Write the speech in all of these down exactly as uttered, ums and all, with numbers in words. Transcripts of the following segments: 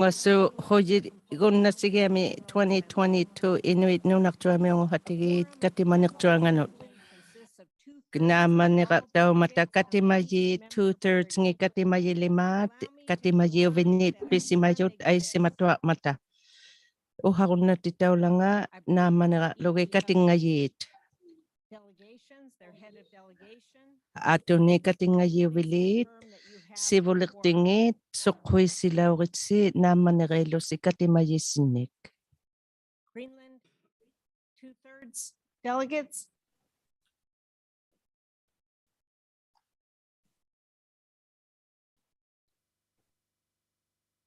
Uasu hujigunnatsigiami twenty twenty-two Inuit Nunarsuami Unguhatigit katimaniqsuanganut. Naammaniraqtaumata katimajiit two-thirds-ngit katimajilimaat, katimajiuvinit pisimajut aisimatuarmata. Uharunnatitaulanga naammaniraqlugit katingajiit. Delegations, their head of delegation. Atuni katingajiuviliit, sivuliqtingit, suqhuisilauritsi naammanirilusi katimajisinnik. Greenland, two-thirds delegates.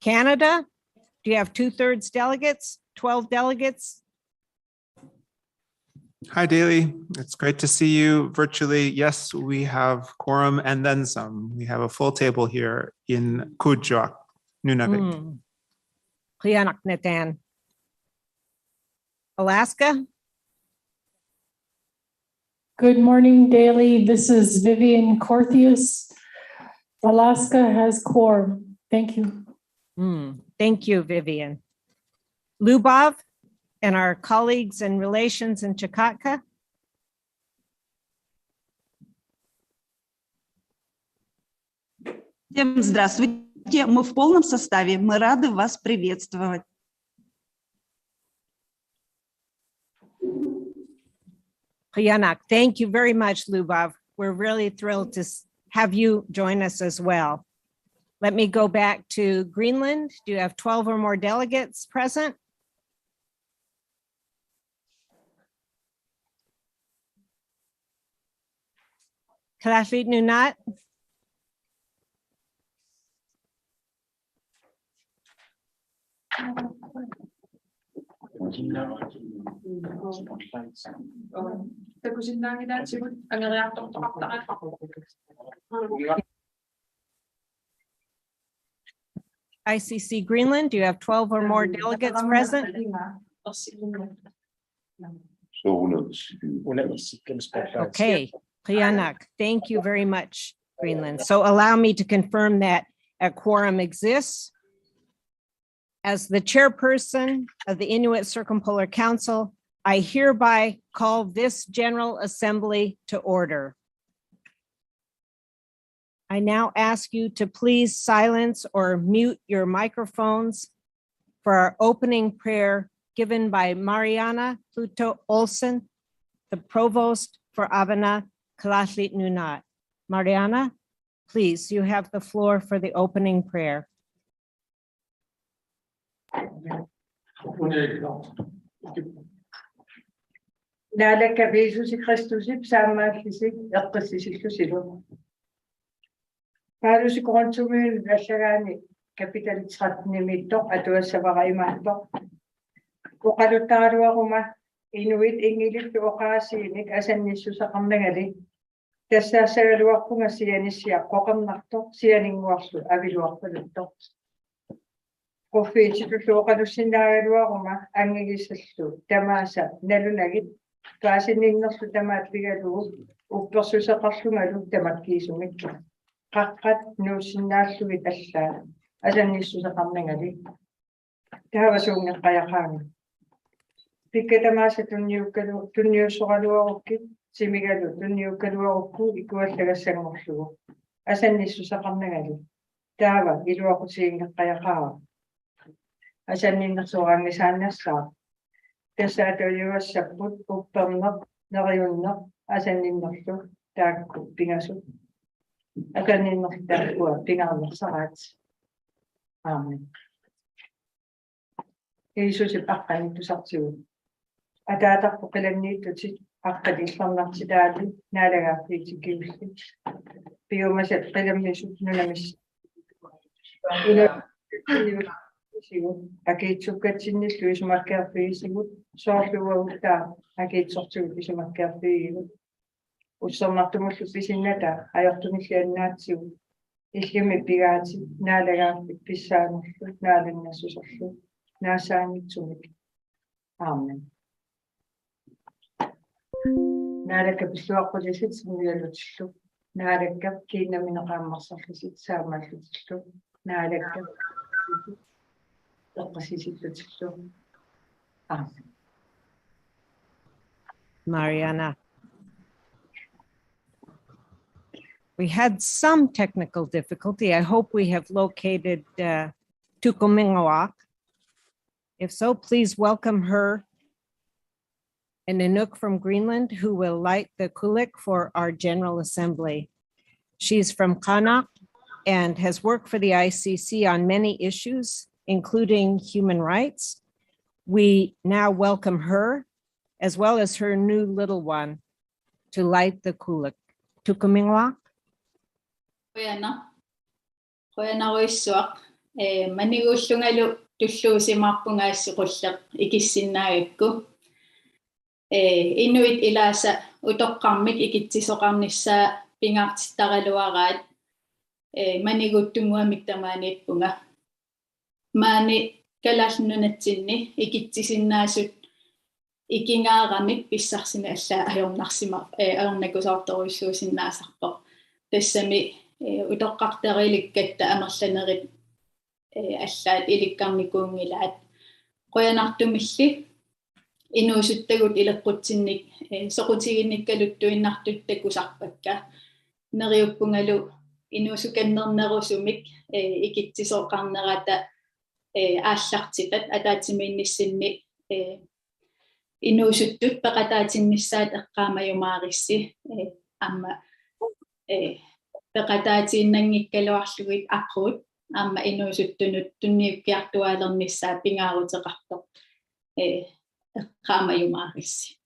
Canada, do you have two-thirds delegates, twelve delegates? Hi, Daley. It's great to see you virtually. Yes, we have quorum and then some. We have a full table here in Kuujjuaq, Nunavik. Mm. Qujanaq, Nathan. Alaska? Good morning, Daley. This is Vivian Corthias. Alaska has quorum. Thank you. Mm, thank you, Vivian. Lubov and our colleagues and relations in Chukotka. Всем здравствуйте. Мы в полном составе. Мы рады вас приветствовать. Qujanaq. Thank you very much, Lubov. We're really thrilled to s- have you join us as well. Let me go back to Greenland. Do you have twelve or more delegates present? Kalaallit Nunaat. I C C Greenland, do you have twelve or more delegates present? Okay, qujanaq. Thank you very much, Greenland. So allow me to confirm that a quorum exists. As the chairperson of the Inuit Circumpolar Council, I hereby call this General Assembly to order. I now ask you to please silence or mute your microphones for our opening prayer given by Mariana Pluto Olsen, the provost for Avana Kalaallit Nunaat. Mariana, please, you have the floor for the opening prayer. Naalakkat Jiisusi Kristusip saammaallisi eqqissisillusilu. Paulusip Korintumiunut allagaani kapitali tretten-imiittoq atuassavara imaattoq: Oqaluttaraluaruma inuit ingilillu oqaasiinik asannissusaqarnangali. Tassaassagaluarpunga sianissiaq quqernartoq sianinnguarlu aviluaqpaluttoq. Quffiititullu oqalussinnaagaluaruma anngigisallu tamaasa nalunagit paasinninnerlu tamaat pigalugu uppersuseqarlungalu tamakkiisumik. Qaqqat nuussinnaallugit allaat asannissuseqarnangali. Taava suunngeqqajaqaanga. Pikka tamaasa tunniukkalu-, tunniussoraluarukkit, timigalu tunniukkaluarukku ikuallagassanngorlugu asannissuseqarnangali. Taava iluaqutiginngeqqajaqaara. Asanninnersuunngisaannassaaq. Tassaatuujuassapput upperneq, neriunneq asanninnerlu taakku pingasut. Asanninnerlu taakkua pingaarnersaraat. Amen. Jiisusip aqqanik tusartigut. Ataatarput qilanniittutit, aqqat illernartitaali, naalagaaffiit tikiullit. Piumasat qilammisut nunamissat. Ila-, akiitsukkatsinnillu isumakkeerfigisigut, soorlu uaguttaaq akiitsortigut isumakkeerfigigigut. Ussernartumullu pisinnata ajortumilli annaatsigut. Illimmi pigaatit, naalagaaffik pissaanerlu naalannassuserlu naassaanngitsumik. Amen. Naalakkat pilluaqqulisit sinnialutillu. Naalakkat kiinnamineq qaammarsarlisit saamaallutillu. Naalakkat Mariana. We had some technical difficulty. I hope we have located uh, Tukumingawak. If so, please welcome her, an Inuk from Greenland, who will light the kulik for our General Assembly. She's from Qaanaaq and has worked for the I C C on many issues, including human rights. We now welcome her, as well as her new little one, to light the kulik. Tukumingawak. Qujanaq. Qujanarujussuaq. Ee, maniguullungalu tulluusimaarpunga assi qulleq ikissinnaagakku. Ee, inuit ilaasa utoqqarmik ikitsisoqarnissaa pingaartittaraluaraat, ee, maniguuttunnguamik tamaaniippunga. Maani Kalaallit Nunatsinni ikitsisinnaasut ikingaaramik pissarsineq allaat ajornarsima-, ee, ajornakusoortorujussuusinnaasarpoq. Tassami, ee, utoqqartarilikkatta amerlanerit, ee, allaat ilikkarnikuunngilaat. Qujanartumilli inuusuttagut ileqqutsinnik, ee, soqutiginnikkaluttuinnartut takusarpakka. Neriuppungalu inuusukannernerusumik, ee, ikitsisoqarnerata, ee, aallartitat ataatsimiinnissinni, ee, inuusuttut peqataatinnissaat eqqaamajumaarissi, ee, aamma, ee, peqataatiinnanngikkaluarlugit aquut aamma inuusuttunut tunniukkiartuaalernissaa pingaaruteqartoq, ee, eqqaamajumaarissi.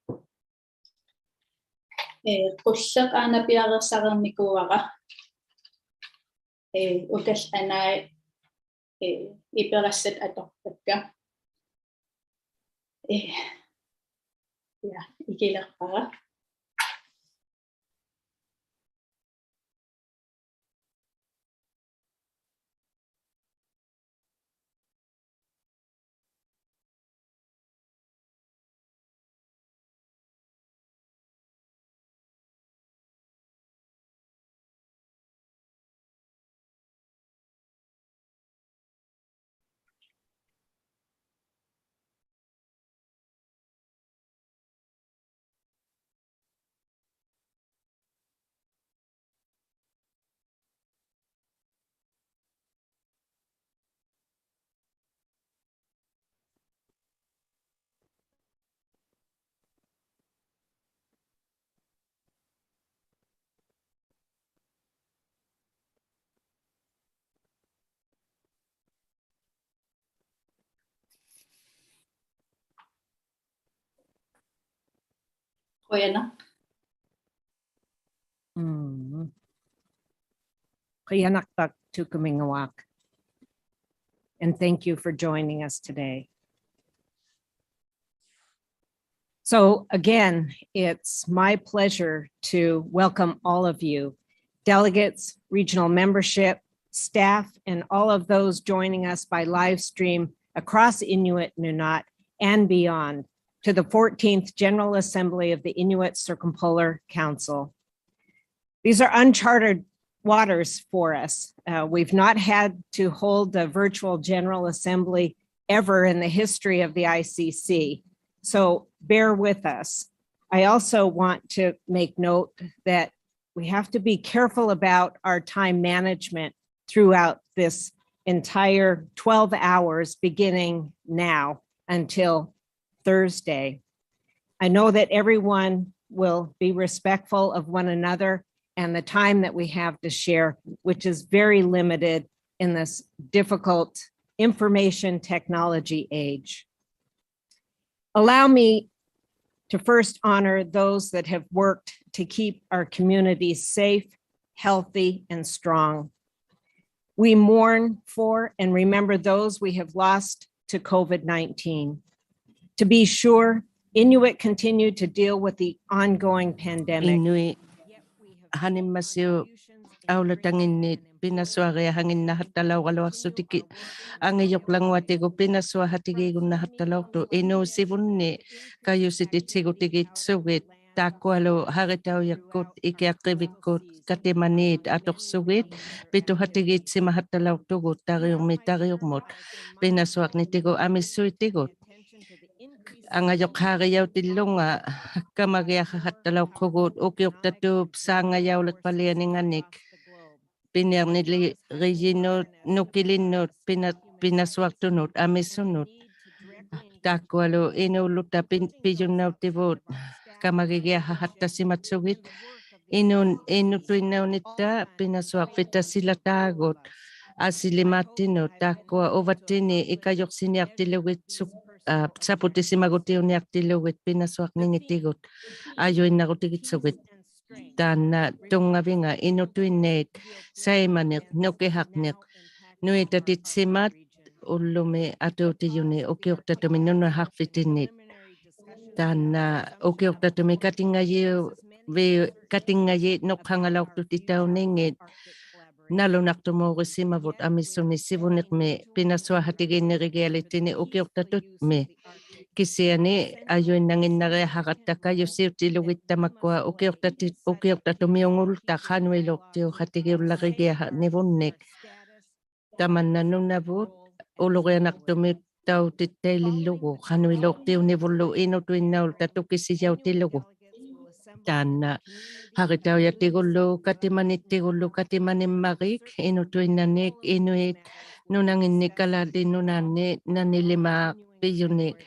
Ee, qulleq aana piareersareernikuuara. Ee, ukallanai, ee, iperassat atorpakka. Ee, ja, ikilerpara. Qujanaq. Mm. Qujanaqtaq Tukumingawak. And thank you for joining us today. So again, it's my pleasure to welcome all of you, delegates, regional membership, staff, and all of those joining us by live stream across Inuit Nunaat and beyond to the fourteenth General Assembly of the Inuit Circumpolar Council. These are uncharted waters for us. Uh, we've not had to hold a virtual General Assembly ever in the history of the I C C, so bear with us. I also want to make note that we have to be careful about our time management throughout this entire twelve hours, beginning now until Thursday. I know that everyone will be respectful of one another and the time that we have to share, which is very limited in this difficult information technology age. Allow me to first honor those that have worked to keep our communities safe, healthy, and strong. We mourn for and remember those we have lost to COVID nineteen. To be sure, Inuit continue to deal with the ongoing pandemic. Inuit hanimasiuk aulatanginnit pinasuariahanginnahattalauraluaqsutik, angijuqlanguatigu pinasuahatigiigunnahattalaurtut inuusivunni kajusititsigutigiitsugit. taakkualu haritaujakkut ikiaqqivikkut katimaniit atuqsugit pituhatigiitsimahattalauqtugut tariurmit tariurmut pinasuaqnitigut amissuitigut. Angajuqqaarijautillunga kamagiaqahattalauqhugut ukiuqtatup saangajauliqpalianinganik piniarnilirijinut nukilinnut pina-, pinasuaqtunut amissunut. Taakkualu inuulluta pin-, pijunnautivut kamagigiaqahattasimatsugit inun-, inutuinnaunitta pinasuaqpita silataagut asilimaattinut taakkua uvattini ikajuqsiniaqtilugit suk-, aa, saputisimagutiuniaqtilugit pinasuaqningitigut ajuinnarutigiksugit. Taanna tunngavinga inutuinnait saimaniq nukihaqniq nuitatitsimat ullumi atuutijuni ukiuqtatumi nunahaqpitinnit. Taanna ukiuqtatumi katingajiuvi-, katinngajit nuqqangalauqtutitauningit nalunaqtumuurisimavut amissuni sivuniqmi pinasuahatigiinnirigialittini ukiuqtatutmi. Kisiani ajuinnanginnariaqaratta kajusiutilugit tamakkua ukiuqtati-, ukiuqtatumiungulta qanuiluqtiuhatigiullarigiaqarnivunnik. Tamanna nunavut ulurianaqtumittautittailillugu qanuiluqtiunivullu inutuinnaulta tukisijautilugu. Taanna haritaujatigullu katimanittigullu katimanimmariik inutuinnanik inuit nunanginnik kalaallit nunaanni nanilimaaq pijunik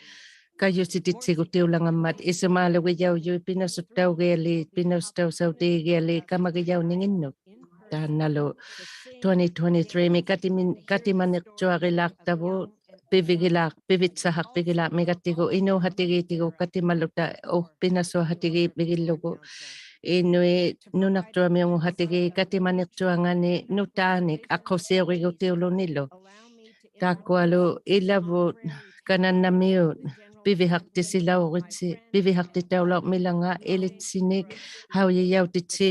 kajusititsigutiulangammat isumaalugijaujuit pinasuttaugialiit pinasuttausautigigialiit kamagijauninginnut. Taannalu twenty twenty-three-mi katimin-, katimaniqtuarilaaqtavut pivigilaaq-, pivitsahaqpigilaaqmigatigu inuuhatigiitigu katimaluta u-, pinasuahatigiimmigillugu. Inuit nunaqtuamiunguhatigii katimaniqtuangani nutaanik aqqusiurigutiulunilu. Taakkualu ilavut kanannamiut pivihaqtisilauritsi, pivihaqtitaulaurmilanga ilitsinik qaujijautitsi,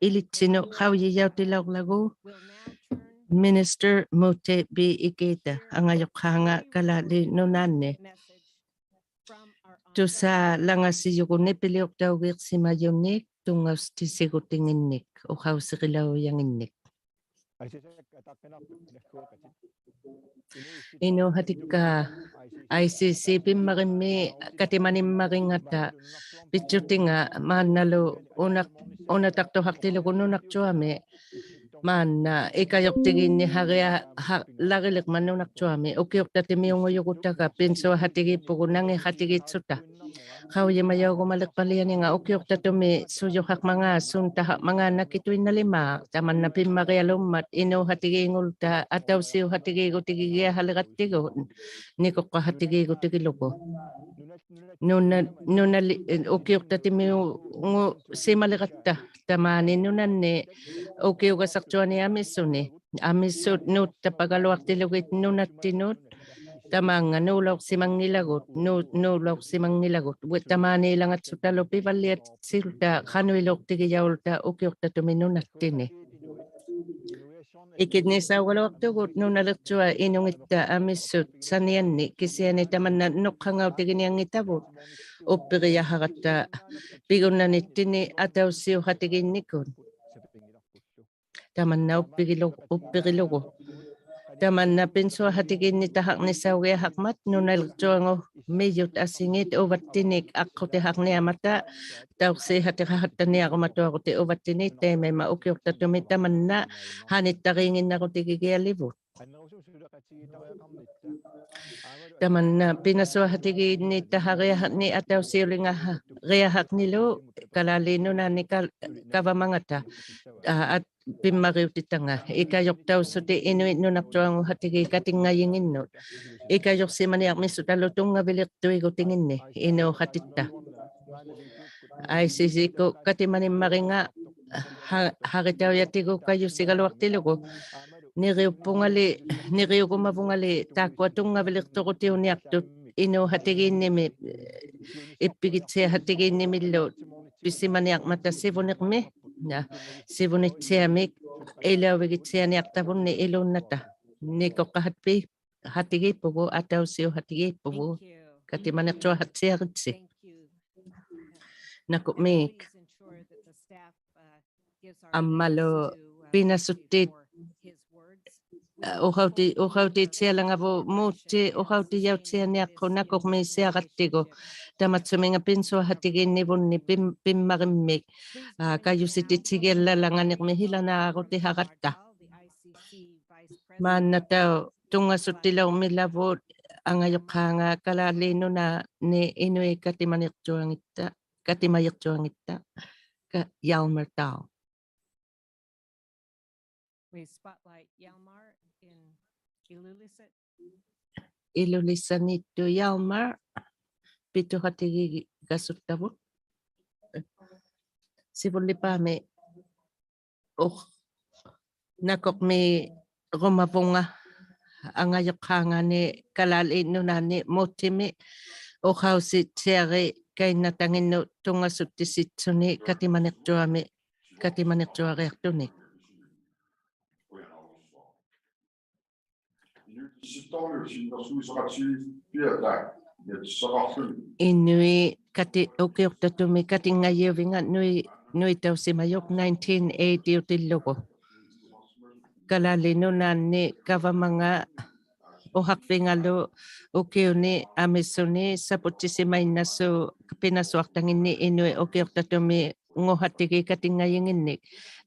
ilitsinut qaujijautilauqlagu. Minister Mute B. Ikeda, angajuqqaanga kalaallit nunaanni. Tusaalangasijugut nipiliuqtaugiiqsimajunik tunngaustisigutinginnik uqausirilaujangitnik. Inuuhatikka I C C pimmarimmi katimanimmarinngatta pitsutinga maannalu una-, unataqtuhaqtilugu nunaqtuami maanna ikajuqtigiinniharia-, ha-, larilikmat nunaqtuami ukiuqtatimiungujugutaga pinsuahatigiippugut nangiqatigiitsuta. Qaujimajaugumalikpalianinga ukiuqtatumi sujujaqmangaa suntahaqmangaa nakituinnalimaaq tamanna pimmarialummat inuuhatigiingulta atausiuhatigiigutigigiaqaligattigu nikuqqahatigiigutigilugu. Nuna-, nunali-, ukiuqtatimiungusimaligatta tamaani nunanni ukiugasaqtuani amissuni. Amissut nuuttapagaluaqtilugit nunattinut tamaannga nuulauqsimanngilagut, nuu-, nuulauqsimanngilagut. Wi-, tamaaniilangatsutalu pivalliatsilta qanuiluqtigijaulta ukiuqtatumi nunattini. Ikitnisaugaluaqtugut nunaliqtua inungitta amissut sanianni kisiani tamanna nuqqangautiginianngitavut uppirijaqaratta pigunnanittini atausiuhatigiinnikut. Tamanna uppigilu-, uppirilugu. Tamanna pinsuahatigiinnitahaqnisaugiaqaqmat nunaliqtuangumijut asingit uvattinik aqqutihaqniamata tauqsiihatiqahattaniarumatuaruti uvattinit taima ima ukiuqtatumi tamanna hanittariinginnarutigigialivut. Tamanna pinasuahatigiinnitahariaqaqni atausiulingaha-, riaqaqnilu kalaallit nunaanni ka-, kavamangata, a, at-, pimmariutitanga. Ikajuqtausuti inuit nunaqtuanguhatigii katinngajinginnut. Ikajuqsimaniarmisutalu tunngaviliqtuigutinginni inuuqatitta. I C C-kkut katimanimmarinnga ha-, haritaujatigu kajusigaluaqtilugu. Niriuppungali, niriugumavungali taakkua tunngaviliqturutiuniaqtut inuuhatigiinnimi, ippigitsiaqhatigiinnimillu pisimaniarmata sivuniqmi, na, sivunitsiamik ilauvigitsianiaqtavunni iluunnata. Nikuqqahatpi-, hatigiippugut, atausiuhatigiippugut, katimaniqtuaqatsiaritsi. ᓇᑯᕐᒦᒃ. ᐊᒻᒪᓗ ᐱᓇᓱᑦᑏᑦ, ᐋ, ᐅᖃᐅᑎ-, ᐅᖃᐅᑎᑦᓯᐊᓚᖓᕗᑦ ᒨᑦᓯ ᐅᖃᐅᑎᔭᐅᑦᓯᐊᓂᐊᖅᑯᖅ ᓇᑯᕐᒦᒃ ᓯᐊᕋᑦᑎᒍ. ᑕᒪᑦᓱᒥᖓ ᐱᓇᓱᐊᖃᑎᒌᓐᓂᕗᓐᓂᒃ ᐱᒻ-, ᐱᒻᒪᕆᒻᒥᒃ, ᐋ, ᑲᔪᓯᑎᑦᓯᒋᐊᓪᓚᓚᖓᓂᕐᒥᒃ ᓯᓚᓈᕈᑎᖃᕋᑦᑕ. ᒫᓐᓇᑕᐅᖅ ᑐᙵᓱᑦᑎᓚᐅᕐᒥᓚᕗᑦ ᐊᖓᔪᖅᑳᖓ ᑲᓛᓪᓖᑦ ᓄᓇᖓᓂ ᐃᓄᐃᑦ ᑲᑎᒪᓂᕐᔪᐊᙱᑦᑕ-, ᑲᑎᒪᔨᕐᔪᐊᙱᑦᑕ, ᑲ-, Hjalmar Dahl. We spotlight Hjalmar in Ilulissat. Ilulissaniittuq Hjalmar, ᐱᑐᖃᑎᒋᒐᓱᑦᑕᕗᑦ. ᓯᕗᓪᓕᐹᒥ ᐅ-, ᓇᑯᕐᒦᕈᒪᕗᖓ ᐊᖓᔪᖅᑳᖓᓂ ᑲᓛᓪᓖᑦ ᓄᓇᖓᓂ ᒨᑦᓯᒥ ᐅᖃᐅᓯᑦᓯᐊᕆᑲᐃᓐᓇᑕᖏᓐᓄᑦ ᑐᙵᓱᑦᑎᓯᑦᓱᓂ ᑲᑎᒪᓂᕐᔪᐊᒥ-, ᑲᑎᒪᓂᕐᔪᐊᕆᐊᖅᑐᓂᒃ. ᐃᓄᐃᑦ ᑲᑎ-, ᐅᑭᐅᖅᑕᖅᑐᒥ ᑲᑎᙵᔨᐅᕕᖓ ᓄᐃ-, ᓄᐃᑕᐅᓯᒪᔪᖅ nineteen eighty-ᐅᑎᓪᓗᒍ. ᑲᓛᓪᓖᑦ ᓄᓇᖓᓂ ᒐᕙᒪᖓ ᐅᖃᕐᕕᖓᓗ ᐅᑭᐅᓂ ᐊᒥᓱᓂ ᓴᐳᑦᓯᓯᒪᐃᓐᓇᓲᖅ ᐱᓇᓱᐊᖅᑕᖏᓐᓂᒃ ᐃᓄᐃᑦ ᐅᑭᐅᖅᑕᖅᑐᒥᙳᖃᑎᒌᑦ ᑲᑎᙵᔨᖏᓐᓂᒃ.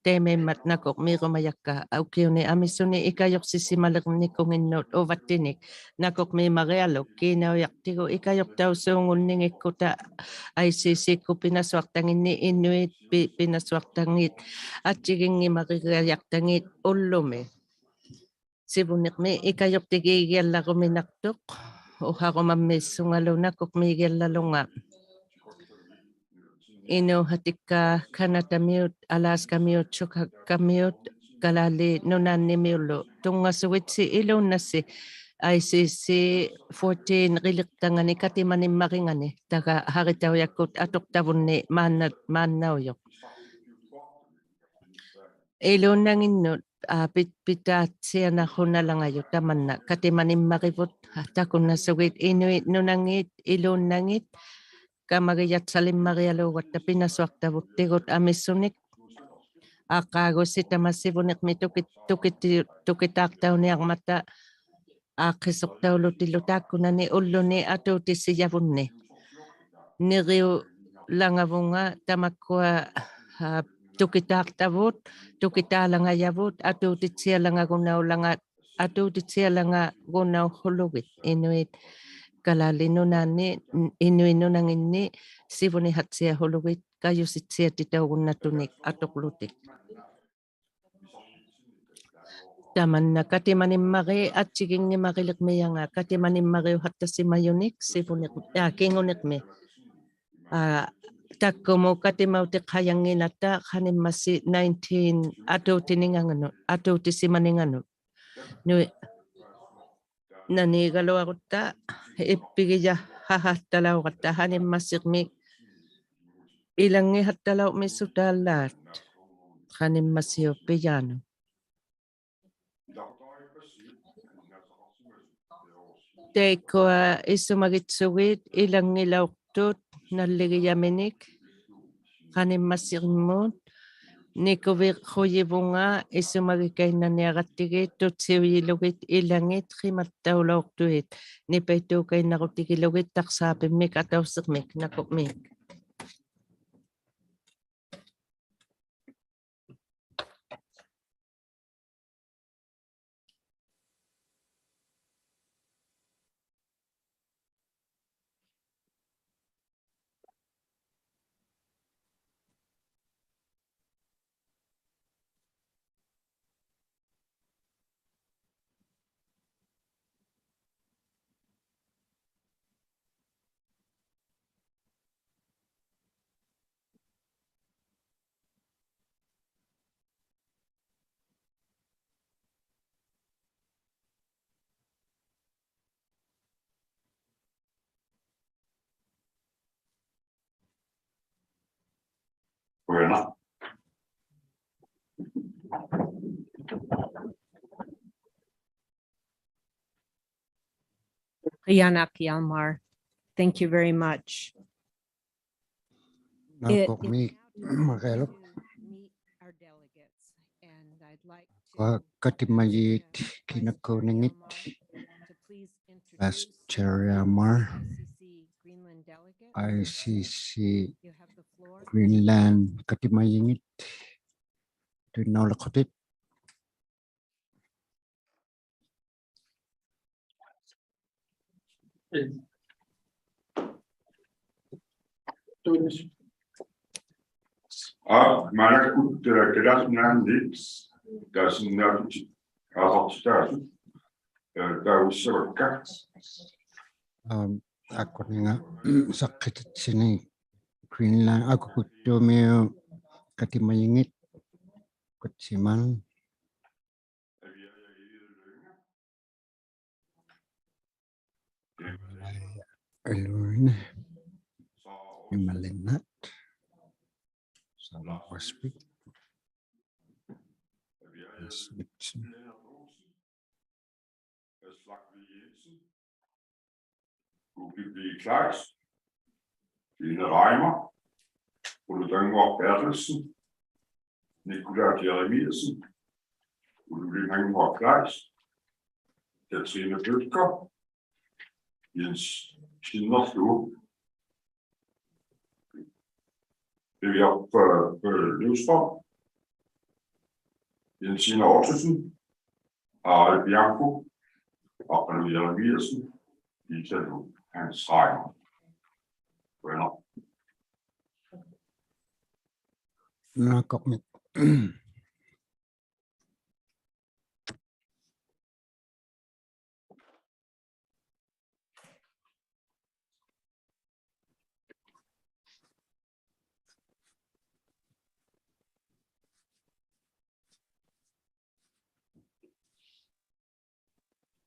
ᑕᐃᒪᐃᒻᒪᑦ ᓇᑯᕐᒦᕈᒪᔭᒃᑲ ᐅᑭᐅᓂ ᐊᒥᓱᓂ ᐃᑲᔪᖅᓯᓯᒪᓕᕐᓂᑯᖏᓐᓄᑦ ᐅᕙᑦᑎᓂᒃ. ᓇᑯᕐᒦᒻᒪᕆᐊᓗᒃ ᑮᓇᐅᔭᖅᑎᒍ ᐃᑲᔪᖅᑕᐅᓲᖑᓐᓂᙱᒃᑯᑕ I C C-ᑯᑦ ᐱᓇᓱᐊᖅᑕᖏᓐᓂᒃ ᐃᓄᐃᑦ ᐱ-, ᐱᓇᓱᐊᖅᑕᖏᑦ ᐊᑦᔨᒌᙱᒪᕆᔭᖅᑕᖏᑦ ᐅᓪᓗᒥ. ᓯᕗᓂᕐᒥ ᐃᑲᔪᖅᑎᒌᒋᐊᓪᓚᕈᒥᓇᖅᑐᖅ, ᐅᖃᕈᒪᒻᒦᑦᓱᖓᓗ ᓇᑯᕐᒦᒋᐊᓪᓚᓗᖓ. ᐃᓅᖃᑎᒃᑲ ᑲᓇᑕᒥᐅᑦ, ᐊᓛᔅᑲᒥᐅᑦ, ᓱᑲᒃᑲᒥᐅᑦ, ᑲᓛᓪᓖᑦ ᓄᓇᖓᓂᒥᐅᓪᓗ. ᑐᙵᓱᒋᑦᓯ ᐃᓘᓐᓇᓯ I C C fourteen-ᕆᓕᖅᑕᖓᓂ ᑲᑎᒪᓂᒻᒪᕆᖓᓂ, ᑕᒐ ᕼᐊᕆᑕᐅᔭᒃᑯᑦ ᐊᑐᖅᑕᕗᓐᓂ ᒫᓐᓇ-, ᒫᓐᓇᐅᔪᖅ. ᐃᓘᓐᓇᖏᓐᓄᑦ, ᐋ, ᐱᑦ-, ᐱᑖᑦᓯᐊᓇᖁᓇᓚᖓᔪᖅ ᑕᒪᓐᓇ ᑲᑎᒪᓂᒻᒪᕆᕗᑦ, ᐋ, ᑕᑯᓐᓇᓱᒋᑦ ᐃᓄᐃᑦ ᓄᓇᖏᑦ, ᐃᓘᓐᓇᖏᑦ, ᑲᒪᒋᔭᑦᓴᓕᒻᒪᕆᐊᓘᒐᑦᑕ ᐱᓇᓱᐊᖅᑕᕗᑦ ᑎᒍᑦ ᐊᒥᓱᓂᒃ. ᐋᖅᑳᒍᓯ ᑕᒪ ᓯᕗᓂᕐᒥ ᑐᑭ-, ᑐᑭᑎ-, ᑐᑭᑖᖅᑕᐅᓂᐊᕐᒪᑕ ᐋᖅᑭᒃᓱᖅᑕᐅᓗᑎᓪᓗ ᑖᒃᑯᓇᓂ ᐅᓪᓗᓂ ᐊᑑᑎᓯᔭᕗᓐᓂ. ᓂᕆᐅᓚᖓᕗᖓ ᑕᒪᒃᑯᐊ, ᐋ, ᑐᑭᑖᖅᑕᕗᑦ, ᑐᑭᑖᓚᖓᔭᕗᑦ, ᐊᑑᑎᑦᓯᐊᓚᖓᒍᓇᐅᓚᖓ-, ᐊᑑᑎᑦᓯᐊᓚᖓᒍᓇᐅᓱᓗᒋᑦ ᐃᓄᐃᑦ ᑲᓛᓪᓖᑦ ᓄᓇᖓᓂ, ᐃᓄᐃᑦ ᓄᓇᖏᓐᓂ ᓯᕗᓂᖃᑦᓯᐊᓱᓗᒋᑦ ᑲᔪᓯᑦᓯᐊᑎᑕᐅᒍᓐᓇᖅᑐᓂᒃ ᐊᑐᕐᓗᑎᒃ. ᑕᒪᓐᓇ ᑲᑎᒪᓂᒻᒪᕆ-, ᐊᑦᔨᒌᙱᒪᕆᓕᕐᒥᔭᖓ ᑲᑎᒪᓂᒻᒪᕆᐅᖃᑦᑕᓯᒪᔪᓂᒃ ᓯᕗᓂᕐ-, ᐋ, ᑭᖑᓂᕐᒥ. ᐋ, ᑕᒃᑯᒧᑦ ᑲᑎᒪᐅᑎᖃᔭᙱᓇᑕ ᖃᓂᒻᒪᓯ nineteen ᐊᑑᑎᓂᖓᓄᑦ, ᐊᑑᑎᓯᒪᓂᖓᓄᑦ. ᓄᐃ-, ᓇᓃᒐᓗᐊᕈᑦᑕ ᐃᑉᐱᒋᔭᖃᖃᑦᑕᓚᐅᕋᑦᑕ ᖃᓂᒻᒪᓯᕐᒥᒃ ᐃᓚᙱᖃᑦᑕᓚᐅᕐᒥᒃ ᓱᑖᓛᑦ ᖃᓂᒻᒪᓯᐅᑉ ᐱᔮᓄᑦ. ᑕᐃᒃᑯᐊ ᐃᓱᒪᒋᑦᓱᒋᑦ ᐃᓚᙱᓚᐅᖅᑐᑦ ᓇᓪᓕᒋᔭᒥᓂᒃ ᖃᓂᒻᒪᓯᕐᒧᑦ, ᓂᑯᕕᖁᔨᕗᖓ ᐃᓱᒪᒋᑲᐃᓐᓇᓂᐊᕋᑦᑎᒌᑦ ᑐᑦᓯᐅᔨᓗᒋᑦ ᐃᓚᖏᑦ ᕿᒪᑦᑕᐅᓚᐅᖅᑐᐃᑦ ᓂᐸᐃᑦᑑᑲᐃᓐᓇᕈᑎᒋᓗᒋᑦ ᑕᖅᓵᐱᒻᒥᒃ ᐊᑕᐅᓯᕐᒥᒃ. ᓇᑯᕐᒦᒃ. Qiyanak Hjalmar. Thank you very much. Naakuqmik Marialuk. Kua katimajiit kinakkuuningit Pastor Jerry Amar, I C C Greenland katimajingit. Tuinnauliqhutit. Aa, maannakkut, eh, kalaallit naanniit, taasinnaatut, aaqqaatitaasut, eh, taavissavakka. Am, aakkuninnga saqqititsini Greenland, Akukuttuumiut katimajingit, kutsiman. Alright. Alright. Imalinat. Samuel Westby. Yes, it's Uffe Kleist, Line Reimer, Ole Dannggaard Berthelsen, Nikolaj Jeremiassen, Ole Dannggaard Kleist, Katrine Bødker, Jens Sinnerlund, Vivian, øh, øh, Løvstrøm, Jensine Ottosen, Harald Bianco, Aqqalu Jeremiassen, Isalu Hans Reimer. Qujanaq. Naakuqmik.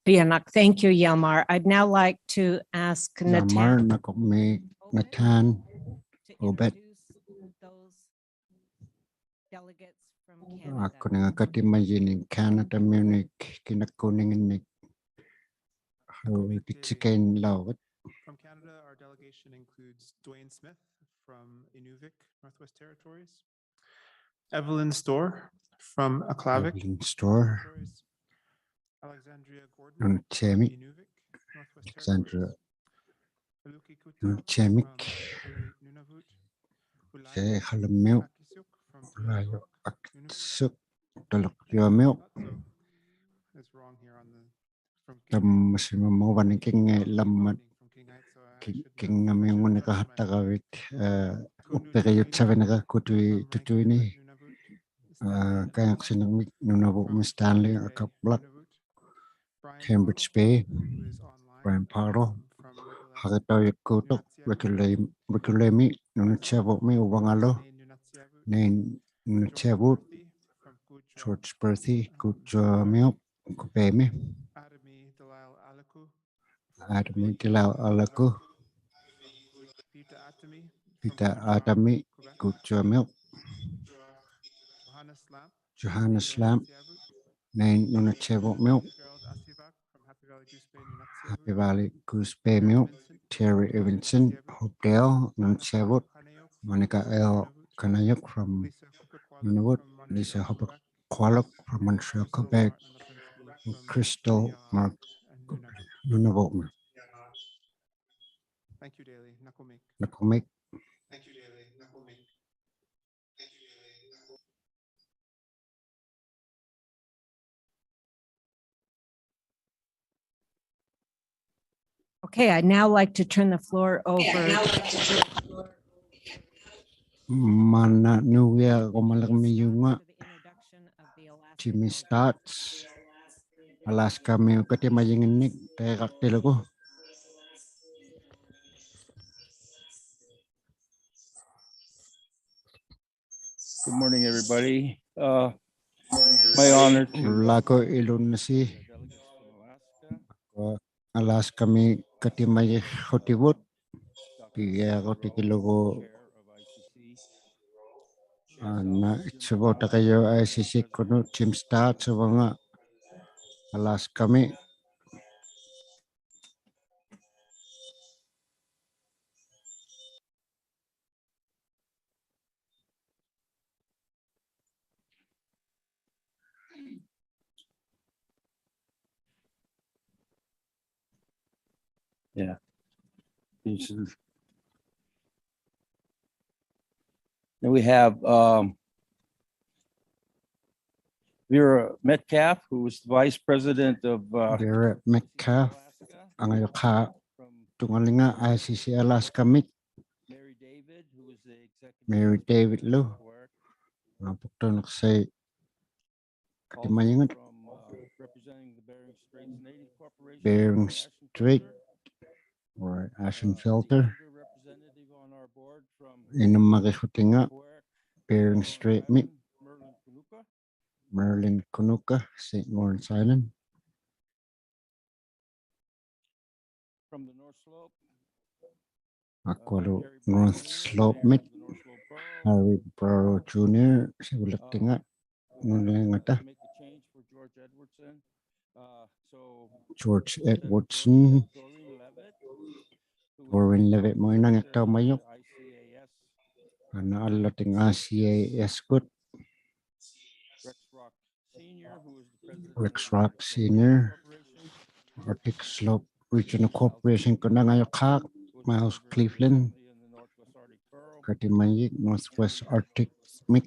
Qujanaq. Thank you, Hjalmar. I'd now like to ask Hjalmar, Natan naakuqmik Natan Obed. Obed. Delegates from Canada. Aakkuninnga katimajinit Canadamiunik kinakkuuninginnik. Haluaikitsikiinlauvat. From Canada, our delegation includes Dwayne Smith from Inuvik, Northwest Territories. Evelyn Storr from Aklavik, Evelyn Storr. Territories. Alexandria Gordon, Nunavut, Inuvik, Northwest Alexandria. Territories. Aluki Kuta, Nunavut, from Nunavut. Ulai, Jay Halamiuk, Akisuk from Ulai Nunavut, Akisuk, Tuluqjuamiuk. Is wrong here on the, from Tammasimamauvanik kingngai lammat, from Kingnait, so I should know. Kingngamiungunikaqattaqavit, eh, uppirijutsavinikaqtut tutuini. Aa, kangaqsinirmik Nunavummi Stanley Akabluck, Cambridge Bay, Brian Parlow, Haqitaujakkuutuq, Rikulei-, Rikulei-mi, Nunatsiavumi, Uvangalu, Nain Nunatsiavut, George Berthy, Kuutjuamiuq, Kupeimi. Adami Tilau Alaku, Peter Adami, Kuutjuamiuq, Johannes Lam, Nain Nunatsiavumiuq, Happy Valley Goose Bay-miuq, Terry Evenson, Hopedale, Nunatsiavut, Monica L. Kanayuk from Nunavut, Lisa Hopper Kualuk from Montreal, Quebec, Crystal Mark Nunavut. Naakuqmik. Okay, I'd now like to turn the floor over. Maanna nuugiarumalirmijunga Jimmy Starch, Alaskamiut katimajinginnik, tairaqtilugu. Good morning, everybody. Uh, my honor to Ullaakkut ilunnasi. Alaskami katimajiqhutivut. Pigiaqutigilugu. Aana, itsuvuutaqajuq I C C-kunut, Jim Starch uvanga Alaskami. Yeah. Then we have um, Vera Metcalf, who is the vice president of uh, Vera Metcalf, angayuqhaq tungalinga I C C Alaska-mik. Mary David, who is the executive Mary David-lu, uh, puktunuqsai katimayingat. Bering Strait or Ashenfelter. Inummagihutinga Bering Strait-mik. Merlin Kunuka, Saint Lawrence Island. Akualu North Slope-mik, Harry Brower Junior, sivulaktinga nunalingata. George Edwardson, Doreen Levitt-mut inangiqtaumajuq. Aana allatinga I C A S-kut. Rex Rock Senior, Arctic Slope Regional Corporation-kut angayuqhaq. Miles Cleveland, katimayik Northwest Arctic-mik.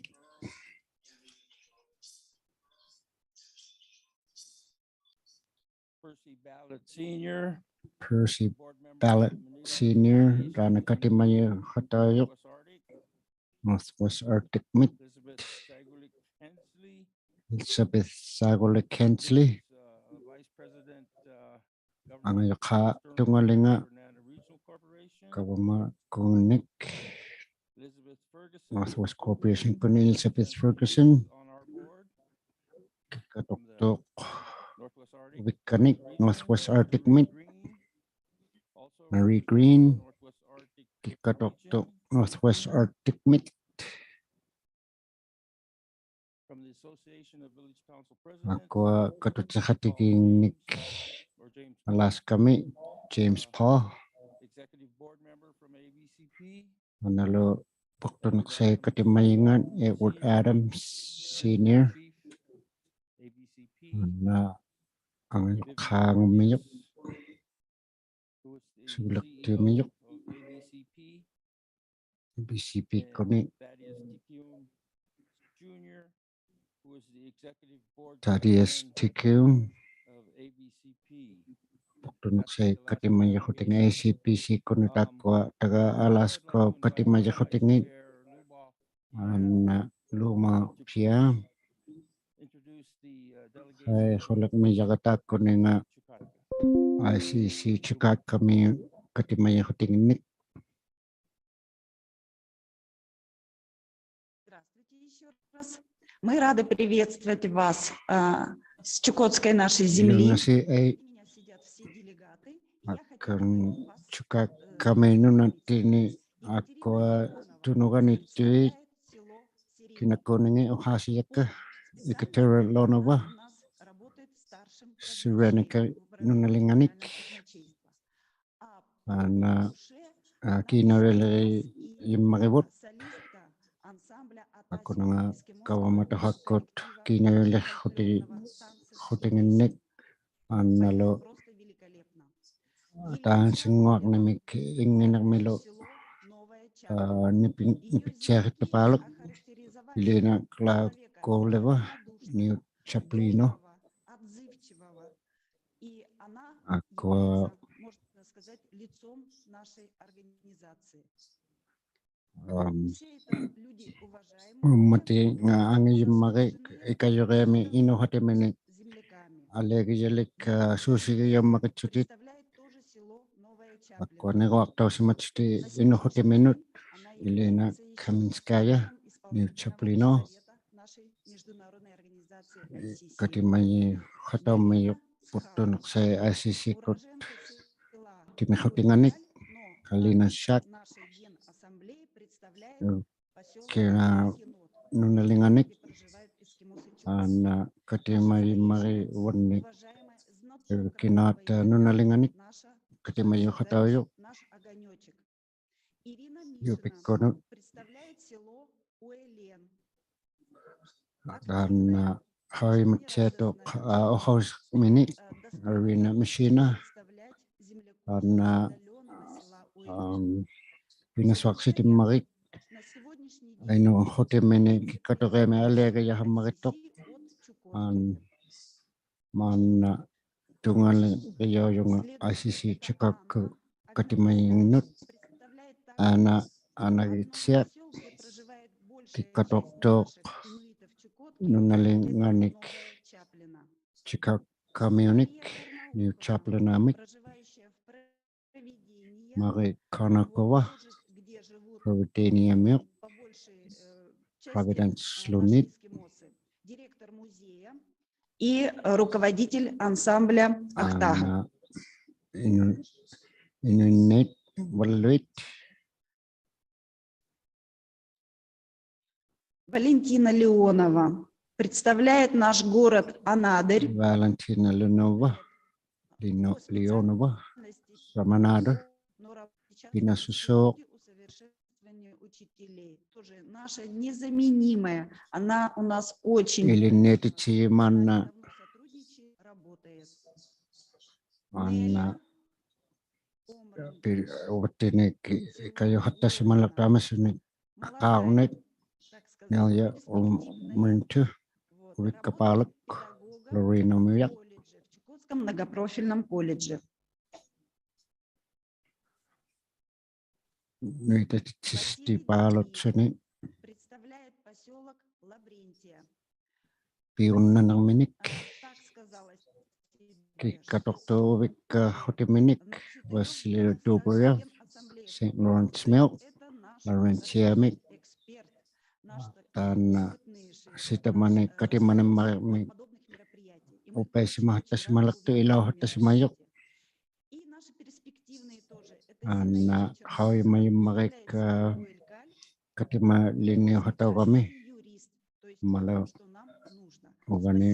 Percy Ballard Senior. Percy Ballard Senior, taanna katimayuqhataujuq Northwest Arctic-mik. Elizabeth Sagulik Hensley, angayuqhaq tungalinga gavamakunnik. Northwest Corporation-kuni Elizabeth Ferguson, kikkatuqtuq uvikkanik Northwest Arctic-mit. Marie Green, kikkatuqtuq Northwest Arctic-mit. Akua katutiqatigiinnik Alaska-mi, James Paul. Aanalu puktunuqsai katimayingat Edward Adams Senior. Aana angayuqhaq angumijuq, sivulaktiumijuq. A B C P-kuni Thaddeus Tikiun, puktunuqsai katimayuqhutingit A C B C-kuni. Taakkua taga Alaska-uk katimayuqhutingit, aana Luma Pia. Hai, quliqmijaqtaqkuninga I C C Chukotka-mi katimayuqhutinginnik. Здравствуйте ещё раз. Мы рады приветствовать вас, а, с чукотской нашей земли. Ilunaasi, ai. У меня сидят все делегаты. Я хотела бы вас, э, Chukotka-mi nunattinni akua tunuganittuit kinakuuningi uhaasijaka. Ekaterina Lonova, Suriani nunalinganik. Aana, aa, kiinauyaliriyummagivut. Akunanga gavamatuhakkut kiinauyalirhutinginnik, aanalu taansinnguaqnimik innginiqmilu, aa, nipi-, nipitsiaqittupaalluk. Elena Clark Goleva, Newt Chaplino. Akua, um, ummatinga angiyummagik ikayuriami inuhutiminik aliagijalik, aa, suusigiyummagitsutit. Akua niruaqtausimatsutit inuhutiminut, Elena Kaminskaya, Newt Chaplino. Katimayuqhataumajuq puktunuqsai I C C-kut timihutinganik, Kalina Shak, Kina nunalinganik, aana katimayummariwannik, Kinaata nunalinganik, katimayuqhataujuq. Yupikkunut. Aana, aa, Hawaiimatsiatuq, aa, uhausminik, Arina Mishina, Taanna, am, pinasuaqsitimmarik, ainut hutimini kikkatuqhiami aliagajahammarituq, am, maanna tungaligijujunga I C C Chicago katimajingnut, aana, aanagitsiaq, kikkatuqtuq nunalinganik Chicago-miunik, New Chaplin-amik, Marie Konnikova, Providencia-miuq, Providence-lunit, и руководитель ансамбля «Актаха». Aana, inu-, inuinnit, valluit. Валентина Леонова представляет наш город Анадырь. Валентина Леонова, Леоно-, Леонова, from Anadyr, pinasusuuq. Тоже наша незаменимая. Она у нас очень Ilinniitittigimanna, работает. Aana, pi-, uvattinik ikajuqhattasimalaqtuq Amisuni qaarnit, Nelia Umrintu, uvikkapaaluk, Lorena-miujaq. В Чукотском многопрофильном колледже. Nuitatitsisitipaalutsuni piunnanirminik, kikkatuqtuq uvikka hutiminik, Vasily Dubryev, Saint Lawrence-miuq, Lawrencia-mik, taanna sitamani katimanimmarimik upaisimaqtasimalaqtuq, ilauqtasimajuq. Aana qaujimajummarik, aa, katimalinniuqhataugami. Ammalu uvani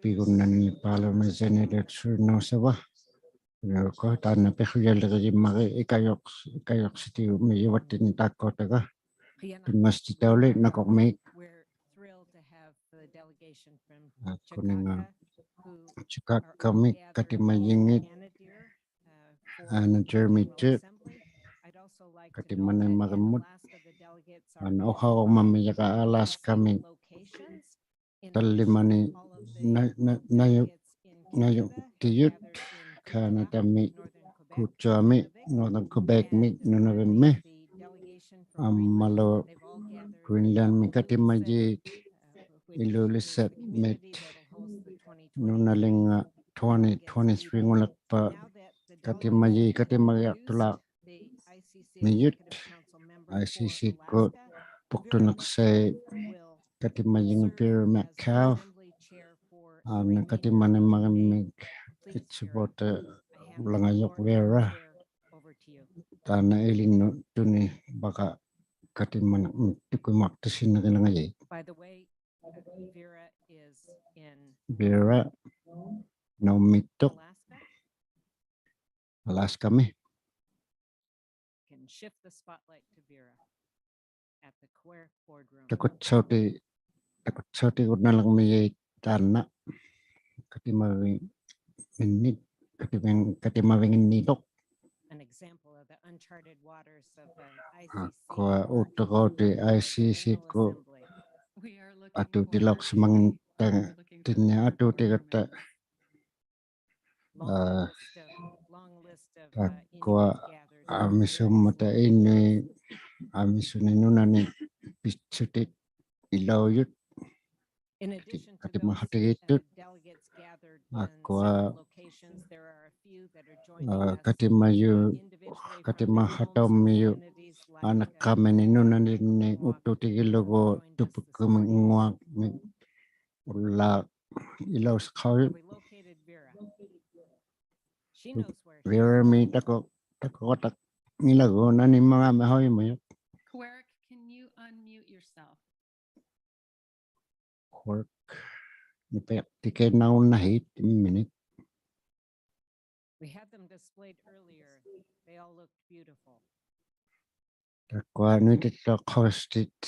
piunnanipaalumi Zenit Tsurunauseva. Taanna piqujaligijimmari ikajuq-, ikajuqsitiumijuvattinni taakkuuttaqqa. Tunngastitauli nakuqmik. Aa, kuninga Chicago-mik katimajingit, aana Jeremy Jip, katimanimmarimut, aana uqaurumammijaqa Alaska-mik, tallimani na-, na-, naju-, najuktijut, Canada-mi, Kuujjuami, Northern Quebec-mi, Nunavimmi, ammalu Greenland-mi katimajiit, Ilulissat-mit, nunalinga twenty twenty-three-nguliqpa katimajiit, katimajiaqtulaaq- mijut, I C C-kkut, puktuniqsait, katimajinga Peter Metcalfe, aana katimanimmarimik Itsuputa Langajuq Vera, taanna ilinnut tunipara katimanimmarimik tukuimaqtasinnagilangajik. Vera, naummiittuq Alaska-mi. Takutsauti-, takutsautigunnalirmijait taanna katimavinginni-, katimaving-, katimavinginniittuq. Taakkua uuttuqauti I C C-kkut atuutilauqsimanginni, atuutigatta, aa, taakkua amisummata Inuit, amisuni nunani pitsutit ilaujut, kati-, katimahatigittut, taakkua, aa, katimaju-, katimahataummijuq, aana qaminit nunanirni uuttuutigilugu tupukkuminnguarmik ullaaq ilausiqaujut. Vera-mi taku-, takuqatanngilaguuk nanimmangaami qaujimajut. Quark, can you unmute yourself? Quark, nipiaqtikinaunahit imminik. We had them displayed earlier. They all looked beautiful. Taakkua nuitititaqaustit,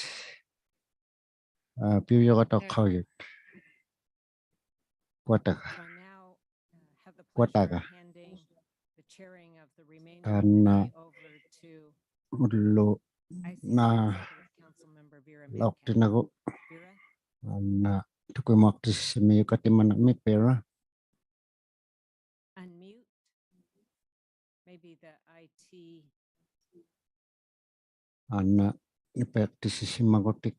aa, piujugaqtaqaujut. Kuataga. Kuataga. Taanna ullut naalauqtinagu. Taanna tukimuaqtisisimiyuq katimanirmi Vera. Unmute. Maybe the I T. Taanna nipaiqtisimagutik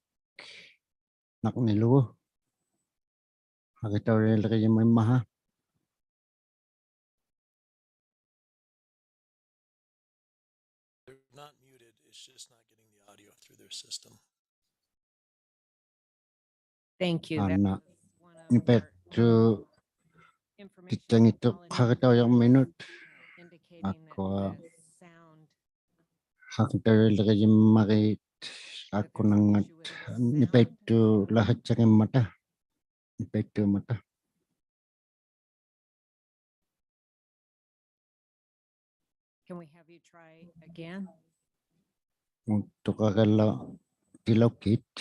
naqnilugu. Hagitaulirijimmat immaqa. They're not muted, it's just not getting the audio through their system. Thank you. That Taanna was one of our nipaiqtutittangittuq hagitaujarminut. Indicating that the sound Hagitaulirijimmarit taakkunanngat nipaiqtulahitsangimmata. Nipaiqtummata. Can we have you try again? Utukaqallautilaukkiit.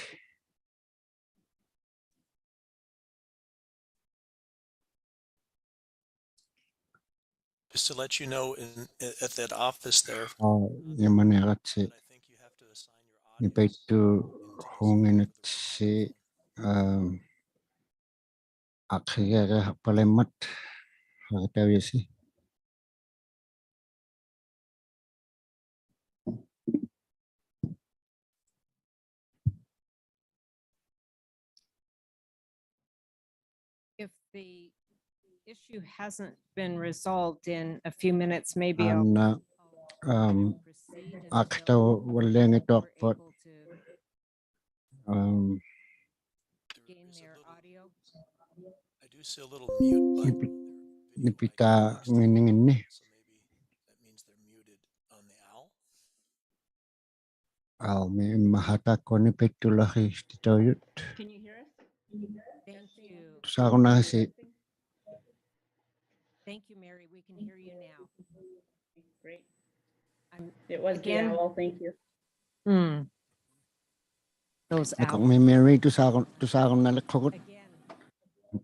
Just to let you know, in, at that office there, Aa, imanirati. I think you have to assign your audience nipaiqtuhunnginatsi, um, aqhigiarihaqpallimmat hagitaujasi. If the issue hasn't been resolved in a few minutes, maybe I'll, Taanna, I'll um, proceed until aqhitauvalliangituaqpat, we're able to um, gain their audio. I do see a little mute button. Nipi-, nipitaanginninginni. So maybe that means they're muted on the owl. Aumi immaqa taakkua nipaiqtulahititaujut. Can you hear us? Thank you. Tusaaqunnarisi. Thank you, Mary. We can hear you now. Great. I'm, it was again, the owl. Thank you. Mm. Those Nakuq owls. Mi Mary tusaaqun-, tusaaqunnaliqqugut. Again.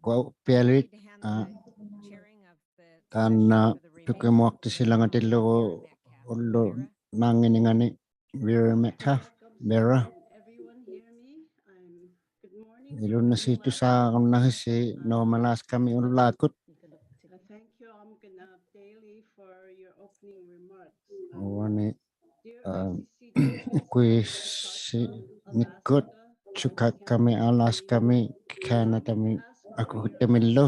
Kua pialit, I need to hand, aa, the chairing of the session for the remainder of the tukimuaqtisilangatilugu Vera Metcalf. Ullup naanginingani Vera Metcalf, Vera. Ilunnasi tusaaqunnarisi Nome, Alaskami ullaakkut. Uani, aa, ikuisinikkut Chukotkami, Alaskami, Canadami akuguttamillu.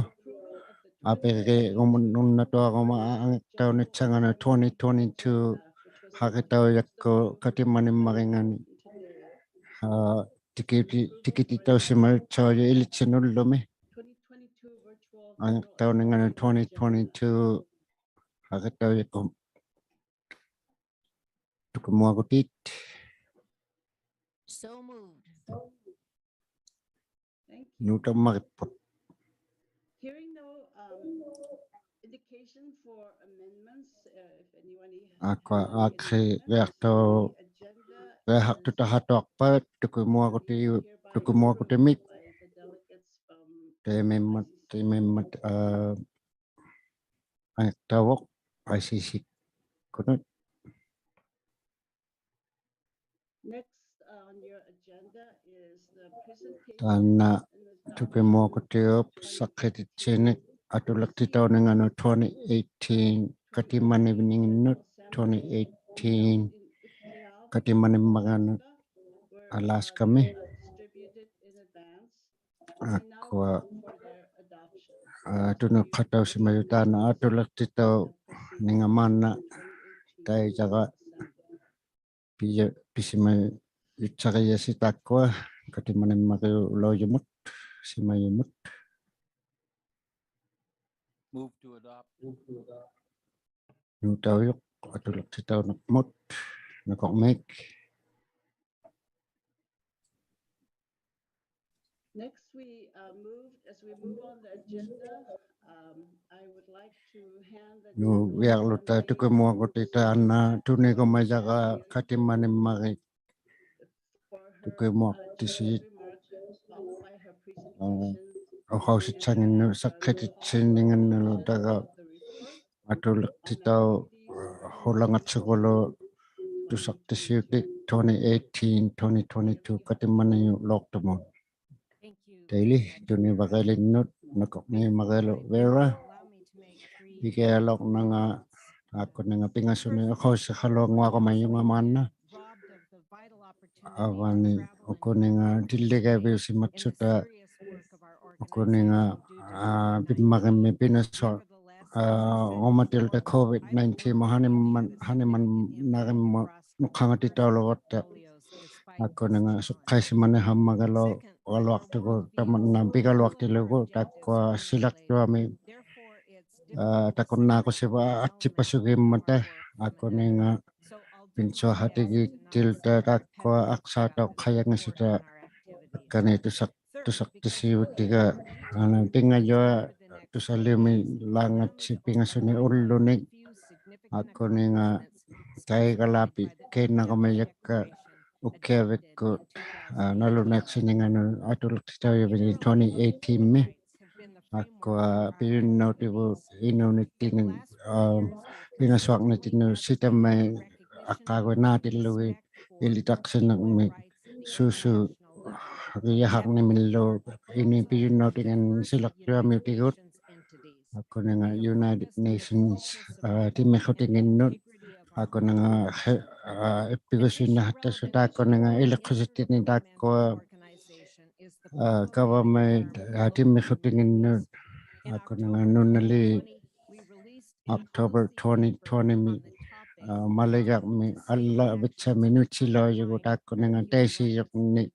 Apirigumun unnatuaruma angiqtaunitsanganut twenty twenty-two hagitaujakku katimmanimmaringani. Aa, tikiti-, tikititausimajutsaujuq ilitsinut ullumi. Angiqtauninganut twenty twenty-two hagitaujakku. Tukimuagutit. So moved. Thank you. Nuutamaripput. Hearing no, um, indication for amendments, uh, if anyone has Aakkua any aakkiriaqtau-, amendments to the agenda, riaqaqtutahatuaqpat tukimuaguti-, tukimuagutimik. By the delegates from Taimimmat, taimimmat, aa, angiqtauvuq I C C-kkunut. Next on your agenda is the presentation. Taanna tukimuakutiup saqqitittinik atuliqtitauninganut twenty eighteen katimmanirninginnut, twenty eighteen katimmanimmaringanut Alaskami. Aakkua, aa, tunuqatausimajuq taanna atuliqtitauninga maanna taijara pija-, pisimajutsariyasi taakkua katimmanimmarijulaujumut, simajumut. Move to adopt. Nuutaujuq atuliqtitaunirmut, nakuq Mick. Next, we, uh, move, as we move on the agenda, um, I would like to hand the Nuuviarluta tukimuagutit taanna tunigumajara katimmanimmarit tukimuaqtisiit, aa, uqausitsanginnut saqqititsinninginnulutaga atuliqtitau-, ᓱᓚᖓᑦᓱᒍᓗ ᑐᓴᖅᑎᓯᐅᑎᒃ twenty eighteen twenty twenty-two ᑲᑎᒪᓂᔪᓚᐅᖅᑐᒧᑦ. ᑕᐃᓕ ᑐᓂᕙᕆᓕᓐᓄᑦ ᓇᑯᕐᒦᒪᕆᓗ Vera. ᐱᒋᐊᓚᐅᕐᓇᖓ ᑖᒃᑯᓂᖓ ᐱᖓᓱᓂ ᐅᖃᐅᓯᖃᓗᐊᙳᐊᕈᒪᔪᖓ ᒫᓐᓇ. ᐊᕙᓂ ᐅᑯᓂᖓ ᑎᓪᓕᒐᕕᐅᓯᒪᑦᓱᑕ ᐅᑯᓂᖓ, ᐋ, ᐱᒻᒪᕆᒻᒥ ᐱᓇᓱᐊ, ᐋ, ᐅᒪᑎᓪᓗᑕ COVID nineteen-ᒧᑦ ᓴᓂᒪᓐ-, ᓴᓂᒪᓐᓇᕆᒻᒧᑦ ᓄᖅᑲᖓᑎᑕᐅᓗᒐᑦᑕ. ᑖᒃᑯᓂᖓ ᓱᖅᑲᐃᓯᒪᓂᖃᕐᒪᒐᓗᐊᓗᐊᖅᑐᒍᑦ ᑕᒪᓐᓇ ᐱᒐᓗᐊᖅᑎᓪᓗᒍ ᑖᒃᑯᐊ ᓯᓚᕐᔪᐊᒥ, ᐋ, ᑕᑯᓐᓈᖁᓯᕙ ᐊᑦᔨᐸᓱᒋᒻᒪᑕ ᑖᒃᑯᓂᖓ ᐱᓇᓱᐊᖃᑎᒌᑎᓪᓗᑕ ᑖᒃᑯᐊ ᐊᖅᓵᑕᐅᖅᑲᔭᙱᓱᑕ ᐊᒃᑲᓂ ᑐᓴᖅ-, ᑐᓴᖅᑎᓯᐅᑎᒐ, ᐊᓇ ᐱᖓᔪᐊ ᑐᓴᓕᐅᒻᒥᓚᖓᑦᓯ ᐱᖓᓱᓂ ᐅᓪᓗᓂ. ᑖᒃᑯᓂᖓ ᑕᐃᒐᓛᐱ ᑮᓇᒍᒥᔭᒃᑲ ᐅᑭᐊᕕᒃᑯᑦ, ᐋ, ᓇᓗᓇᐃᖅᓯᓂᖓᓄᑦ ᐊᑐᓕᖅᑎᑕᐅᔭᕕᓂᒃ twenty eighteen-ᒥ. ᑖᒃᑯᐊ ᐱᔪᓐᓇᐅᑎᕗᑦ ᐃᓅᓂᑦᑎᓂᒃ, ᐋ, ᐱᓇᓱᐊᕐᓂᑦᑎᓐᓄᑦ ᓯᑕᒪᐃᑦ ᐊᕐᕌᒍᐃᑦ ᓈᑎᓪᓗᒋᑦ ᐃᓕᑕᖅᓯᓂᕐᒥᒃ ᓱᓱᕆᔭᖃᕐᓂᒥᓪᓗ ᐃᓄᐃᑦ ᐱᔪᓐᓇᐅᑎᖏᑦ ᓯᓚᕐᔪᐊᒥᐅᑎᒍᑦ. ᑖᒃᑯᓂᖓ United Nations, ᐋ, ᑎᒥᖁᑎᖏᓐᓄᑦ. ᑖᒃᑯᓂᖓ ᕼᐃ-, ᐋ, ᐃᑉᐱᒍᓱᐃᓐᓇᖃᑦᑕᓱ ᑖᒃᑯᓂᖓ ᐃᓕᖅᑯᓯᑦᑎᓐᓂ ᑖᒃᑯᐊ, ᐋ, ᒐᕙᒪᐃᑦ, ᐋ, ᑎᒥᖁᑎᖏᓐᓄᑦ. ᑖᒃᑯᓂᖓ ᓄᓇᓖᑦ October twenty twenty-ᒥ, ᐋ, ᒪᓕᒐᕐᒥ ᐊᓪᓚᕕᑦᓴᒥ ᓄᑦᓯᓚᐅᔪᒍᑦ ᑖᒃᑯᓂᖓ ᑕᐃᓰᔪᕐᓂᒃ,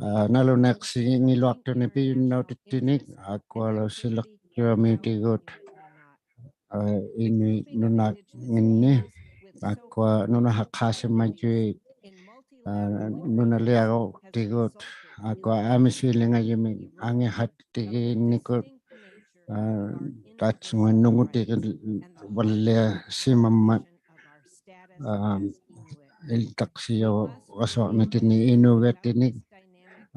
ᐋ, ᓇᓗᓇᐃᖅᓯᖏᓗᐊᖅᑐᓂᒃ ᐱᔪᓐᓇᐅᑎᑦᑎᓂᒃ ᐋᒃᑯᐊᓗ ᓯᓚᕐᔪᐊᒥᐅᑎᒍᑦ, ᐋ, ᐃᓄᐃᑦ ᓄᓇᖏᓐᓂ. ᑖᒃᑯᐊ ᓄᓇᖃᖅᑳᓯᒪᔪᐃᑦ, ᐋ, ᓄᓇᓕᐊᕈᑎᒍᑦ, ᐋᒃᑯᐊ ᐊᒥᓱᐃᓕᖓᔪᒥᒃ ᐊᖏᖃᑎᒌᓐᓂᑯᑦ, ᐋ, ᑖᑦᓱᖓ ᓄᖑᑎᒋᓪᓕᐊᓱᒪᒻᒪᑦ, ᐋ, ᐃᓕᑕᖅᓯᔭᐅᒐᓱᐊᕐᓂᑦᑎᓐᓂ ᐃᓅᒋᑦᑎᓂᒃ,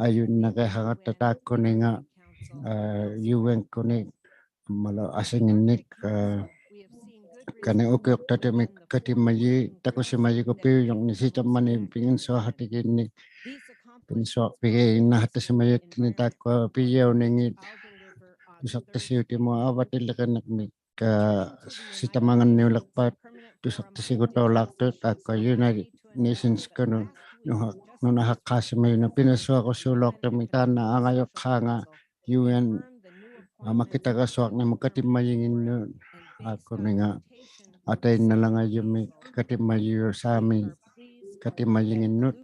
ᐊᔪᓐᓇᕆᖃᕋᑦᑕ ᑖᒃᑯᓂᖓ, ᐋ, UN-ᑯᓂᒃ ᐊᒻᒪᓗ ᐊᓯᖏᓐᓂᒃ, ᐋ, ᑲᓂ ᐅᑭᐅᖅᑕᖅᑐᒥᒃ ᑲᑎᒪᔩᑦ ᑕᑯᓯᒪᔪᒍᑦ ᐱᐅᔪᕐᓂᒃ ᓯᑕᒪᓂ ᐱᖏᓱᐊᖃᑎᒌᓐᓂᒃ, ᐱᖏᓱᐊᕐᕕᒋᓐᓇᖃᑦᑕᓯᒪᔭᑦᑎᓐᓂᒃ ᑖᒃᑯᐊ ᐱᔭᐅᓂᖏᑦ ᑐᓴᖅᑎᓯᐅᑎᒧᑦ ᐊᕙᑎᓕᕆᓂᕐᒥᒃ, ᐋ, ᓯᑕᒪᖓᓐᓂᐅᓕᖅᐸᑦ ᑐᓴᖅᑎᓯᒍᑕᐅᓛᖅᑐᑦ ᑖᒃᑯᐊ United Nations-ᑯᓄᑦ ᓄᓇ-, ᓄᓇᖃᖅᑳᓯᒪᔪᓄᑦ ᐱᓇᓱᐊᕈᓲᓗᐊᖅᑐᒥᒃ ᑖᓐᓇ ᐊᖓᔪᖅᑳᖓ UN, ᐋ, ᒪᑭᑕᒐᓱᐊᕐᓂᒧᑦ ᑲᑎᒪᔨᖏᓐᓄᑦ. ᐋᒃᑯᓂᖓ ᐊᑕᐃᓐᓇᓚᖓᔪᒥᒃ ᑲᑎᒪᔨᐅᓵᒥᒃ ᑲᑎᒪᔨᖏᓐᓄᑦ.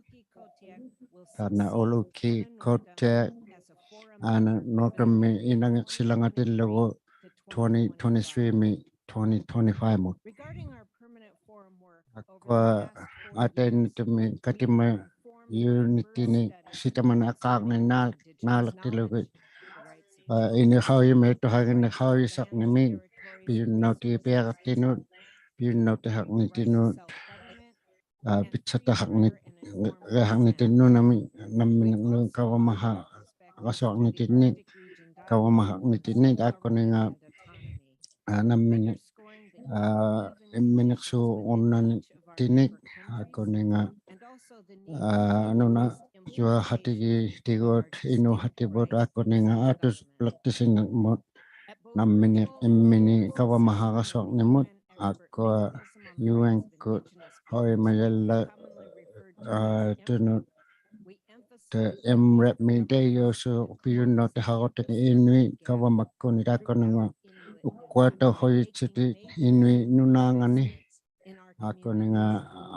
ᑖᓐᓇ Uluki Quttiaq, ᐋ, ᓄ-, ᓄᕐᕋᒥ ᐃᓇᖏᖅᓯᓚᖓᑎᓪᓗᒍ twenty twenty-three-ᒥ twenty twenty-five-ᒧᑦ. ᑖᒃᑯᐊ ᐊᑕᐃᓐᓇᑐᒥᒃ ᑲᑎᒪᔨᐅᓂᑦᑎᓂᒃ ᓯᑕᒪᓂ ᐊᕐᕌᕐᓂᒃ ᓈ-, ᓈᓚᖅᑎᓗᒋᑦ, ᐋ, ᐃᓄᐃᑦ ᖃᐅᔨᒪᐃᑦᑐᖃᖏᓐᓂᒃ ᖃᐅᔨᓴᕐᓂᒥᒃ ᐱᔪᓐᓇᐅᑎᒋᐱᐊᕋᑦᑎᓐᓄᑦ, ᐱᔪᓐᓇᐅᑎᖃᕐᓂᑦᑎᓐᓄᑦ, ᐋ, ᐱᑦᓴᑕᖃᕐᓂᑦ-, ᕆᖃᕐᓂᑦᑎᓐᓄᑦ ᓇᒥ-, ᓇᒻᒥᓂᕐᓄᑦ ᒐᕙᒪᖃᒐᓱᐊᕐᓂᑦᑎᓐᓂᒃ, ᒐᕙᒪᖃᕐᓂᑦᑎᓐᓂᒃ ᑖᒃᑯᓂᖓ, ᐋ, ᓇᒻᒥᓂᖅ, ᐋ, ᐃᒻᒥᓂᖅᓲᕈᓐᓇᓂᑦᑎᓐᓂᒃ, ᑖᒃᑯᓂᖓ, ᐋ, ᓄᓇᔪᐊᖃᑎᒌᑎᒍᑦ ᐃᓅᖃᑎᕗᑦ ᑖᒃᑯᓂᖓ ᐊᑐᓚᒃᑎᓯᓂᕐᒧᑦ, ᓇᒻᒥᓂᖅ ᐃᒻᒥᓂᒃ ᒐᕙᒪᖃᒐᓱᐊᕐᓂᒧᑦ, ᑖᒃᑯᐊ UN-ᑯᑦ ᖃᐅᔨᒪᔭᓪᓚ-, ᐋ, ᑐᓄᑦ, ᑕ MREP-ᒥ ᑕᐃᔭᐅᓲᖅ ᐱᔪᓐᓇᐅᑎᖃᕈᑎᖏᑦ ᐃᓄᐃᑦ ᒐᕙᒪᒃᑯᓂᒃ ᑖᒃᑯᓂᖓ ᐅᒃᑯᐊᑕᐅᖃᐅᔨᑦᓱᑎᒃ ᐃᓄᐃᑦ ᓄᓈᖓᓂ. ᑖᒃᑯᓂᖓ,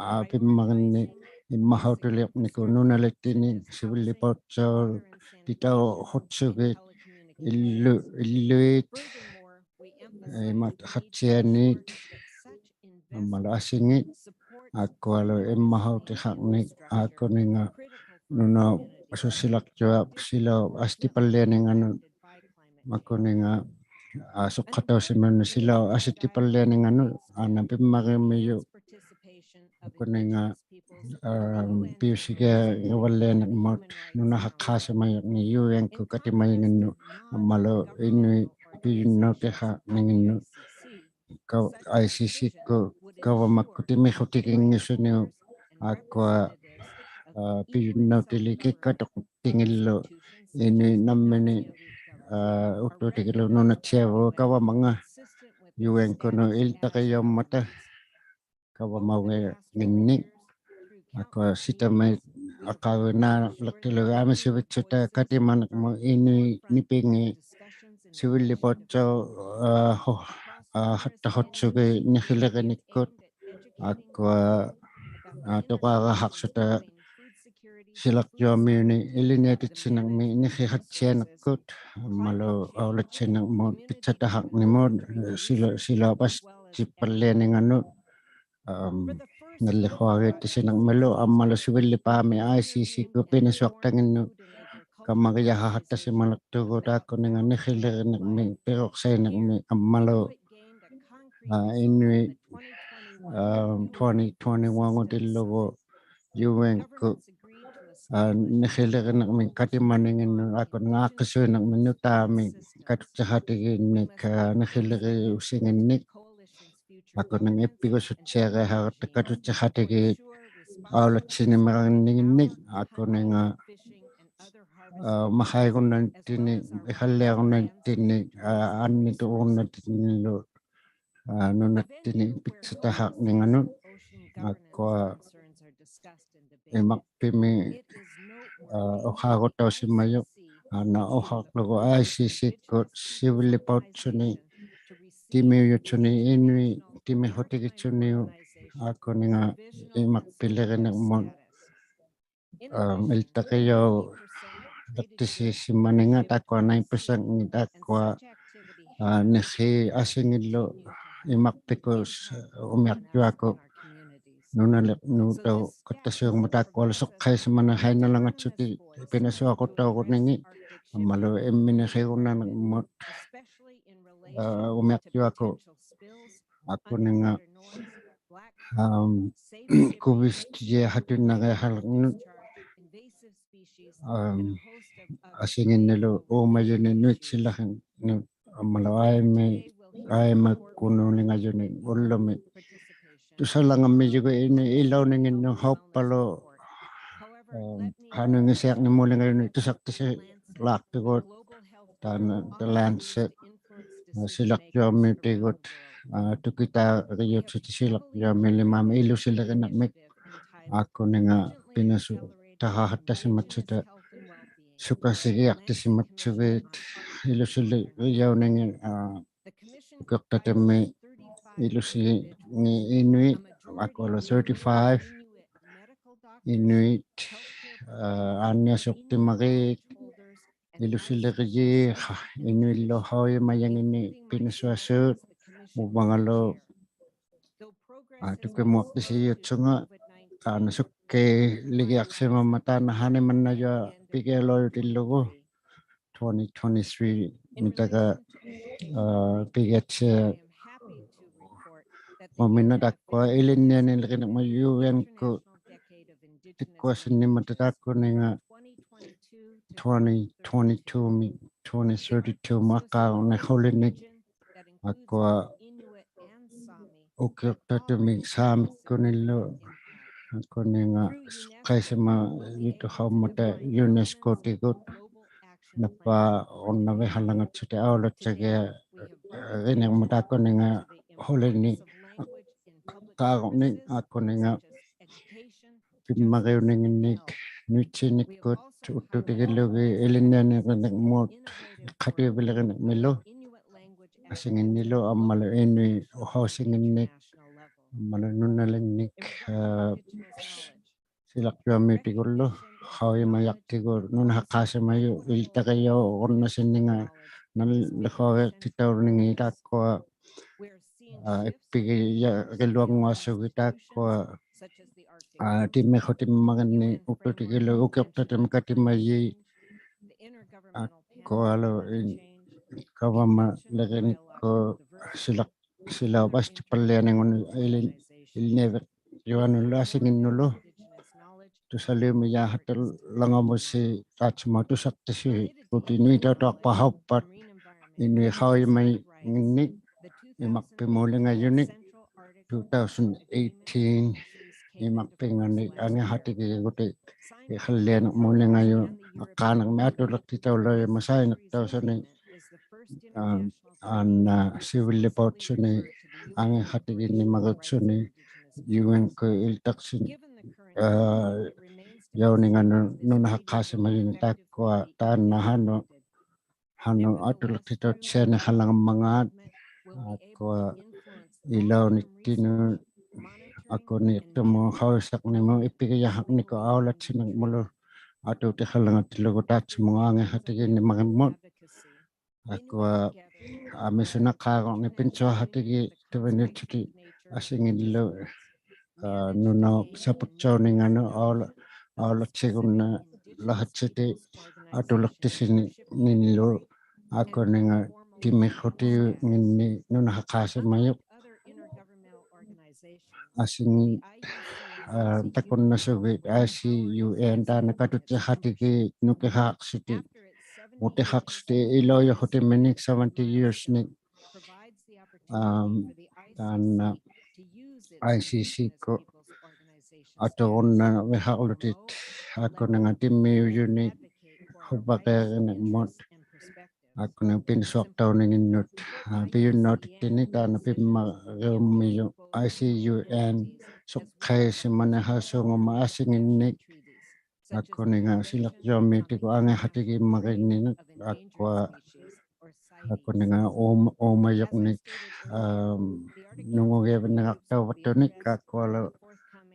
ᐋ, ᐱᒻᒪᕆᓐᓂᒃ ᐃᒻᒪᖃᐅᑎᓕᕐᓂᑯᓐᓄᓇᓕᑦᑎᓐᓂᒃ ᓯᕕᓪᓕᐸᐅᑦᓴᐅᑦ ᑎᑕᐅᖁᑦᓱᒋᑦ ᐃᓪᓗ-, ᐃᓪᓗᐃᑦ, ᐃᒪ-, ᖃᑦᓯᐊᓃᑦ, ᐊᒻᒪᓗ ᐊᓯᖏᑦ, ᑖᒃᑯᐊᓗ ᐃᒻᒪᖃᐅᑎᖃᕐᓂᒃ ᑖᒃᑯᓂᖓ ᓄᓇ ᓱᓴᓚᕐᔪᐊᑉ ᓯᓚᐅᑉ ᐊᓯᑎᐸᓪᓕᐊᓂᖓᓄᑦ, ᒪᑯᓂᖓ, ᐋ, ᓱᖅᑲᑕᐅᓯᒪᓄᑦ ᓯᓚᐅᑉ ᐊᓯᑎᐸᓪᓕᐊᓂᖓᓄᑦ, ᐊᓐᓇ ᐱᒻᒪᕆᒻᒥᔪᖅ, ᒪᑯᓂᖓ, ᐋ, ᐱᐅᓯᒋᐊᕙᓪᓕᐊᓂᕐᒧᑦ, ᓄᓇᖃᖅᑳᓯᒪᔪᕐᓂᒃ UN-ᑯᑦ ᑲᑎᒪᔨᖏᓐᓄᑦ, ᐊᒻᒪᓗ ᐃᓄᐃᑦ ᐱᔪᓐᓇᐅᑎᖃᕐᓂᖏᓐᓄᑦ, ᑲ-, ICC-ᑯᑦ, kavamakkut timiqutiginngisuniuk, aakkua, aa, pijunnautilikikkatuqtingillu inuit nammineq, aa, uktutigilu nunattiavut kavamanga, U N-kunut ilitaqijaummata kavamauginninnik. Aakkua sitamit aqaguinaalaqtilugit aamma sivitsuta katimaniqmut inuit nipingit sivillipautsau, aa, hu-, aa, hattaqhutsugit niqilirinikkut. Aakkua, aa, tuqarahaqsuta silaqjuamiunik ilinniatitsinirmik niqiqattianikkut, ammalu aulattinirmut pitsatahaqnimut, sila, silaup astippallianinganut, am, nalliquagiittisinirmilu, ammalu sivillipaami I C C-kkut pinasuaqtanginnut, kamarijahahattasimalaqtugut taakkuninga niqilirinirmik, piruqsainirmik, ammalu, aa, inuit, aa, twenty twenty-one-ngutillugu U N-kkut, aa, niqilirinirmik katimaninginnut, taakkuninga aaqqisuinirmik nutaamik katutsiqatigiinnik, aa, niqiliriusinginnik. Taakkuninga ippigusuttiariaqharatta katutsiqatigiit aulattinimiranninginnik, taakkuninga, aa, maqaigunnattinnik, iqalliagunnattinnik, aa, annituugunnattinnilu, aa, nunattinnik pitsatahaqninganut, aakkua imaqpimik, aa, uqaagutausimajuq, aa, taanna uqaqlugu I C C-kkut sivillipautsuni, timiujutsunik inuit timiqutigitsuniuk, taakkuninga imaqpilirinirmut, am, ilitaqijaulaqtisimaninga, taakkua nine percent-ngit taakkua, aa, niqi asingillu imaqpikkut umiaqjuakut nunaliqnuutauqattasiungmat, taakkualu suqqaisimaniq hainalangatsutik pinasuaqutauguningit, ammalu imminiqigunnanirmut, aa, umiaqjuakut, taakkuninga, am, kuvistijihatuinnariaqhaliqnut, am, asinginnilu uumajunik nuitsilaqinnut, ammalu aima, aimakkunuulingajuni ullumi tusalangammijugut inuit ilauninginnut qauppalu, am, qanuinngisiaqnimulingajuni tusaqtisilaaqtugut, taanna The Lancet, aa, silaqjuamiutigut, aa, tukitaarijutsutik silaqjuamiulimaamik ilusilirinirmik, taakkuninga pinasutahaqattasimatsuta sukasigiaqtisimatsugit ilusilirijauningi, aa, ukiuqtatimmi ilusingi inuit, taakkualu thirty-five inuit, aa, aanniasuqtimagiit ilusilirijii, inuillu qaujimajanginnik pinasuasuut, uvangalu, aa, tukimuaqtisijutsunga, taanna sukkailigiaqsimammat taanna haanimannajua pigialuujutillugu twenty twenty-three-mitaka, aa, pigiatsiaruminga, taakkua ilinnianilirinirmut U N-kkut tikkuasinnimmata taakkuninga twenty twenty-two-mi twenty thirty-two-mi aqaaqniq qulinik, taakkua ukiuqtatimik Saamikkunillu, taakkuninga suqqaisimajutuqaummata UNESCO-tigut, nappaa unnavihalangatsutik aulattiagirinirmut taakkuninga qulinik aqaaqniq, taakkuninga pimmariuninginnik nuitsinikkut uktutigilugi ilinnianirinirmut iqatiivilirinirmilu asinginnilu ammalu inuit uqausinginnik ammalu nunalingnik, aa, silaqjuamiutigullu qaujimajaqtigu nunaqaasimajuq ilitaqijaugunnasinninga nalliquagiiqtitauningi taakkua, aa, ippigijariluannguasugit taakkua, aa, timiqutimmaginnik uktutigilu ukiuqtatimik katimajiit, taakkualu in-, kavamalirinikkut silaq, silaup astippallianingunut ilin, ilinniaviqjuanullu asinginnulu tusaliumijaaqattalangavusi taatsumauk tusaqtisigut inuitautuaqpaqauppat inuit qaujimanginnik imaqpimuulingajunik. two thousand eighteen imaqpinganik angiqatigiigutik iqallianiqmuuningajuq aqqaanirmi atuliqtitaulaujuq masainiqtausunik, aa, aana, aa, sivillipautsunik angiqatigiinnimarutsuni U N-kut iltaqsin, aa, jauninganut nunaqaasimajunik taakkua taanna hanut, hanut atuliqtitautsianiqalangmangaat, taakkua ilaunittinut akuniiqtumut qaujisaqnimut ipigijaqhaqnikkut aulatsinirmulu atuutiqalangatilugu taatsumunga angiqatigiinnimarimmut. Taakkua amisunaqaaruqnik pinsuaqatigiit tuvinitsutik asingillu, aa, nunaup saputsauningannut aula-, aulatsiguna lahatsiti atuliqtisiningillu akuninnga timiqutiunginni nunaqaasimajuq. Asingit, aa, takunnasugit I C U N taanna katutsiqatigiit nukiqaqsuti, mutiqaqsuti iluajuqhutiminik seventy years-nik, aa, taanna I C C-kkut aturunnavihaqłutit akuninnga timiujunik quvvaqiarinirmut akuninnga pinsuaqtauninginnut, aa, pijunnautittinik taanna pimmariummiyuq I C U N suqqaisimaniqasuungummat asinginnik akuninnga silaqjuamiutigut angiqatigiimmarinninik taakkua akuninnga uum-, uumajuqnik, aa, nungugiavinniraqtauvattunik taakkualu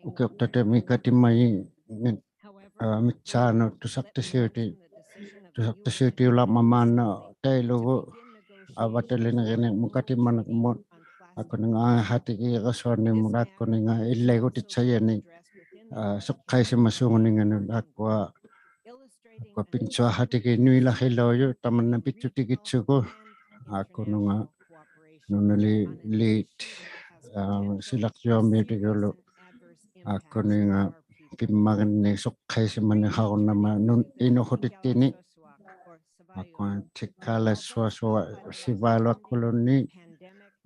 ukiuqtatimi katimajingit, aa, mitsaanut tusaqtisiuti, tusaqtisiutiulaqmamannut tailugu avataliniriniq mukatimanirmut akuninnga angiqatigiirasuannimut akuninnga illaigutitsajianik, aa, suqqaisimasuunguninganut taakkua, taakkua pinsuaqatigiit nuilaqhilaujuq tamanna pittutigitsugu akuninnga nunaliit, aa, silaqjuamiutigulu akuninnga pimmarinnik suqqaisimaniqarunnama nun-, inuqhutittinik. Akua tikkala suasuasivaaluaqkulunni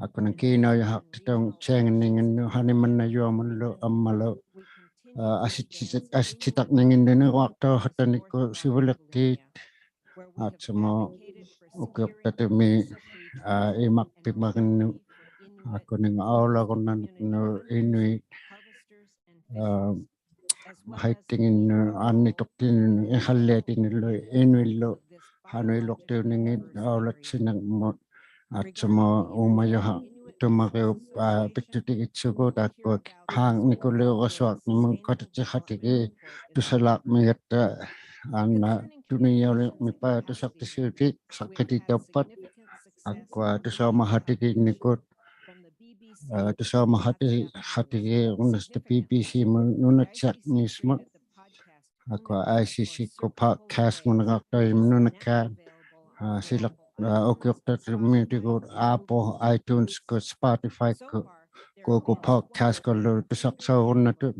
akuninnga kiinaujaqaqtitautsianginninginnut hanimannajuamullu ammalu, aa, asitsit-, asitsitaqninginniruaqtauqatanikkut sivuliqtiit. Aatsumut ukiuqtatimi, aa, imaqpimarinnut akuninnga aularunnaninnut inuit, aa, haittinginnut annituqtinut iqalliatinullu inuillu hanuiluqtiuningit aulatsinirmut aatsumut uumajuqhaq tumariup, aa, pittutigitsugu taakkua haangnikuliurasuaqnimut katutsiqatigiit tusalaaqmigatta aana tunijauliqmipaat tusaqtisiutit saqqititauppat taakkua tusaumaqatigiinnikut, aa, tusaumaqatigiinnista B B C-mut Nunatsiaq News-mut. Taakkua I C C-kkut podcast-nguniraqtaujumik nunakkaat, aa, silaq, aa, ukiuqtatimiutigut Apple, iTunes-kkut, Spotify-kkut, Google Podcast-kullu tusaqsaurunnatut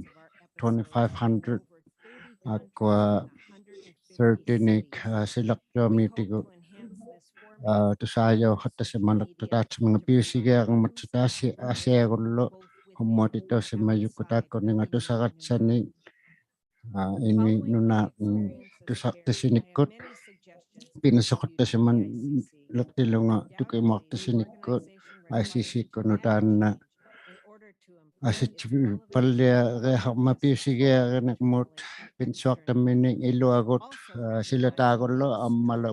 twenty-five hundred taakkua thirteen-nik, aa, silaqjuamiutigut, aa, tusaajauqattasimalaqtut taatsuminnga piusigiarummatsut asi-, asiagullu qummuatitausimajukkut taakkuninga tusaratsanik, aa, inuit nuna, mm, tusaqtisinikkut pinasuqattasimaliqtilunga tukimuaqtisinikkut I C C-kkunnut taanna asitsipalliariaqarmat piusigiarinirmut pinsuaqtaminik iluagut, aa, silataagullu ammalu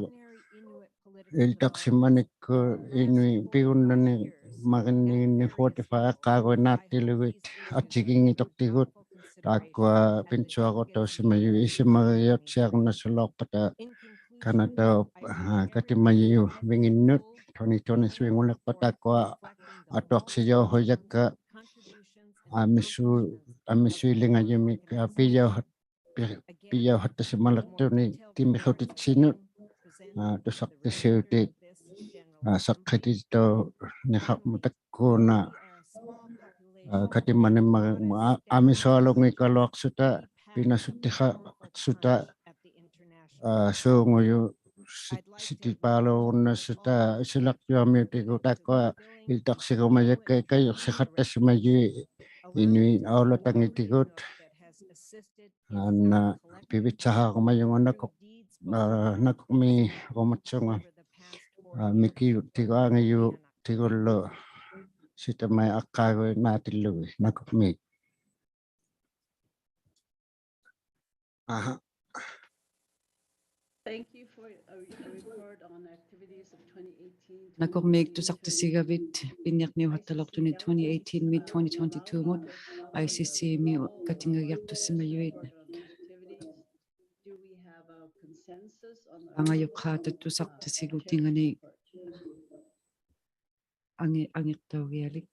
iltaqsimanikkut inuit pigunnanimarinnginni forty-five-iqqaaguit naattilugit atsiginngituqtigut taakkua pinsuaruttausimajuq isimariutsiarunnasulauqpata Kanataup, aa, katimajiuvinginnut twenty twenty-three-nguliqpata taakkua atuaqsijauhujakka amisu-, amisuilingajumik, aa, pijauhat-, pi-, pijauhattasimaliqtunik timiqutitsinut, aa, tusaqtisiutit, aa, saqqititauniqarmat taakkuuna, aa, katimanimma-, aa, amisualunngikaluaqsuta, pinasuttiqaqsuta, aa, suungujuq si-, sitipaaluurunnassuta silaqjuamiutigut taakkua ilitaqsigumajakka ikajuqsiqattasimajuit inuit aulatangitigut. Taanna pivitsahaarumajunga nakuq-, aa, nakuqmiirumatsunga, aa, mikiuttigu angijutigullu sitamait aqqaaguit naatillugit nakuqmiik. Aha. Thank you for a, a report on activities of twenty eighteen, Nakuqmiik tusaqtisigavit piniaqniuqattalauqtunit twenty eighteen-mit twenty twenty-two-mut I C C-miut katingagiaqtusimajuit. Do we have a consensus on angajuqqaata tusaqtisigutingani angi-, angiqtaugialik?